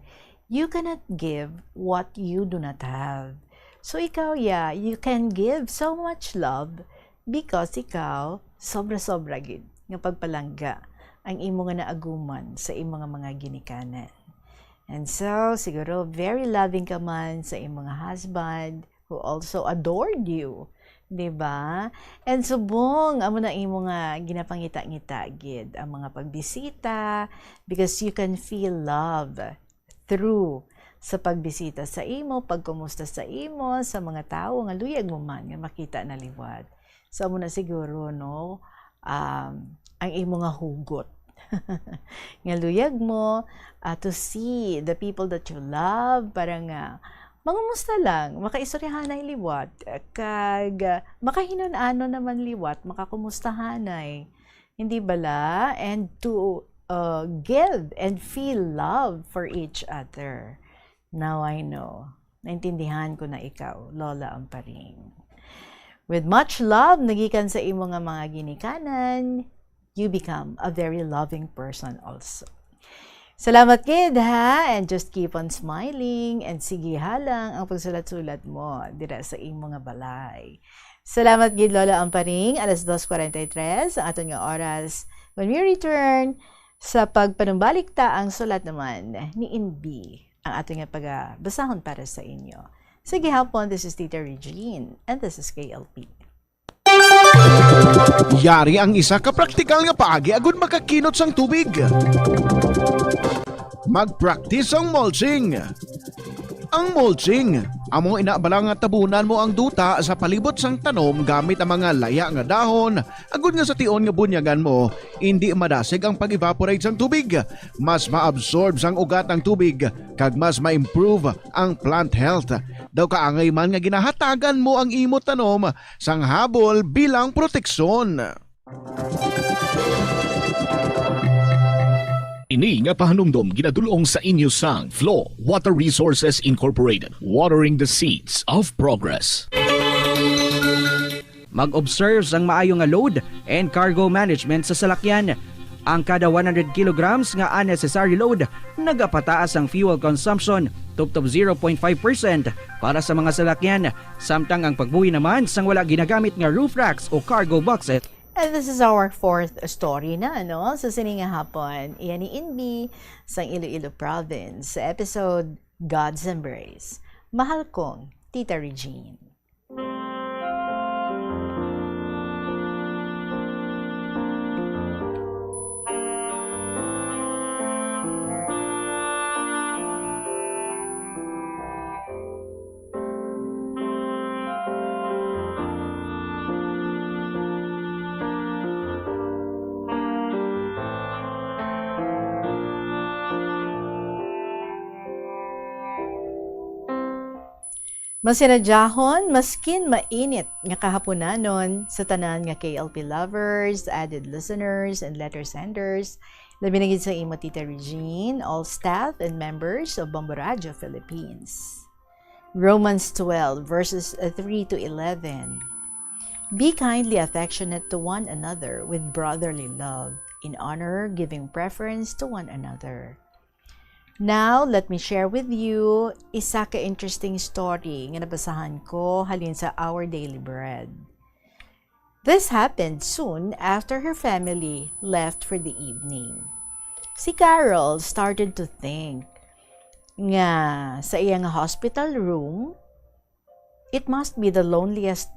"You cannot give what you do not have." So ikaw, yeah, you can give so much love because ikaw, sobra-sobra gid nga pagpalangga ang imo nga naaguman sa imo nga mga ginikanan. And so, siguro, very loving ka man sa imo nga husband who also adored you, di ba? And subong, amo na imo nga ginapangita-ngita gid ang mga pagbisita, because you can feel love through sa pagbisita sa imo, pagkumusta sa imo, sa mga tawo nga luyag mo man nga makita na liwat. So, amo na siguro, no, um, ang imo nga hugot nga luyag mo, ah, to see the people that you love, para nga mangumusta lang, makaistoryahanay liwat, kag, ah, makahinun-anon naman liwat, makakumustahanay. Hindi bala? And to, uh, give and feel love for each other. Now I know. Naintindihan ko na ikaw, Lola Amparing. With much love, nagikan sa imo nga mga ginikanan, you become a very loving person also. Salamat gid, ha? And just keep on smiling and sige ha lang ang pagsulat-sulat mo dira sa imo nga balay. Salamat gid, Lola Amparing. Alas dos cuarenta y tres ang aton nga oras. When we return, sa pagpanumbalik ta ang sulat naman ni Inbi, ang aton nga pagabasahon para sa inyo. Sige hapon, this is Tita Regine, and this is K L P. Yari ang isa ka praktikal nga paagi agud makakinot sang tubig. Mag-practice sang mulching. Ang mulching, amo ina bala nga tabunan mo ang duta sa palibot sang tanom gamit ang mga laya nga dahon, agud nga sa tion nga bunyagan mo, indi madasig ang pag-evaporate sang tubig. Mas ma-absorb sang ugat ang tubig, kag mas ma-improve ang plant health. Daw kaangay man nga ginahatagan mo ang imo tanom sang habol bilang proteksyon. Ini nga pahanumdom ginadul-ong sa inyo sang Flow Water Resources Incorporated, watering the seeds of progress. Mag-observe sang maayo nga load and cargo management sa salakyan. Ang kada one hundred kilograms nga unnecessary load, nagapataas ang fuel consumption tubtob zero point five percent para sa mga salakyan, samtang ang pagbuhi naman sang wala ginagamit nga roof racks o cargo boxes. And this is our fourth story na, no? Sa sini nga hapon, iya ni Inbi sang Iloilo Province, sa episode God's Embrace. Mahal kong Tita Regine. Masinadyahon, maskin mainit nga kahaponanon sa tanan nga K L P lovers, avid listeners, and letter senders, labi na gid sa imo, Tita Regine, all staff and members of Bombo Radio Philippines. Romans twelve, verses three to eleven. Be kindly affectionate to one another with brotherly love, in honor giving preference to one another. Now, let me share with you isa ka interesting story nga nabasahan ko halin sa Our Daily Bread. This happened soon after her family left for the evening. Si Carol started to think nga sa iya nga hospital room, it must be the loneliest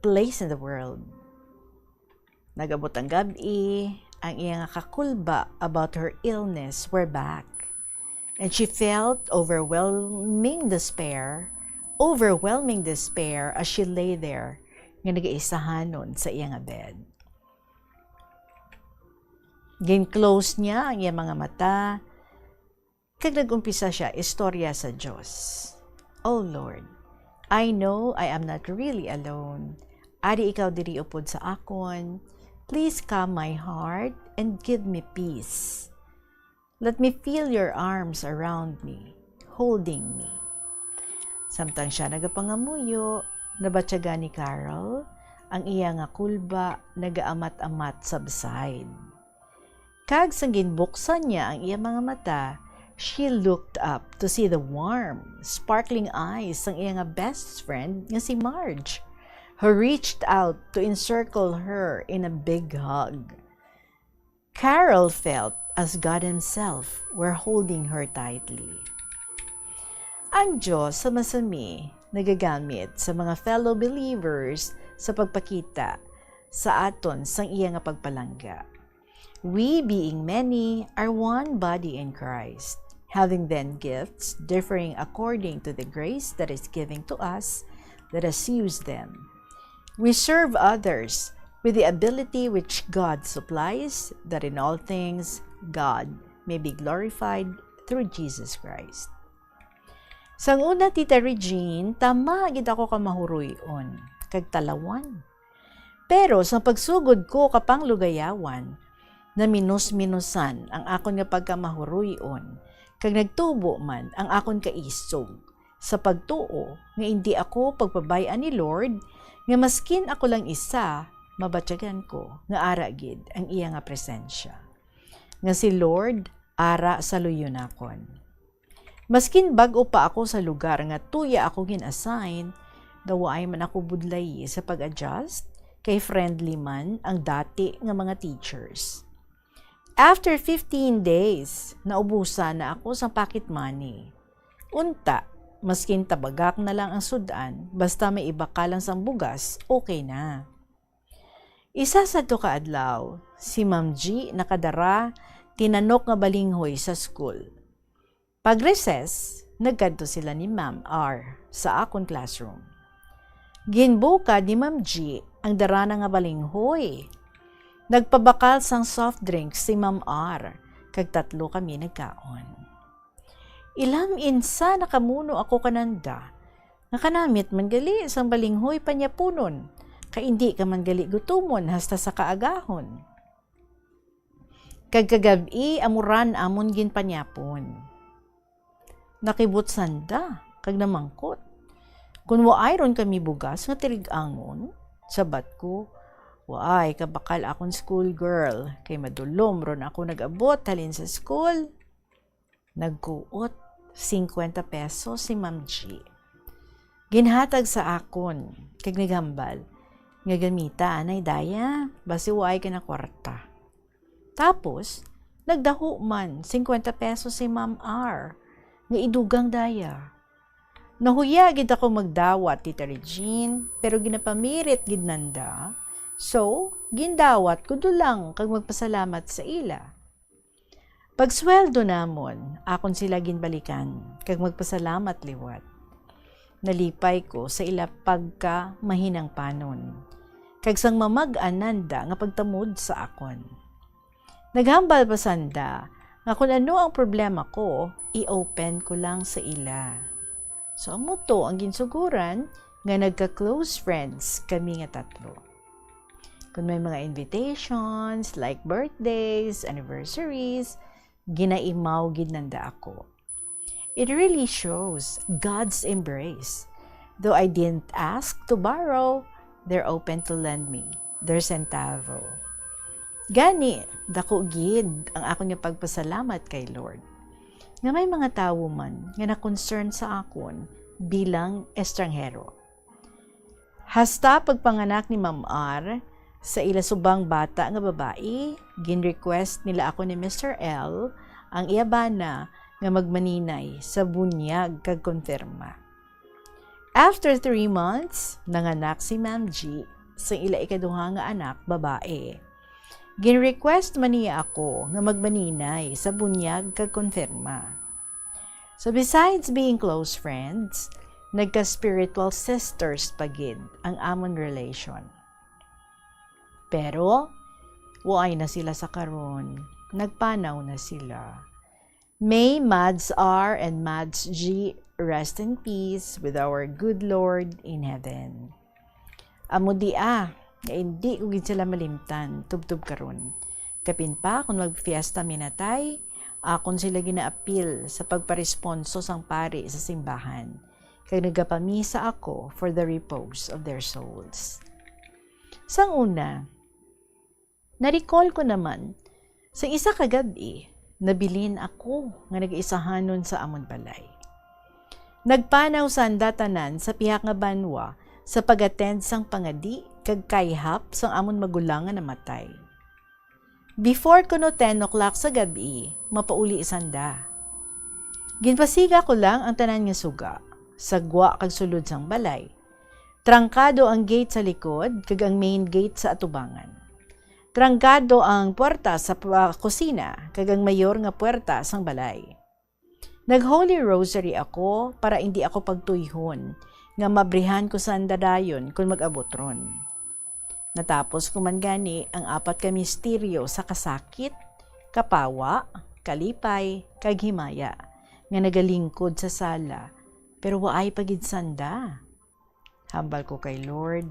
place in the world. Nag-abot ang gab-i, ang iya nga kakulba about her illness were back. And she felt overwhelming despair, overwhelming despair as she lay there nga nagaisahanon sa iya nga bed. Gin-close niya ang iya mga mata, kag nag-umpisa siya istorya sa Dios. "Oh Lord, I know I am not really alone. Ari ikaw diri upod sa akon. Please calm my heart and give me peace. Let me feel your arms around me, holding me." Samtang siya nagapangamuyo, nabatyagan ni Carol ang iya nga kulba nagaamat-amat subside. Kag sang ginbuksan niya ang iya mga mata, she looked up to see the warm, sparkling eyes sang iya nga best friend nga si Marge, who reached out to encircle her in a big hug. Carol felt as God Himself were holding her tightly. Ang Dios sa masami nagagamit sa mga fellow believers sa pagpakita sa aton sang iya nga pagpalangga. We, being many, are one body in Christ, having then gifts differing according to the grace that is given to us, let us use them. We serve others with the ability which God supplies, that in all things God may be glorified through Jesus Christ. Sang una, Tita Regine, tama gid ako ka mahuruy-on kag talawan. Pero sa pagsugod ko ka panglugayawan, naminus-minusan ang akon nga pagkamahuruy-on, kag nagtubo man ang akon kaisog sa pagtuo nga indi ako pagpabay-an ni Lord, nga maskin ako lang isa, mabatyagan ko nga ara gid ang iya nga presensya, nga si Lord ara sa luyonakon. Maskin bag-o pa ako sa lugar nga tuya ako gin-assign, daw waay man ako budlayi sa pag-adjust, kay friendly man ang dati nga mga teachers. After fifteen days, naubusan na ako sang pocket money. Unta, maskin tabagak na lang ang sud-an, basta may ibakal lang sang bugas, okay na. Isa sadto ka adlaw, si Ma'am G nakadara tinanok nga balinghoy sa school. Pag recess, nagkadto sila ni Ma'am R sa akon classroom. Ginbukad ni Ma'am G ang dara na nga balinghoy. Nagpabakal sang soft drinks si Ma'am R, kag tatlo kami nagkaon. Ilamin sa nakamuno ako kananda, nga kanamit man gali sang balinghoy panyapunon, kay indi ka man gali gutumon hasta sa kaagahon. Kag kagab-i, amo ra an amon ginpanyapon. Nakibot sanda kag namangkot kon waay ron kami bugas nga tirig-angon. Sabat ko, "Waay ka bakal akon school girl, kay madulom ron ako nag-abot halin sa school." Nagkuot singkwenta pesos si Ma'am G. Ginhatag sa akon, kag naghambal nga gamita anay daya, basi waay ka na kwarta. Tapos, nagdaho man singkwenta pesos si Ma'am R nga idugang daya. Nahuya gid ako magdawat, Tita Regine, pero ginapamirit gid nanda. So, gindawat ko dulang kag magpasalamat sa ila. Pagsweldo namon, akon sila ginbalikan, kag magpasalamat liwat. Nalipay ko sa ila pagkamahinangpanon, kag sang mamag-an nanda nga pagtamod sa akon. Naghambal pa sanda nga kon ano ang problema ko, i-open ko lang sa ila. So, amo to ang ginsuguran nga nagka-close friends kami nga tatlo. Kung may mga invitations, like birthdays, anniversaries, ginaimaw gid nanda ako. It really shows God's embrace. Though I didn't ask to borrow, they're open to lend me their centavo. Gani, dako gid ang akon nga pagpasalamat kay Lord, nga may mga tawo man nga na-concern sa akon bilang estranghero. Hasta pagpanganak ni Ma'am R sa ila subang bata nga babayi, gin-request nila ako ni Mister L, ang iya bana, nga magmaninay sa bunyag kag konfirma. After three months, nanganak si Ma'am G sa ila ikaduha nga anak, babayi. Gin-request man niya ako nga magmaninay sa bunyag kag konfirma. So, besides being close friends, nagka-spiritual sisters pa gid ang amon relation. Pero, waay na sila sa karon. Nagpanaw na sila. May Mads R and Mads G rest in peace with our good Lord in heaven. Amo dia, nga indi ko gid sila malimtan tubtob karon. Kapin pa, kon magfiesta mi natay, akon sila ginaapil sa pagparesponso sang pari sa simbahan, kag nagapamisa ako for the repose of their souls. Sang una, na-recall ko naman, sa isa ka gab-i, nabilin ako nga nag-isahanon sa amon balay. Nagpanaw sanda tanan sa pihak nga banwa sa pag-attend sang pangadi kag kayhap sang amon magulang nga namatay. Before kuno ten o'clock sa gab-i, mapauli sanda. Ginpasiga ko lang ang tanan nga suga, sa gwa kag sulod sang balay. Trangkado ang gate sa likod kag ang main gate sa atubangan. Trangkado ang puwerta sa pa-, kusina kag ang mayor nga puwerta sang balay. Nag-Holy Rosary ako para indi ako pagtuyhon nga mabrihan ko sanda dayon kon mag-abot ron. Natapos ko man gani ang apat ka misteryo sa kasakit, kapawa, kalipay, kag himaya nga nagalingkod sa sala, pero waay pa gid sanda. Hambal ko kay Lord,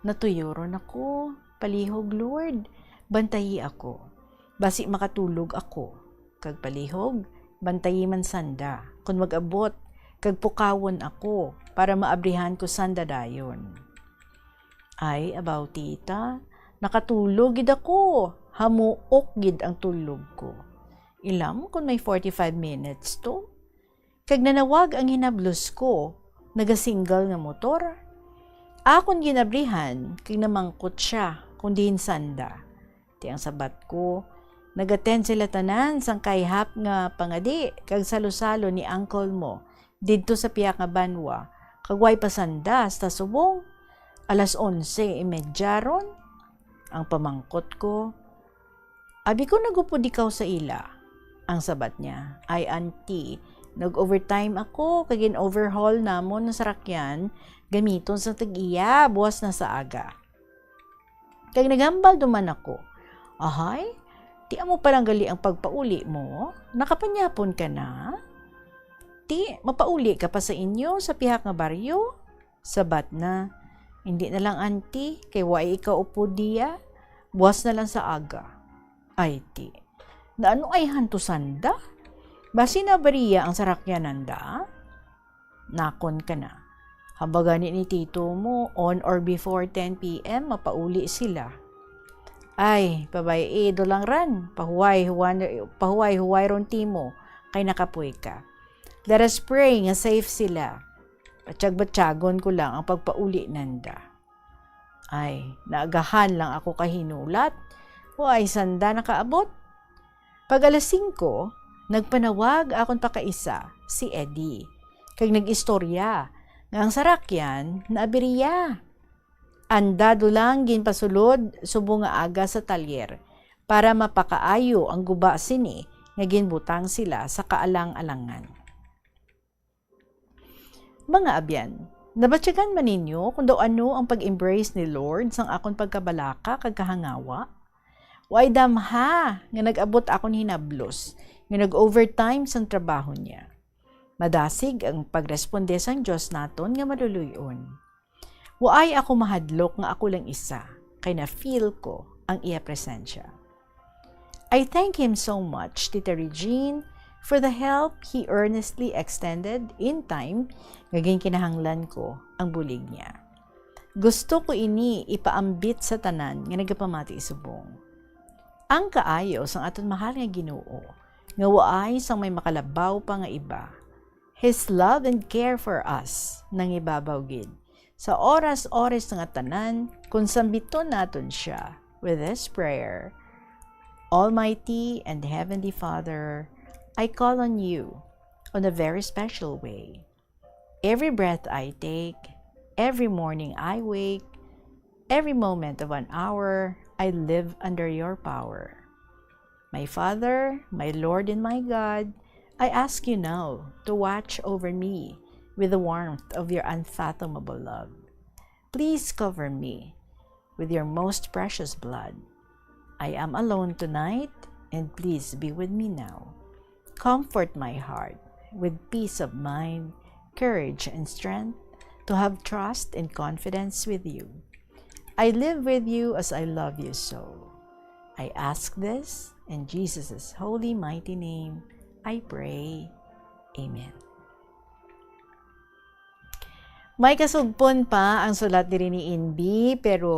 "Natuyoron ako. Palihog, Lord. Bantayi ako. Basi makatulog ako. Kag palihog, bantayi man sanda, kon mag-abot, kag pukawon ako, para maabrihan ko sanda dayon." Ay, abaw, tita, nakatulog gid ako. Hamuok gid ang tulog ko. Ilam kon may forty-five minutes to. Kag nanawag ang hinablos ko, naga-single nga motor. Akon ginabrihan, kag namangkot sia kon diin sanda. Ti ang sabat ko, nag-attend sila tanan sang kaihap nga pangadi kag salo-salo ni uncle mo didto sa pihak nga banwa, kag way pa sanda hasta subong alas onse y medya ron. Ang pamangkot ko, "Abi ko nagupod ikaw sa ila?" Ang sabat niya, "Ay, auntie, nag-overtime ako kag gin-overhaul namon ang sarakyan gamiton sa tag-iya buwas na sa aga." Kag naghambal duman ako, "Ahay, ti amo pa lang gali ang pagpauli mo? Nakapanyapon ka na? Ti mapauli ka pa sa inyo sa pihak nga baryo?" Sabat na, "Hindi na lang, auntie, kay waay ikaw upod diya. Buwas na lang sa aga." Ay, ti, naano ay hanto sanda? Basi nabariya ang sarakyan nanda? Nakon ka na. Hambal gani ni tito mo, on or before ten p m, mapauli sila. Ay, pabay-i, do lang ran. Pahuway-huwan-, pahuway-huway ron timo, kay nakapoy ka. Let us pray nga safe sila. Batyag-batyagon ko lang ang pagpauli nanda. Ay, naagahan lang ako kahinulat. Waay sanda nakaabot. Pag alas singko, nagpanawag akon pakaisa si Eddie, kag nag-istorya nga ang sarakyan naabiriya. Andado lang ginpasulod subong nga aga sa talyer para mapakaayo ang guba sini nga ginbutang sila sa kaalang-alangan. Mga abyan, nabatyagan man ninyo kung daw ano ang pag-embrace ni Lord sang akon pagkabalaka kag kahangawa? Way damha nga nag-abot akon hinablos nga nag-overtime sang trabaho niya. Madasig ang pagresponde sang Dios naton nga maluluy-on. Waay ako mahadlok nga ako lang isa, kay na-feel ko ang iya presensya. I thank him so much, Tita Regine, for the help he earnestly extended in time nga ginkinahanglan ko ang bulig niya. Gusto ko ini ipaambit sa tanan nga nagapamati subong. Ang kaayo sang aton mahal nga Ginoo, nga waay sang may makalabaw pa nga iba. His love and care for us nangibabaw gid sa oras-oras nga tanan, kon sambiton naton sia with this prayer: "Almighty and Heavenly Father, I call on you on a very special way. Every breath I take, every morning I wake, every moment of an hour, I live under your power. My Father, my Lord, and my God, I ask you now to watch over me with the warmth of your unfathomable love. Please cover me with your most precious blood. I am alone tonight, and please be with me now. Comfort my heart with peace of mind, courage, and strength to have trust and confidence with you. I live with you as I love you so. I ask this in Jesus' holy, mighty name, I pray. Amen." May kasugpon pa ang sulat diri ni Inbi, pero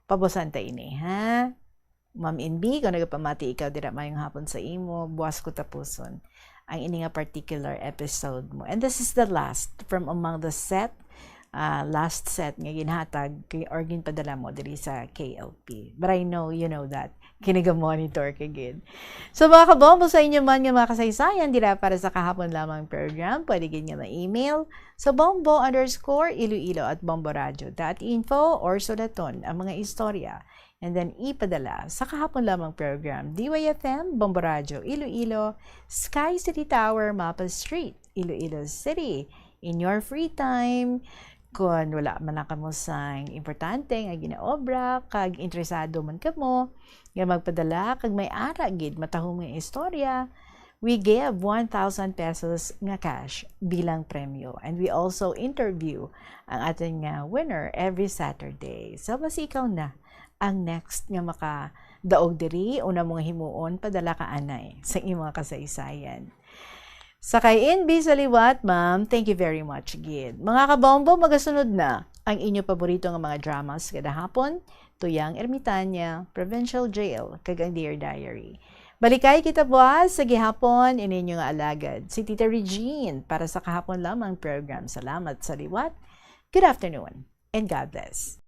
pabusan ta ini, ha? Ma'am Inbi, kung nagapamati ikaw dira, mayong hapon sa imo, buwas ko tapuson ang ini nga particular episode mo. And this is the last from among the set, ah, last set nga ginhatag kay, or ginpadala mo diri sa K L P. But I know you know that. Kinaga-monitor ka gid. So, mga kabombo, sa inyo man nga mga kasaysayan dira para sa kahapon lamang program, pwede gid nga ma-email sa bombo underscore iloilo at bomboradio dot info or sulaton ang mga istorya and then ipadala sa kahapon lamang program, D Y F M, Bombo Radio Iloilo, Sky City Tower, Maples Street, Iloilo City. In your free time, Kon wala man lang kamo sang importante nga ginaobra, kag interesado man kamo nga magpadala kag may ara gid matahom nga istorya, we give one thousand pesos nga cash bilang premyo. And we also interview ang aton nga winner every Saturday. So, basi ikaw na ang next nga makadaog diri, una mo nga himuon, padala ka anay sa imong kasaysayan. Sa kay N B sa liwat, ma'am, thank you very much gid. Mga kabombo, magasunod na ang inyo paborito nga mga dramas kada hapon, Tuyang Ermitaña, Provincial Jail, kag ang Dear Diary. Balikay kita buwas sa gihapon, ini inyo nga alagad, si Tita Regine, para sa kahapon lamang program. Salamat sa liwat. Good afternoon, and God bless.